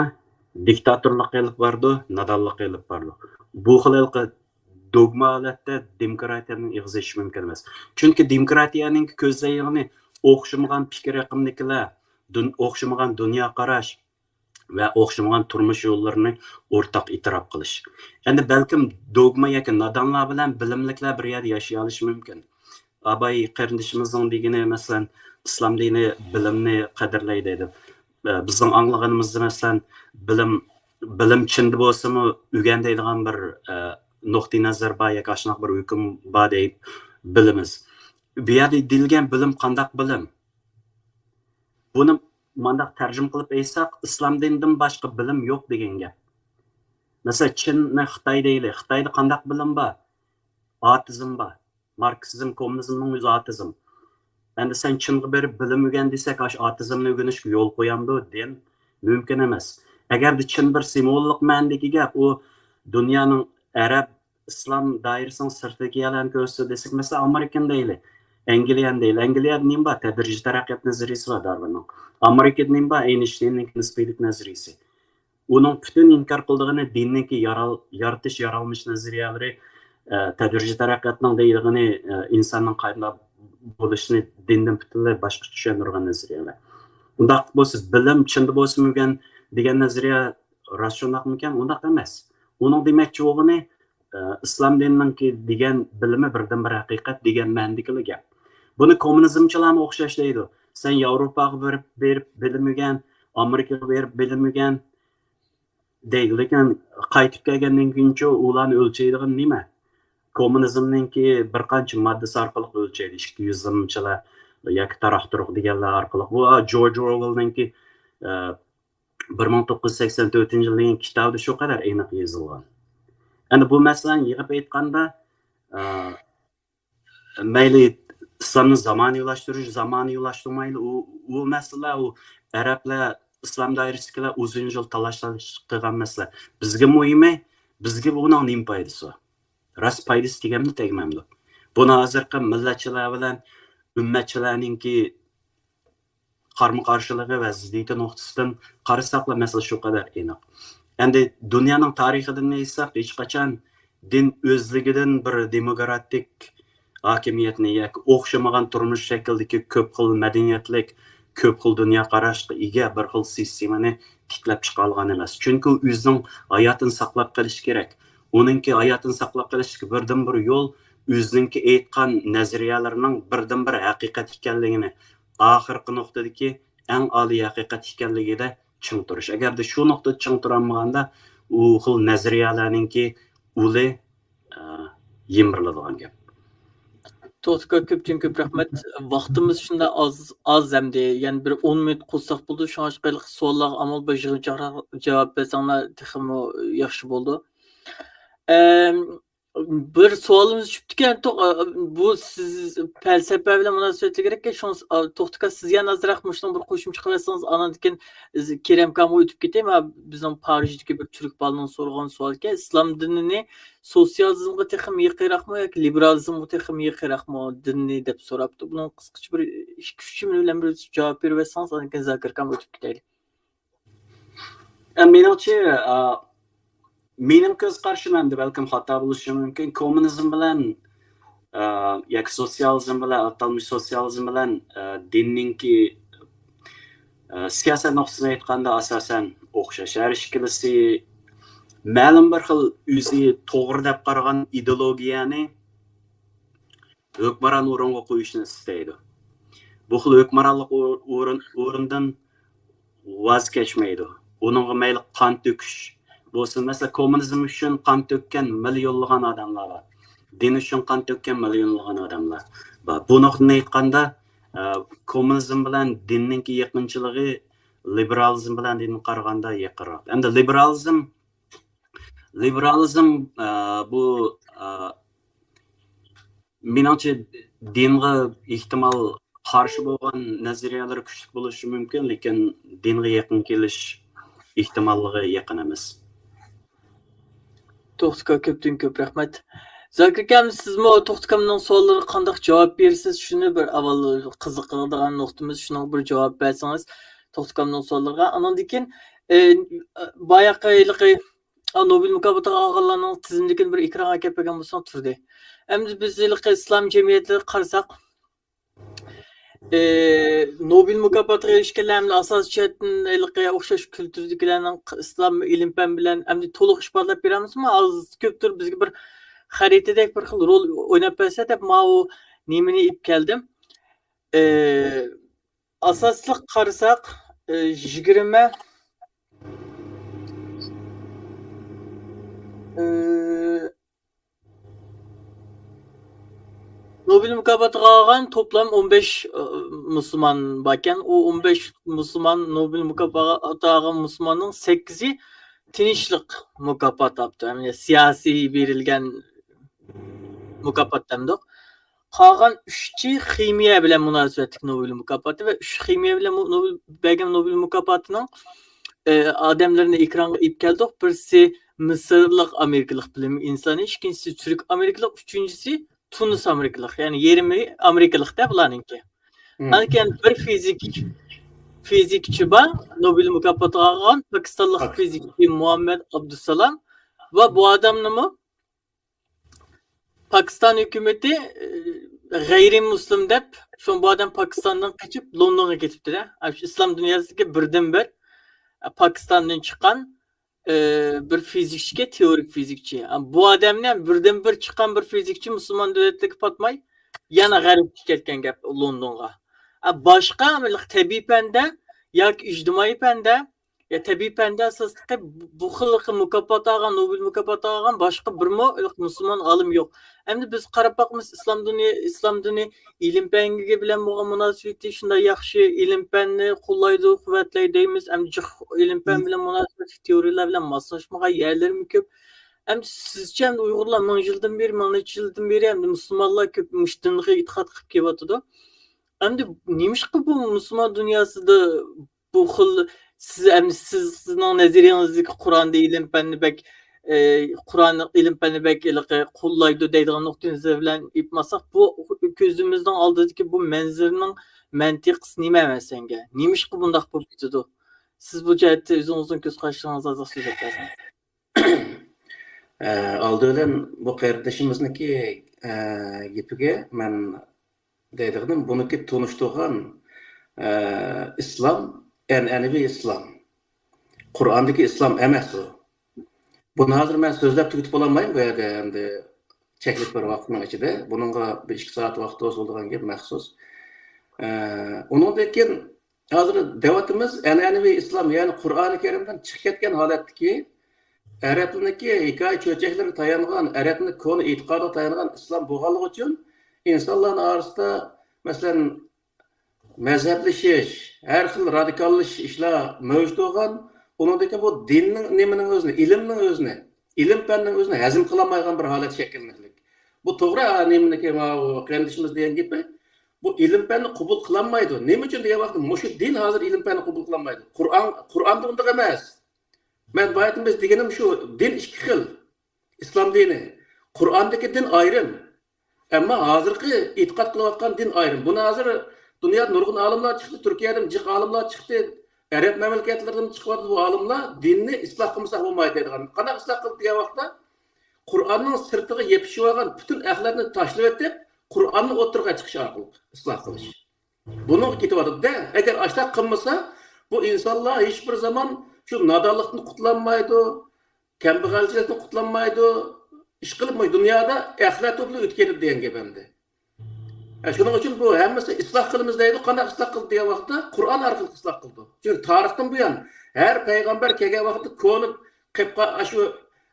دىكتاتورلۇققا ئېلىپ بارىدۇ، نادانلىققا ئېلىپ بارىدۇ. بۇ خىل ھېلىقى دوگما ھالەتتە دېموكراتىيەنىڭ ئېغىزى ئېچىشى مۇمكىن ئەمەس. چۈنكى دېموكراتىيەنىڭكى كۆزنەكلىرى ئوخشىمىغان پىكىر ئېقىمدىكىلەر، دۇن-، ئوخشىمىغان دۇنيا قاراش ۋە ئوخشىمىغان تۇرمۇش يوللىرىنى ئورتاق ئېتىراپ قىلىش. ئەمدى بەلكىم دوگما ياكى نادانلار بىلەن بىلىملىكلەر بىر يەردە ياشىيالىشى مۇمكىن. ئاباي قېرىندىشىمىزنىڭ دېگىنى، مەسىلەن، ئىسلام دىنى بىلىمنى قەدىرلەيدۇ دەيدۇ. ئە، بىزنىڭ ئاڭلىغىنىمىزدا، مەسىلەن، بىلىم، بىلىم چىندە بولسىمۇ ئۆگەن دەيدىغان بىر، ئە، نۇقتىئى نەزەر بار ياكى ئاشۇنداق بىر ھۆكۈم بار دەپ بىلىمىز. بۇ يەردە دېيىلگەن بىلىم قانداق بىلىم؟ بۇنى مانداق تەرجىمە قىلىپ ئېيتساق، ئىسلام دىنىدىن باشقا بىلىم يوق دېگەن گەپ. مەسىلەن، چىننى خىتاي دەيلى. خىتايدا قانداق بىلىم بار؟ ئاتېئىزم بار. ماركسىزم، كوممۇنىزمنىڭ ئۆزى ئاتېئىزم. ئەمدى سەن چىنغا بېرىپ بىلىم ئۆگەن دېسەك، ئاشۇ ئاتېئىزمنى ئۆگىنىشكە يول قويامدۇ دىن؟ مۇمكىن ئەمەس. ئەگەردە چىن بىر سىمۋوللۇق مەنىدىكى گەپ، ئۇ دۇنيانىڭ ئەرەب، ئىسلام دائىرىسىنىڭ سىرتىدىكى يەرلەرنى كۆرسىتىدۇ دېسەك، مەسىلەن، ئامېرىكىنى دەيلى، ئەنگلىيەنى دەيلى. ئەنگلىيەدە نېمە بار؟ تەدرىجىي تەرەققىيات نەزەرىيىسى بار دارۋىننىڭ. ئامېرىكىدا نېمە بار؟ ئەينشتىيننىڭ نىسپىيلىك نەزەرىيىسى. ئۇنىڭ پۈتۈن ئىنكار قىلىدىغىنى دىننىڭكى يارال-، يارىتىش، يارالمىش نەزەرىيەلىرى، ئە، تەدرىجىي تەرەققىياتنىڭ دەيدىغىنى، ئە، ئىنساننىڭ قانداق بولۇشىنى دىندىن پۈتۈنلەي باشقىچە چۈشەندۈرگەن نەزەرىيەلەر. ئۇنداق بولسا، بىلىم چىندا بولسىمۇ ئۆگەن دېگەن نەزەرىيە راست شۇنداقمىكەن؟ ئۇنداق ئەمەس. ئۇنىڭ دېمەكچى بولغىنى، ئە، ئىسلام دىنىنىڭكى دېگەن بىلىمى بىردىنبىر ھەقىقەت دېگەن مەنىدىكىلا گەپ. بۇنى كوممۇنىزمچىلارمۇ ئوخشاش دەيدۇ. سەن ياۋروپاغا بېرىپ، بېرىپ بىلىم ئۆگەن، ئامېرىكىغا بېرىپ بىلىم ئۆگەن دەيدۇ. لېكىن قايتىپ كەلگەندىن كېيىنچۇ ئۇلارنى ئۆلچەيدىغىنى نېمە؟ كوممۇنىزمنىڭكى بىر قانچە ماددىسى ئارقىلىق ئۆلچەيدۇ. ئىككى يۈز يىلچىلار ياكى تاراق-تۇرۇق دېگەنلەر ئارقىلىق. بۇ جورج ئورۋېلنىڭكى، ئە، بىر مىڭ توققۇز يۈز سەكسەن تۆتىنچى يىل دېگەن كىتابىدا شۇ قەدەر ئېنىق يېزىلغان. ئەمدى بۇ مەسىلىنى يىغىپ ئېيتقاندا، ئە، مەيلى ئىسلامنى زامانىۋىلاشتۇرۇش، زامانىۋىلاشتۇرمايلى، ئۇ، ئۇ مەسىلە، ئۇ ئەرەبلەر، ئىسلام دائىرىسىدىكىلەر ئۇزۇن يىل تالاش-تارتىش قىلغان مەسىلە. بىزگە مۇھىمى، بىزگە بۇنىڭ نېمە پايدىسى بار؟ راست پايدىسى دېگەنمۇ تەگمەمدۇ؟ بۇنى ھازىرقى مىللەتچىلەر بىلەن ئۈممەتچىلەرنىڭكى قارمۇ-قارشىلىقى ۋە زىددىيىتى نۇقتىسىدىن قارىساقلا، مەسىلە شۇ قەدەر ئېنىق. ئەمدى دۇنيانىڭ تارىخىدىن ئېيتساق، ھېچقاچان دىن ئۆزلۈكىدىن بىر دېموكراتىك ھاكىمىيەتنى ياكى ئوخشىمىغان تۇرمۇش شەكلىدىكى كۆپ خىل مەدەنىيەتلىك، كۆپ خىل دۇنيا قاراشقا ئىگە بىر خىل سىستېمىنى تىكلەپ چىقالىغان ئەمەس. چۈنكى ئۇ ئۆزىنىڭ ھاياتىنى ساقلاپ قېلىشى كېرەك. ئۇنىڭكى ھاياتىنى ساقلاپ قېلىشتىكى بىردىنبىر يول ئۆزىنىڭكى ئېيتقان نەزەرىيەلىرىنىڭ بىردىنبىر ھەقىقەت ئىكەنلىكىنى، ئاخىرقى نۇقتىدىكى ئەڭ ئالىي ھەقىقەت ئىكەنلىكىدە چىڭ تۇرۇش. ئەگەردە شۇ نۇقتىدا چىڭ تۇرالمىغاندا، ئۇ خىل نەزەرىيەلەرنىڭكى ئۇلى، ئە، يىمىرىلىدىغان گەپ. توختى ئاكا، كۆپتىن كۆپ رەھمەت. ۋاقتىمىز شۇنداق ئاز، ئاز ئەمدى. يەنە بىر ئون مىنۇت قوشساق بولىدۇ. شۇڭا ھېلىقى سوئاللارغا ئامال بار يىغىنچاقراق جاۋاب بەرسەڭلار تېخىمۇ ياخشى بولىدۇ. ئەم، بىر سوئالىمىز چۈشۈپتىكەن. توق-، بۇ سىز پەلسەپە بىلەن مۇناسىۋەتلىك ئىكەن. شۇڭا، توختى ئاكا، سىز يەنە ئازراق مۇشۇنىڭ بىر قوشۇمچە قىلىۋەتسىڭىز، ئاندىن كېيىن كېرەم ئاكامغا ئۆتۈپ كېتەي. مانا بىزنىڭ پارىژدىكى بىر تۈرك بالىنىڭ سورىغان سوئالى ئىكەن. ئىسلام دىنىنى سوتسىيالىزمغا تېخىمۇ يېقىنراقمۇ ياكى لىبېرالىزمغا تېخىمۇ يېقىنراقمۇ دىننى دەپ سوراپتۇ. بۇنىڭ قىسقىچە بىر ئىككى-ئۈچ جۈملە بىلەن بىر جاۋاب بېرىۋەتسىڭىز، ئاندىن كېيىن زاكىر ئاكامغا ئۆتۈپ كېتەيلى. ئە، مېنىڭچە، ئا، مېنىڭ كۆز قارىشىم ئەمدى بەلكىم خاتا بولۇشى مۇمكىن. كوممۇنىزم بىلەن، ئا، ياكى سوتسىيالىزم بىلەن، ئاتالمىش سوتسىيالىزم بىلەن، ئا، دىننىڭكى، ئا، سىياسەت نۇقتىسىدىن ئېيتقاندا ئاساسەن ئوخشاش. ھەر ئىككىلىسى مەلۇم بىر خىل ئۆزى توغرا دەپ قارىغان ئىدېئولوگىيەنى ھۆكمران ئورۇنغا قويۇشنى ئىستەيدۇ. بۇ خىل ھۆكمرانلىق ئور-، ئورۇن-، ئورنىدىن ۋاز كەچمەيدۇ. ئۇنىڭغا مەيلى قان تۆكۈش بولسۇن. مەسىلەن، كوممۇنىزم ئۈچۈن قان تۆككەن مىليونلىغان ئادەملەر بار. دىن ئۈچۈن قان تۆككەن مىليونلىغان ئادەملەر بار. بۇ نۇقتىدىن ئېيتقاندا، ئە، كوممۇنىزم بىلەن دىننىڭكى يېقىنچىلىقى لىبېرالىزم بىلەن دىنغا قارىغاندا يېقىنراق. ئەمدى لىبېرالىزم، لىبېرالىزم، ئە، بۇ، ئە، مېنىڭچە دىنغا ئېھتىمال قارشى بولغان نەزەرىيەلىرى كۈچلۈك بولۇشى مۇمكىن، لېكىن دىنغا يېقىن كېلىش ئېھتىماللىقى يېقىن ئەمەس. توختى ئاكا، كۆپتىن كۆپ رەھمەت. زاكىر ئاكام، سىزمۇ توختى ئاكامنىڭ سوئاللىرىغا قانداق جاۋاب بېرىسىز؟ شۇنى بىر ئاۋۋال قىزىقىدىغان نۇقتىمىز، شۇنىڭغا بىر جاۋاب بەرسىڭىز توختى ئاكامنىڭ سوئاللىرىغا. ئانىڭدىن كېيىن، ئى، باياقى ھېلىقى نوبېل مۇكاپاتىغا ئالغانلارنىڭ تىزىملىكىنى بىر ئېكرانغا ئەكەپ بەرگەن بولساڭ تۇردى. ئەمدى بىز ھېلىقى ئىسلام جەمئىيەتلىرىگە قارىساق، ئى، نوبېل مۇكاپاتىغا ئېرىشكەنلەر ھەمدە ئاساسىي جەھەتتىن ھېلىقى ئوخشاش كۈلتۈردىكىلەرنىڭ ئىسلام ئىلىم پەن بىلەن ئەمدى تولۇق ئىپادىلەپ بېرەلمىسىمۇ، ئاز كۆپتۇر بىزگە بىر خەرىتىدەك بىر خىل رول ئويناپ بەرسە دەپ ماۋۇ نېمىنى ئېلىپ كەلدىم. ئى، ئاساسلىق قارىساق، ئى، يىگىرمە، ئى، نوبېل مۇكاپاتىغا ئالغان توپلام ئون بەش، ئى، مۇسۇلمان باركەن. ئۇ ئون بەش مۇسۇلمان، نوبېل مۇكاپاتىغا ئالغان مۇسۇلماننىڭ سەككىزى تىنچلىق مۇكاپاتى ئاپتۇ. يەنى سىياسىي بېرىلگەن مۇكاپات دەمدۇق. قالغان ئۈچى خىمىيە بىلەن مۇناسىۋەتلىك نوبېل مۇكاپاتى ۋە ئۈچ خىمىيە بىلەن مۇ-، نوبېل، بەرگەن نوبېل مۇكاپاتىنىڭ، ئى، ئادەملىرىنى ئېكرانغا ئېلىپ كەلدۇق. بىرسى مىسىرلىق ئامېرىكىلىق بىلىم ئىنسانى، ئىككىنچىسى تۈرك ئامېرىكىلىق، ئۈچىنچىسى تۇنىس ئامېرىكىلىق، يەنى يېرىمى ئامېرىكىلىق-دە بۇلارنىڭكى. ئاندىن كېيىن بىر فىزىك، فىزىكچى بار، نوبېل مۇكاپاتىغا ئالغان پاكىستانلىق فىزىكچى مۇھەممەد ئابدۇسالام ۋە بۇ ئادەمنىمۇ پاكىستان ھۆكۈمىتى، ئى، غەيرىي مۇسلىم دەپ، شۇ بۇ ئادەم پاكىستاندىن قېچىپ لوندونغا كېتىپتۇ-دە. ئىسلام دۇنياسىدىكى بىردىنبىر، ئە، پاكىستاندىن چىققان، ئى، بىر فىزىكچىكەن، تېئورىك فىزىكچى. ئە، بۇ ئادەمنى بىردىنبىر چىققان بىر فىزىكچى مۇسۇلمان دۆلەتلىرىگە پاتماي، يەنە غەربكە كەتكەن گەپ لوندونغا. ئە، باشقا تەبىئىي پەندە ياكى ئىجتىمائىي پەندە يا تەبىئىي پەندە ئاساسلىقى بۇ خىللىقى مۇكاپات ئالغان، نوبېل مۇكاپاتى ئالغان باشقا بىرمۇ مۇسۇلمان ئالىم يوق. ئەمدى بىز قاراپ باقىمىز، ئىسلام دىنى، ئىسلام دىنى ئىلىم پەنگە بىلەن بولغان مۇناسىۋىتى شۇنداق ياخشى، ئىلىم پەننى قوللايدۇ، قۇۋۋەتلەيدۇ دەيمىز. ئەمدى جىق ئىلىم پەن بىلەن مۇناسىۋەتلىك تېئورىيەلەر بىلەن ماسلاشمىغان يەرلىرىمۇ كۆپ. ئەمدى سىزچە ئەمدى ئۇيغۇرلار مىڭ يىلدىن بېرى، مىڭ نەچچە يىلدىن بېرى ئەمدى مۇسۇلمانلار كۆپ مۇشۇ دىنغا ئېتىقاد قىلىپ كېلىۋاتىدۇ. ئەمدى نېمىشقا بۇ مۇسۇلمان دۇنياسىدا بۇ خىل سىز ئەمدى سىزنىڭ نەزەرىيىڭىزدىكى قۇرئاندا ئىلىم پەننى بەك، ئى، قۇرئان ئىلىم پەننى بەك ھېلىقى قوللايدۇ دەيدىغان نۇقتىئى نەزەر بىلەن ئېلىپ ماڭساق، بۇ كۆزىمىزنىڭ ئالدىدىكى بۇ مەنزىرىنىڭ مەنتىقىسى نېمە ئەمەسكەن؟ نېمىشقا بۇنداق بولۇپ كېتىدۇ؟ سىز بۇ جەھەتتە ئۆزىڭىزنىڭ كۆز قارىشىڭىزنى ئازراق سۆزلەپ بەرسىڭىز. ئە، ئالدى بىلەن بۇ قېرىندىشىمىزنىڭكى، ئە، گېپىگە مەن دەيدىغىنىم، بۇنىڭكى تونۇشتۇرغان، ئە، ئىسلام ئەنئەنىۋى ئىسلام. قۇرئاندىكى ئىسلام ئەمەس ئۇ. بۇنى ھازىر مەن سۆزلەپ تۈگىتىپ بولالمايمەن بۇ يەردە، ئەمدى چەكلىك بىر ۋاقىتنىڭ ئىچىدە. بۇنىڭغا بىر ئىككى سائەت ۋاقىت توزۇلىدىغان گەپ مەخسۇس. ئە، ئۇنىڭدىن كېيىن ھازىر دەۋاتىمىز، ئەنئەنىۋى ئىسلام، يەنى قۇرئانى كەرىمدىن چىقىپ كەتكەن ھالەتتىكى ئەرەبلىرىنىڭكى ھېكايە چۆچەكلىرىگە تايانغان، ئەرەبلىرىنىڭ كونا ئېتىقادىغا تايانغان ئىسلام بولغانلىقى ئۈچۈن ئىنسانلارنىڭ ئارىسىدا، مەسىلەن، مەزھەپلىشىش، ھەر خىل رادىكاللىشىش ئىشلار مەۋجۇت بولغان. ئۇنىڭدىن كېيىن بۇ دىننىڭ نېمىنىڭ ئۆزىنى، ئىلىمنىڭ ئۆزىنى، ئىلىم پەننىڭ ئۆزىنى ھەزىم قىلالمايدىغان بىر ھالەت شەكىللەنگەنلىك. بۇ توغرا، نېمىنىڭكى، ماۋۇ قېرىندىشىمىز دېگەن گېپى. بۇ ئىلىم پەننى قوبۇل قىلالمايدۇ. نېمە ئۈچۈن دېگەن ۋاقىتتا، مۇشۇ دىن ھازىر ئىلىم پەننى قوبۇل قىلالمايدۇ. قۇرئان، قۇرئاندا ئۇنداق ئەمەس. مەن بايىتىن بىز دېگىنىم شۇ، دىن ئىككى خىل. ئىسلام دىنى. قۇرئاندىكى دىن ئايرىم. ئەمما ھازىرقى ئېتىقاد قىلىۋاتقان دىن ئايرىم. بۇنى ھازىر دۇنيادا نۇرغۇن ئالىملار چىقتى، تۈركىيەدىن جىق ئالىملار چىقتى، ئەرەب مەملىكەتلىرىدىن چىقىۋاتىدۇ بۇ ئالىملار، دىننى ئىسلاھ قىلمىساق بولمايدۇ دەيدىغان. قانداق ئىسلاھ قىلدى دېگەن ۋاقىتتا، قۇرئاننىڭ سىرتىغا يېپىشىۋالغان پۈتۈن ئەخلەتنى تاشلىۋېتىپ، قۇرئاننى ئوتتۇرىغا چىقىش ئارقىلىق ئىسلاھ قىلىش. بۇنىڭغا كېتىۋاتىدۇ-دە. ئەگەر ئاشۇنداق قىلمىسا، بۇ ئىنسانلار ھېچ بىر زامان شۇ نادانلىقتىن قۇتۇلالمايدۇ، كەمبەغەلچىلىكتىن قۇتۇلالمايدۇ. ئىشقىلىپ، مۇشۇ دۇنيادا ئەخلەت بىلەن ئۆتۈپ كېتىدۇ دېگەن گەپ ئەمدى. ھە، شۇنىڭ ئۈچۈن بۇ ھەممىسى ئىسلاھ قىلىمىز دەيدۇ. قانداق ئىسلاھ قىلدى دېگەن ۋاقىتتا، قۇرئان ئارقىلىق ئىسلاھ قىلىدۇ. چۈنكى تارىختىن بۇيان ھەر پەيغەمبەر كەلگەن ۋاقىتتا كونا قېلىپ قا-، شۇ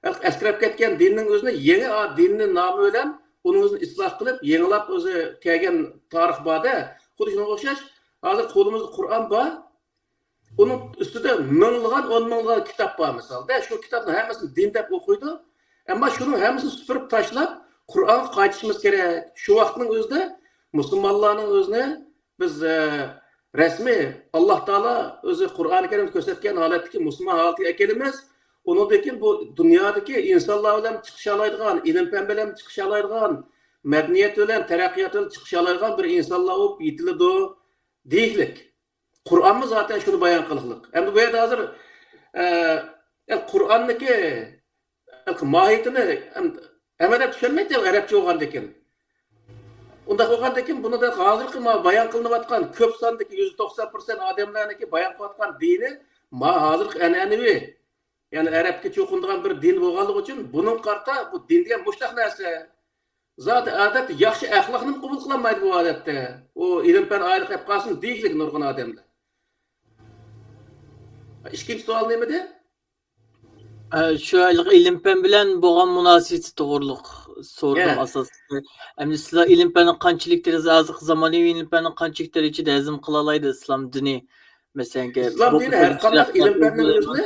ئەسكىرەپ كەتكەن دىننىڭ ئۆزىنى يېڭى ئا-، دىننى نامى بىلەن ئۇنىڭ ئۆزىنى ئىسلاھ قىلىپ، يېڭىلاپ ئۆزى كەلگەن تارىخ بار-دە. خۇددى شۇنىڭغا ئوخشاش، ھازىر قولىمىزدا قۇرئان بار. ئۇنىڭ ئۈستىدە مىڭلىغان، ئون مىڭلىغان كىتاب بار مىسالدا. شۇ كىتابنىڭ ھەممىسىنى دىن دەپ ئوقۇيدۇ. ئەمما شۇنىڭ ھەممىسىنى سۈپۈرۈپ تاشلاپ، قۇرئانغا قايتىشىمىز كېرەك. شۇ ۋاقىتنىڭ ئۆزىدە مۇسۇلمانلارنىڭ ئۆزىنى بىز، ئە، رەسمىي ئاللا تائالا ئۆزى قۇرئانى كەرىمدە كۆرسەتكەن ھالەتتىكى مۇسۇلمان ھالىتىگە ئەكېلىمىز. ئۇنىڭدىن كېيىن بۇ دۇنيادىكى ئىنسانلار بىلەن چىقىشالايدىغان، ئىلىم-پەن بىلەن چىقىشالايدىغان، مەدەنىيەت بىلەن، تەرەققىيات بىلەن چىقىشالايدىغان بىر ئىنسانلار بولۇپ يېتىلىدۇ دېيىكلىك. قۇرئانمۇ زاتەن شۇنى بايان قىلىقلىق. ئەمدى بۇ يەردە ھازىر، ئە، قۇرئاننىكى ماھىيىتىنى ھەممە ئادەم چۈشەنمەيدۇ ئەرەبچە بولغاندىكىن. ئۇنداق بولغاندىكىن بۇنىڭدا ھازىرقى ما-، بايان قىلىنىۋاتقان كۆپ ساندىكى يۈز توقسان پىرسەنت ئادەملەرنىڭكى بايان قىلىۋاتقان دىنى ما ھازىرقى ئەنئەنىۋى، يەنى ئەرەبكە چوقۇنىدىغان بىر دىن بولغانلىقى ئۈچۈن بۇنىڭغا قارىتا بۇ دىن دېگەن مۇشتاق نەرسە. زادى ئادەتتە ياخشى ئەخلاقنىمۇ قوبۇل قىلالمايدۇ بۇ ئادەتتە. ئۇ ئىلىم-پەن ئايرىق ئەپ قالسۇن دېگۈلۈك نۇرغۇن ئادەملەر. ئىككىنچى سوئال نېمىدى؟ ئە، شۇ ھېلىقى ئىلىم-پەن بىلەن بولغان مۇناسىۋىتى توغرۇلۇق سورىدىم ئاساسلىقى. ئەمدى سىلەر ئىلىم-پەننى قانچىلىك دەرىجىدە، ھازىرقى زامانىۋى ئىلىم-پەننى قانچىلىك دەرىجىدە ھەزىم قىلالايدۇ ئىسلام دىنى؟ مەسىلەن، ئىسلام دىنى ھەر قانداق ئىلىم-پەننىڭ ئۆزىنى،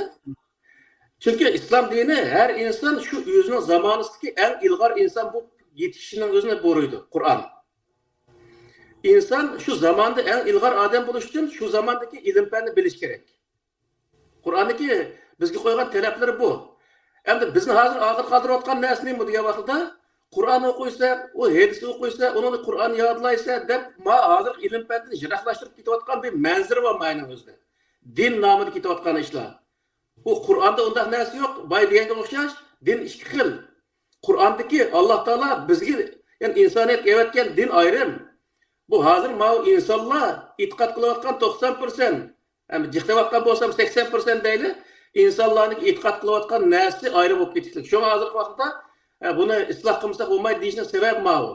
چۈنكى ئىسلام دىنى ھەر ئىنسان شۇ ئۆزىنىڭ زامانىسىدىكى ئەڭ ئىلغار ئىنسان بولۇپ يېتىشىشىنىڭ ئۆزىنى بۇيرۇيدۇ قۇرئان. ئىنسان شۇ زاماندا ئەڭ ئىلغار ئادەم بولۇش ئۈچۈن شۇ زاماندىكى ئىلىم-پەننى بىلىش كېرەك. قۇرئاندىكى بىزگە قويغان تەلەپلىرى بۇ. ئەمدى بىزنى ھازىر ئاغىر قالدۇرۇۋاتقان نەرسە نېمە دېگەن ۋاقتىدا، قۇرئان ئوقۇيسەن، ئۇ ھەدىس ئوقۇيسەن، ئۇنىڭدىن قۇرئان يادلايسەن دەپ، ما ھازىر ئىلىم-پەندىن يىراقلاشتۇرۇپ كېتىۋاتقان بىر مەنزىرە بار ماينىڭ ئۆزىدە. دىن نامىدا كېتىۋاتقان ئىشلار. بۇ قۇرئاندا ئۇنداق نەرسە يوق. بايا دېگەنگە ئوخشاش، دىن ئىككى خىل. قۇرئاندىكى ئاللا تائالا بىزگە، يەنى ئىنسانىيەتكە ئەۋەتكەن دىن ئايرىم. بۇ ھازىر ماۋۇ ئىنسانلار ئېتىقاد قىلىۋاتقان توقسان پىرسەنت، ئەمدى جىق دەۋاتقان بولسام سەكسەن پىرسەنت دەيلى، ئىنسانلارنىڭ ئېتىقاد قىلىۋاتقان نەرسىسى ئايرىم بولۇپ كېتىشلىك. شۇڭا ھازىرقى ۋاقىتتا، ئە، بۇنى ئىسلاھ قىلمىساق بولمايدۇ دېيىشنىڭ سەۋەبى ماۋۇ.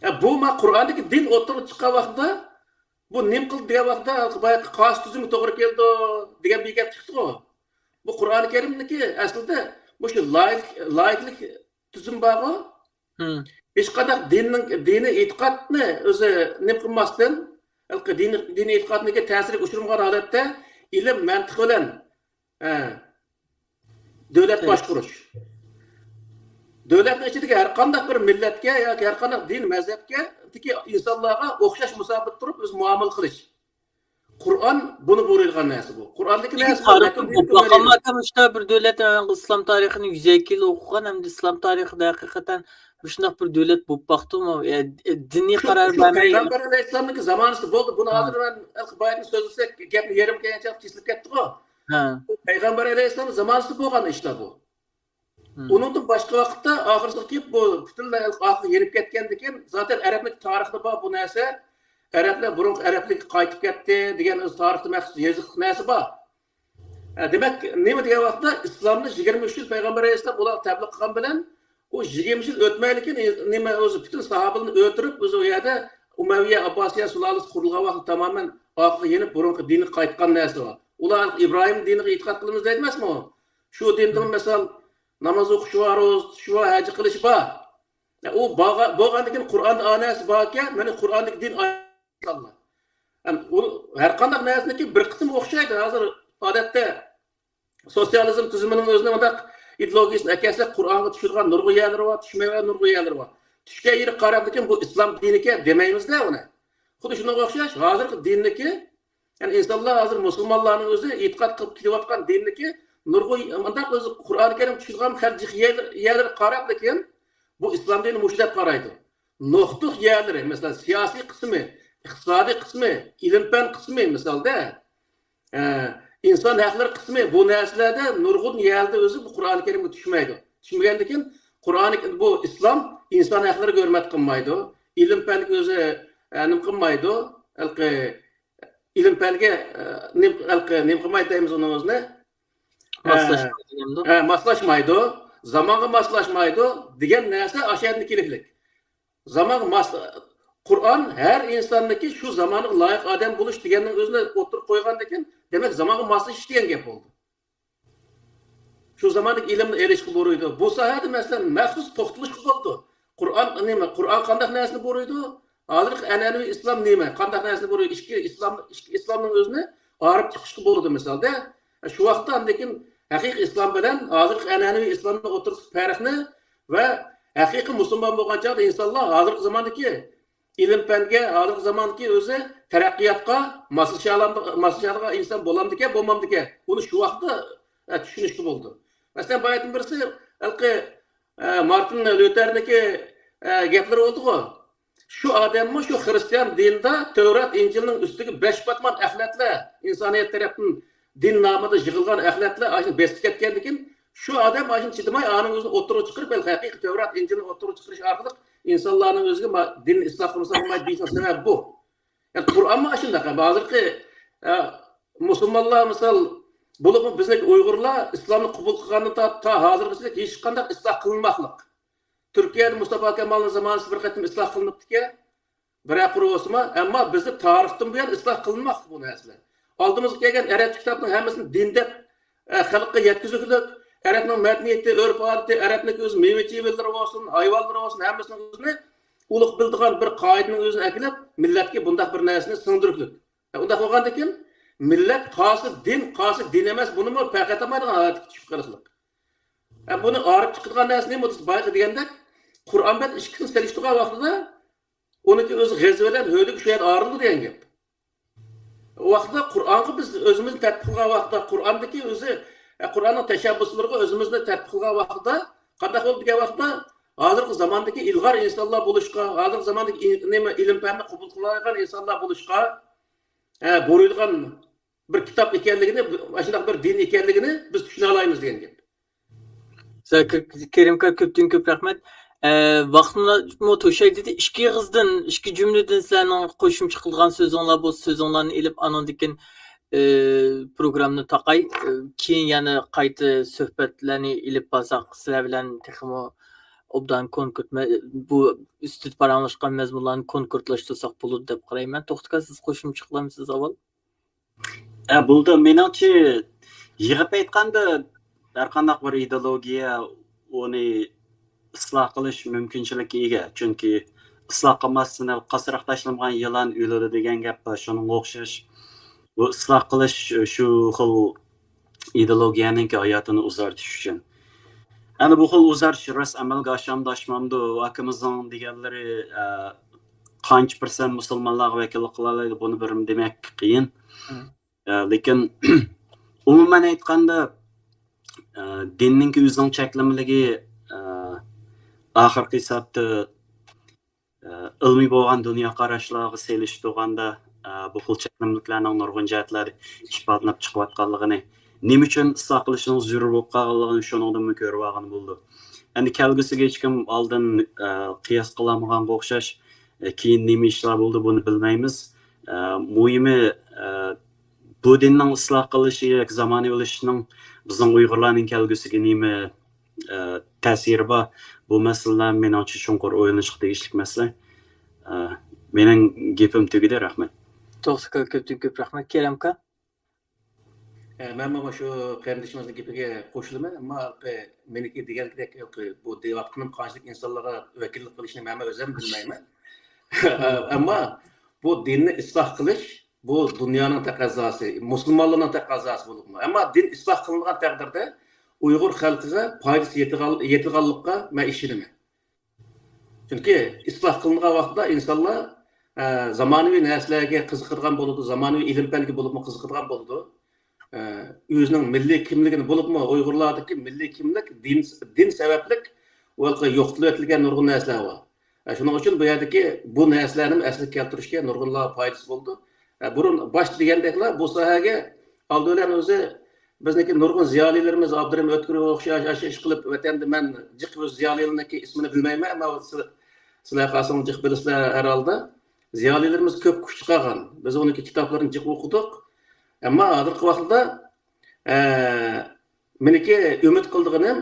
ئە، بۇ ما قۇرئاندىكى دىن ئوتتۇرىغا چىققان ۋاقتىدا، بۇ نېمە قىلدى دېگەن ۋاقىتتا، بايىقى قاسى تۈزۈمگە توغرا كېلىدۇ دېگەن بىر گەپ چىقتىغۇ. بۇ قۇرئانى كەرىمدىكى ئەسلىدە مۇشۇ لايىك، لايىكلىك تۈزۈم بارغۇ. ھېچقانداق دىننىڭ، دىنىي ئېتىقادنى ئۆزى نېمە قىلماستىن، ھېلىقى دىنىي، دىنىي ئېتىقادنىڭكى تەسىرىگە ئۇچرىمىغان ھالەتتە ئىلىم، مەنتىق بىلەن، ھە، دۆلەت باشقۇرۇش. دۆلەتنىڭ ئىچىدىكى ھەر قانداق بىر مىللەتكە ياكى ھەر قانداق دىن مەزھەپكە، ئىنسانلارغا ئوخشاش مۇساپىدە تۇرۇپ ئۆزى مۇئامىلە قىلىش. قۇرئان بۇنى بۇيرۇيدىغان نەرسە بۇ. قۇرئاندىكى نەرسە بۇ. لېكىن بۇ بولۇپ باققاندا مۇشۇنداق بىر دۆلەت، ئىسلام تارىخىنى يۈز ئەللىك يىل ئوقۇغان ھەمدە ئىسلام تارىخىدا ھەقىقەتەن مۇشۇنداق بىر دۆلەت بولۇپ باقتىمۇ؟ يا، دىنىي شۇ، قارار شۇ بەرمەي. پەيغەمبەر ئەلەيھىسسالامنىڭكى زامانىسىدا بولدى. بۇنى ھازىر مەن بايىدىن سۆزلىسەك، گەپنى يېرىم كەلگەنچە كېسىلىپ كەتتىغۇ. ھە. ئۇ پەيغەمبەر ئەلەيھىسسالام زامانىسىدا بولغان ئىشلار بۇ. ئۇنىڭدىن باشقا ۋاقىتتا ئاخىرسىغا كېلىپ بۇ پۈتۈنلەي ئاخىرى يېنىپ كەتكەندىن كېيىن، زاتەن ئەرەبنىڭ تارىخىدا بار بۇ نەرسە. ئەرەبلەر بۇرۇنقى ئەرەبلىككە قايتىپ كەتتى دېگەن ئۆز تارىختا مەخسۇس يېزىقلىق نەرسە بار. ئە، دېمەك، نېمە دېگەن ۋاقىتتا ئىسلامنى يىگىرمە ئۈچ يىل پەيغەمبەر ئەلەيھىسسالام ئۇلارغا تەبلىغ قىلغان بىلەن، ئۇ يىگىرمە يىل ئۆتمەيلىكىن، نېمە ئۆزى پۈتۈن ساھابىلىرىنى ئۆلتۈرۈپ، ئۆزى ئۇ يەردە ئۇمەۋىيە ئابباسىيە سۇلالىسى قۇرۇلغان ۋاقىت تامامەن ئارقىغا يېنىپ، بۇرۇنقى دىنىغا قايتقان نەرسە بار. ئۇلار ئىبراھىم دىنىغا ئېتىقاد قىلىمىز دەيدۇ ئەمەسمۇ؟ شۇ دىندىن مىسال، ناماز ئوقۇش بار، روزا تۇتۇش بار، ھەج قىلىش بار. ئۇ بولغاندىن كېيىن قۇرئاندا ئا نەرسە باركەن، مانا قۇرئاندىكى دىن ئايرىلغان. ئۇ ھەر قانداق نەرسىنىڭكى بىر قىسمى ئوخشايدۇ. ھازىر ئادەتتە سوتسىيالىزم تۈزۈمىنىڭ ئۆزىنىڭ مۇنداق ئىدېئولوگىيىسىنى ئەكەلسەك، قۇرئانغا چۈشىدىغان نۇرغۇن يەرلىرى بار، چۈشمەيدىغان نۇرغۇن يەرلىرى بار. چۈشكەن يېرىگە قاراپتىكىن، بۇ ئىسلام دىنىكەن دېمەيمىز-دە ئۇنى. خۇددى شۇنىڭغا ئوخشاش، ھازىرقى دىننىكى، يەنى ئىنسانلار ھازىر مۇسۇلمانلارنىڭ ئۆزى ئېتىقاد قىلىپ كېلىۋاتقان دىننىكى نۇرغۇن مۇنداق ئۆزى قۇرئانى كەرىم چۈشىدىغان خەت جىق يەرلىرى قاراپتىكىن، بۇ ئىسلام دىنى مۇشۇ دەپ قارايدۇ. نۇقتىلىق يەرلىرى، مەسىلەن، سىياسىي قىسمى، ئىقتىسادىي قىسمى، ئىلىم-پەن قىسمى، مىسالدا، ئە، ئىنسان ھەقلىرى قىسمى، بۇ نەرسىلەردە نۇرغۇن يەردە ئۆزى بۇ قۇرئانى كەرىمگە چۈشمەيدۇ. چۈشمىگەندىكىن، قۇرئانى، بۇ ئىسلام ئىنسان ھەقلىرىگە ھۆرمەت قىلمايدۇ، ئىلىم-پەنگە ئۆزى، ئە، نېمە قىلمايدۇ، ھېلىقى ئىلىم-پەنگە، ئە، نېمە، ھېلىقى نېمە قىلمايدۇ دەيمىز ئۇنىڭ ئۆزىنى؟ ئە، ماسلاشمايدۇ دېگەندۇ؟ ئە، ماسلاشمايدۇ، زامانغا ماسلاشمايدۇ دېگەن نەرسە ئاشۇ يەردىن كېلىكلىك. زامانغا ماس-، قۇرئان ھەر ئىنساننىڭكى شۇ زامانغا لايىق ئادەم بولۇش دېگەننىڭ ئۆزىنى ئوتتۇرىغا قويغاندىكىن، دېمەك، زامانغا ماسلىشىش دېگەن گەپ بولدى. شۇ زاماندىكى ئىلىمنى ئېلىشقا بولىدۇ. بۇ ساھەدە، مەسىلەن، مەخسۇس توختىلىشقا بولىدۇ. قۇرئان نېمە؟ قۇرئان قانداق نەرسىنى بۇيرۇيدۇ؟ ھازىرقى ئەنئەنىۋى ئىسلام نېمە؟ قانداق نەرسىنى بۇيرۇيدۇ؟ ئىچكى ئىسلام، ئىچكى ئىسلامنىڭ ئۆزىنى ئايرىپ چىقىشقا بولىدۇ مىسالدا. شۇ ۋاقىتتا ئاندىن كېيىن ھەقىقىي ئىسلام بىلەن ھازىرقى ئەنئەنىۋى ئىسلامنىڭ ئوتتۇرىسىدىكى پەرقنى ۋە ھەقىقىي مۇسۇلمان بولغان چاغدا ئىنسانلار ھازىرقى زاماندىكى ئىلىم پەنگە، ھازىرقى زاماندىكى ئۆزى تەرەققىياتقا ماسلىشالام-، ماسلىشالىغان ئىنسان بولامدىكەن، بولمامدىكەن، ئۇنى شۇ ۋاقىتتا، ئە، چۈشىنىشكە بولىدۇ. مەسىلەن، باياتىن بىرسى، ھېلىقى، ئە، مارتىن ليۇتېرنىڭكى، ئە، گەپلىرى بولدىغۇ. شۇ ئادەممۇ شۇ خىرىستىيان دىنىدا تەۋرات، ئىنجىلنىڭ ئۈستىگە بەش پاتمان ئەخلەتلەر، ئىنسانىيەت تەرەپتىن دىن نامىدا يىغىلغان ئەخلەتلەر ئاشۇنى بېسىپ كەتكەندىكىن، شۇ ئادەم ئاشۇنى چىدىماي، ئانىڭ ئۆزىنى ئوتتۇرىغا چىقىرىپ، ھېلىقى ھەقىقىي تەۋرات، ئىنجىلنى ئوتتۇرىغا چىقىرىش ئارقىلىق ئىنسانلارنىڭ ئۆزىگە ما-، دىننى ئىسلاھ قىلمىسا بولمايدۇ دېيىشنىڭ سەۋەبى بۇ. يەنى قۇرئانمۇ ئاشۇنداق. ھازىرقى، ئە، مۇسۇلمانلار مىسال، بولۇپمۇ بىزنىڭ ئۇيغۇرلار ئىسلامنى قوبۇل قىلغاندىن تا-، تا ھازىرغىچە ھېچقانداق ئىسلاھ قىلىنماقلىق. تۈركىيەدە مۇستافا كامالنىڭ زامانىسىدا بىر قېتىم ئىسلاھ قىلىنىپتىكەن. بىرەر قۇر بولسىمۇ، ئەمما بىزدە تارىختىن بۇيان ئىسلاھ قىلىنماقتا بۇ نەرسىلەر. ئالدىمىزغا كەلگەن ئەرەبچە كىتابنىڭ ھەممىسىنى دىن دەپ، ئە، خەلققە يەتكۈزۈكلۈك، ئەرەبنىڭ مەدەنىيىتى، ئۆرپ-ئادىتى، ئەرەبنىڭكى ئۆزى مېۋە-چېۋىلىرى بولسۇن، ھايۋانلىرى بولسۇن، ھەممىسىنىڭ ئۆزىنى ئۇلۇغ بىلىدىغان بىر قائىدىنىڭ ئۆزىنى ئەكېلىپ، مىللەتكە بۇنداق بىر نەرسىنى سىڭدۈرۈكلۈك. ئۇنداق بولغاندىكىن، مىللەت قايسى دىن، قايسى دىن ئەمەس، بۇنىمۇ پەرق ئېتەلمەيدىغان ھالەتكە چۈشۈپ قېلىشلىق. ئە، بۇنى ئايرىپ چىقىدىغان نەرسە نېمە دېسە، بايىقى دېگەندەك، قۇرئان بىلەن ئىككىسىنى سېلىشتۇرغان ۋاقتىدا، ئۇنىڭكى ئۆزى غەززە بىلەن ھۆدۈك شۇ يەردە ئايرىلىدۇ دېگەن گەپ. ئۇ ۋاقىتتا قۇرئانغا بىز ئۆزىمىزنى تەتبىق قىلغان ۋاقىتتا، قۇرئاندىكى ئۆزى، ئە، قۇرئاننىڭ تەشەببۇسلىرىغا ئۆزىمىزنى تەتبىق قىلغان ۋاقىتتا، قانداق بولدى دېگەن ۋاقىتتا، ھازىرقى زاماندىكى ئىلغار ئىنسانلار بولۇشقا، ھازىرقى زاماندىكى ئىل-، نېمە، ئىلىم پەننى قوبۇل قىلالايدىغان ئىنسانلار بولۇشقا، ئە، بۇيرۇيدىغان بىر كىتاب ئىكەنلىكىنى، ئاشۇنداق بىر دىن ئىكەنلىكىنى بىز چۈشىنەلەيمىز دېگەن گەپ. سىزگە، كېرىمكا، كۆپتىن كۆپ رەھمەت. ئە، ۋاقتىممۇ توشاي دېدى. ئىككى ئېغىزدىن، ئىككى جۈملىدىن سىلەرنىڭ قوشۇمچە قىلىدىغان سۆزۈڭلار بولسا، سۆزۈڭلارنى ئېلىپ، ئانىڭدىن كېيىن، ئە، پروگراممىنى تاقاي. ئە، كېيىن يەنە قايتا سۆھبەتلەرنى ئېلىپ بارساق، سىلەر بىلەن تېخىمۇ ئوبدان كونكرېت مە-، بۇ ئۈستىدە پاراڭلاشقان مەزمۇنلارنى كونكرېتلاشتۇرساق بولىدۇ دەپ قارايمەن. توختى ئاكا، سىز قوشۇمچە قىلامسىز ئاۋۋال؟ ئە، بولدى. مېنىڭچە، يىغىپ ئېيتقاندا، ھەرقانداق بىر ئىدېئولوگىيە ئۇنى ئىسلاھ قىلىش مۇمكىنچىلىككە ئىگە. چۈنكى ئىسلاھ قىلماستىن قاسراق تاشلانغان يىلان ئۆلىدۇ دېگەن گەپ بار. شۇنىڭغا ئوخشاش، بۇ ئىسلاھ قىلىش شۇ خىل ئىدېئولوگىيەنىڭكى ھاياتىنى ئۇزارتىش ئۈچۈن. ئەنە بۇ خىل ئۇزارتىش راست ئەمەلگە ئاشامدۇ، ئاشمامدۇ، ئاكىمىزنىڭ دېگەنلىرى، ئە، قانچە پىرسەنت مۇسۇلمانلارغا ۋەكىللىك قىلالايدۇ، بۇنى بىر دېمەك قىيىن. مم. ئە، لېكىن ئومۇمەن ئېيتقاندا، ئە، دىننىڭكى ئۆزىنىڭ چەكلىمىلىكى، ئە، ئاخىرقى ھېسابتا، ئە، ئىلمىي بولغان دۇنيا قاراشلارغا سېلىشتۇرغاندا، ئە، بۇ خىل چەكلىمىلىكلەرنىڭ نۇرغۇن جەھەتلەردە ئىپادىلىنىپ چىقىۋاتقانلىقىنى، نېمە ئۈچۈن ئىسلاھ قىلىشنىڭ زۆرۈر بولۇپ قالغانلىقىنى شۇنىڭدىنمۇ كۆرۈۋالغىلى بولىدۇ. ئەمدى كەلگۈسىگە ھېچكىم ئالدىن، ئە، قىياس قىلالمىغانغا ئوخشاش، ئە، كېيىن نېمە ئىشلار بولىدۇ، بۇنى بىلمەيمىز. ئە، مۇھىمى، ئە، بۇ دىننىڭ ئىسلاھ قىلىشى ياكى زامانىۋىلىشىشىنىڭ بىزنىڭ ئۇيغۇرلارنىڭ كەلگۈسىگە نېمە، ئە، تەسىرى بار؟ بۇ مەسىلىلەر مېنىڭچە چوڭقۇر ئويلىنىشقا تېگىشلىك مەسىلە. ئە، مېنىڭ گېپىم تۈگىدى، رەھمەت. توختى ئاكا، كۆپتىن كۆپ رەھمەت. كېرەم ئاكا. ئە، مەن مانا شۇ قېرىندىشىمىزنىڭ گېپىگە قوشۇلىمەن، ئەمما ھېلىقى مېنىڭكى دېگەنكىدەك، ھېلىقى بۇ دەۋاتقىنىم قانچىلىك ئىنسانلارغا ۋەكىللىك قىلىشنى مەن ئۆزۈم بىلمەيمەن. ئەمما بۇ دىننى ئىسلاھ قىلىش، بۇ دۇنيانىڭ تەقەززاسى، مۇسۇلمانلارنىڭ تەقەززاسى بولۇپمۇ. ئەمما دىن ئىسلاھ قىلىنغان تەقدىردە ئۇيغۇر خەلقىگە پايدىسى يېتىدىغان-، يېتىدىغانلىقىغا مەن ئىشىنىمەن. چۈنكى ئىسلاھ قىلىنغان ۋاقىتتا ئىنسانلار، ئە، زامانىۋى نەرسىلەرگە قىزىقىدىغان بولىدۇ، زامانىۋى ئىلىم-پەنگە بولۇپمۇ قىزىقىدىغان بولىدۇ. ئە، ئۆزىنىڭ مىللىي كىملىكىنى، بولۇپمۇ ئۇيغۇرلاردىكى مىللىي كىملىك دىن، دىن سەۋەبلىك يوقىتىلىۋېتىلگەن نۇرغۇن نەرسىلەر بار. ئە، شۇنىڭ ئۈچۈن بۇ يەردىكى بۇ نەرسىلەرنى ئەسلىگە كەلتۈرۈشكە نۇرغۇنلارغا پايدىسى بولىدۇ. ئە، بۇرۇن باشتا دېگەندەكلا بۇ ساھەگە ئالدى بىلەن ئۆزى بىزنىڭكى نۇرغۇن زىيالىيلىرىمىز ئابدۇرېھىم ئۆتكۈرگە ئوخشاش ئاشۇ ئىش قىلىپ ۋەتەندە، مەن جىق ئۆز زىيالىيلىرىنىڭكى ئىسمىنى بىلمەيمەن، ئەمما سىلەر، سىلەر قالسىڭىز جىق بىلىسىلەر ھەر ھالدا. زىيالىيلىرىمىز كۆپ كۈچ چىقارغان. بىز ئۇنىڭكى كىتابلىرىنى جىق ئوقۇدۇق. ئەمما ھازىرقى ۋاقىتتا، ئە، مېنىڭكى ئۈمىد قىلىدىغىنىم،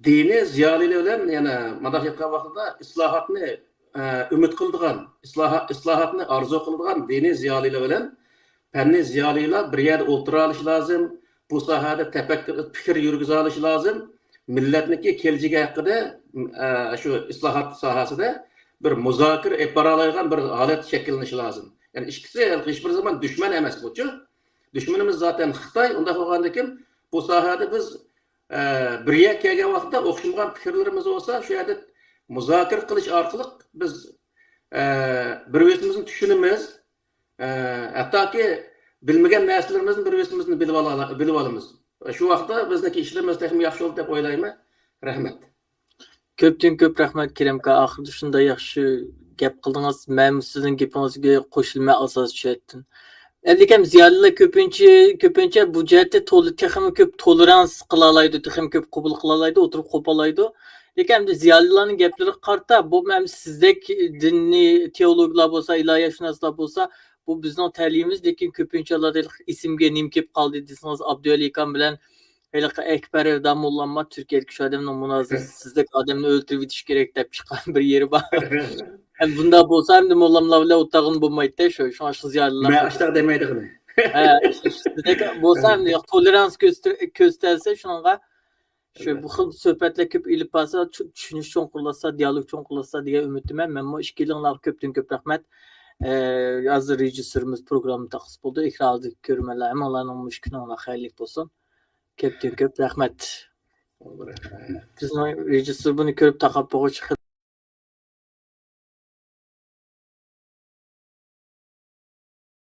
دىنىي زىيالىيلار بىلەن يەنە مۇنداق ئېيتقان ۋاقتىدا ئىسلاھاتنى، ئە، ئۈمىد قىلىدىغان، ئىسلاھا-، ئىسلاھاتنى ئارزۇ قىلىدىغان دىنىي زىيالىيلار بىلەن پەننىي زىيالىيلار بىر يەردە ئولتۇرالىشى لازىم، بۇ ساھەدە تەپەككۇر، پىكىر يۈرگۈزەلىشى لازىم. مىللەتنىڭكى كېلىچىكى ھەققىدە، ئە، شۇ ئىسلاھات ساھەسىدە بىر مۇزاكىرە ئېلىپ بارالايدىغان بىر ھالەت شەكىللىنىشى لازىم. يەنى ئىككىسى ھېچبىر زامان دۈشمەن ئەمەس بۇچۇ. دۈشمىنىمىز زاتەن خىتاي. ئۇنداق بولغاندىكىن بۇ ساھەدە بىز، ئە، بىر يەرگە كەلگەن ۋاقىتتا ئوخشىمىغان پىكىرلىرىمىز بولسا، شۇ يەردە مۇزاكىرە قىلىش ئارقىلىق بىز، ئە، بىر-بىرىمىزنى چۈشىنىمىز. ئە، ھەتتاكى بىلمىگەن نەرسىلىرىمىزنى بىر-بىرىمىزدىن بىلىپ ئالا-، بىلىپ ئالىمىز. شۇ ۋاقىتتا بىزنىڭكى ئىشلىرىمىز تېخىمۇ ياخشى بولىدۇ دەپ ئويلايمەن. رەھمەت. كۆپتىن كۆپ رەھمەت، كېرەم ئاكا. ئاخىرىدا شۇنداق ياخشى گەپ قىلدىڭىز. مەنمۇ سىزنىڭ گېپىڭىزگە قوشۇلىمەن ئاساسىي جەھەتتىن. ئەمدىكەم زىيالىيلار كۆپىنچە، كۆپىنچە بۇ جەھەتتە تول-، تېخىمۇ كۆپ تولېرانس قىلالايدۇ، تېخىمۇ كۆپ قوبۇل قىلالايدۇ، ئولتۇرۇپ قوپالايدۇ. لېكىن ئەمدى زىيالىيلارنىڭ گەپلىرىگە قارىتا، بۇ ئەمدى سىزدەك دىنىي تېئولوگلار بولسا، ئىلاھىيەتشۇناسلار بولسا، بۇ بىزنىڭ تەلىيىمىز، لېكىن كۆپىنچە ئاللادا ئېسىمگە نېمە كېلىپ قالدى دېسىڭىز، ئابدۇۋەلى ئاكام بىلەن ھېلىقى ئەكبەر رىدا موللاممۇ تۈركىيەدىكى شۇ ئادەمنىڭ مۇنازىرىسى، سىزدەك ئادەمنى ئۆلتۈرۈۋېتىش كېرەك دەپ چىققان بىر يېرى بار. ھەم بۇنداق بولسا ئەمدى موللاملار بىلەن ئولتۇرغىلى بولمايدۇ-دە، شۇ، شۇڭا شۇ زىيالىيلار مەن ئاشۇنداق دېمەيدىغىنى. ھە، شۇ، شۇ، سىزدەك بولسا ئەمدى ياق، تولېرانس كۆرسىتە-، كۆرسىتەلسە شۇنىڭغا، شۇ، بۇ خىل سۆھبەتلەر كۆپ ئېلىپ بارسا، چۈ-، چۈشىنىش چوڭقۇرلاشسا، دىيالوگ چوڭقۇرلاشسا دېگەن ئۈمىدتىمەن. مەنمۇ ئىككىيلىڭلارغا كۆپتىن كۆپ رەھمەت. ئە، ھازىر رېژىسسورىمىز پروگرامما تاقىسى بولدى. ئېكران ئالدىدىكى كۆرۈرمەنلەر، ھەممىڭلارنىڭ مۇشۇ كۈنۈڭلار خەيرلىك بولسۇن. كۆپتىن كۆپ رەھمەت. بىزنىڭ رېژىسسور بۇنى كۆرۈپ تاقاپ بولغۇچە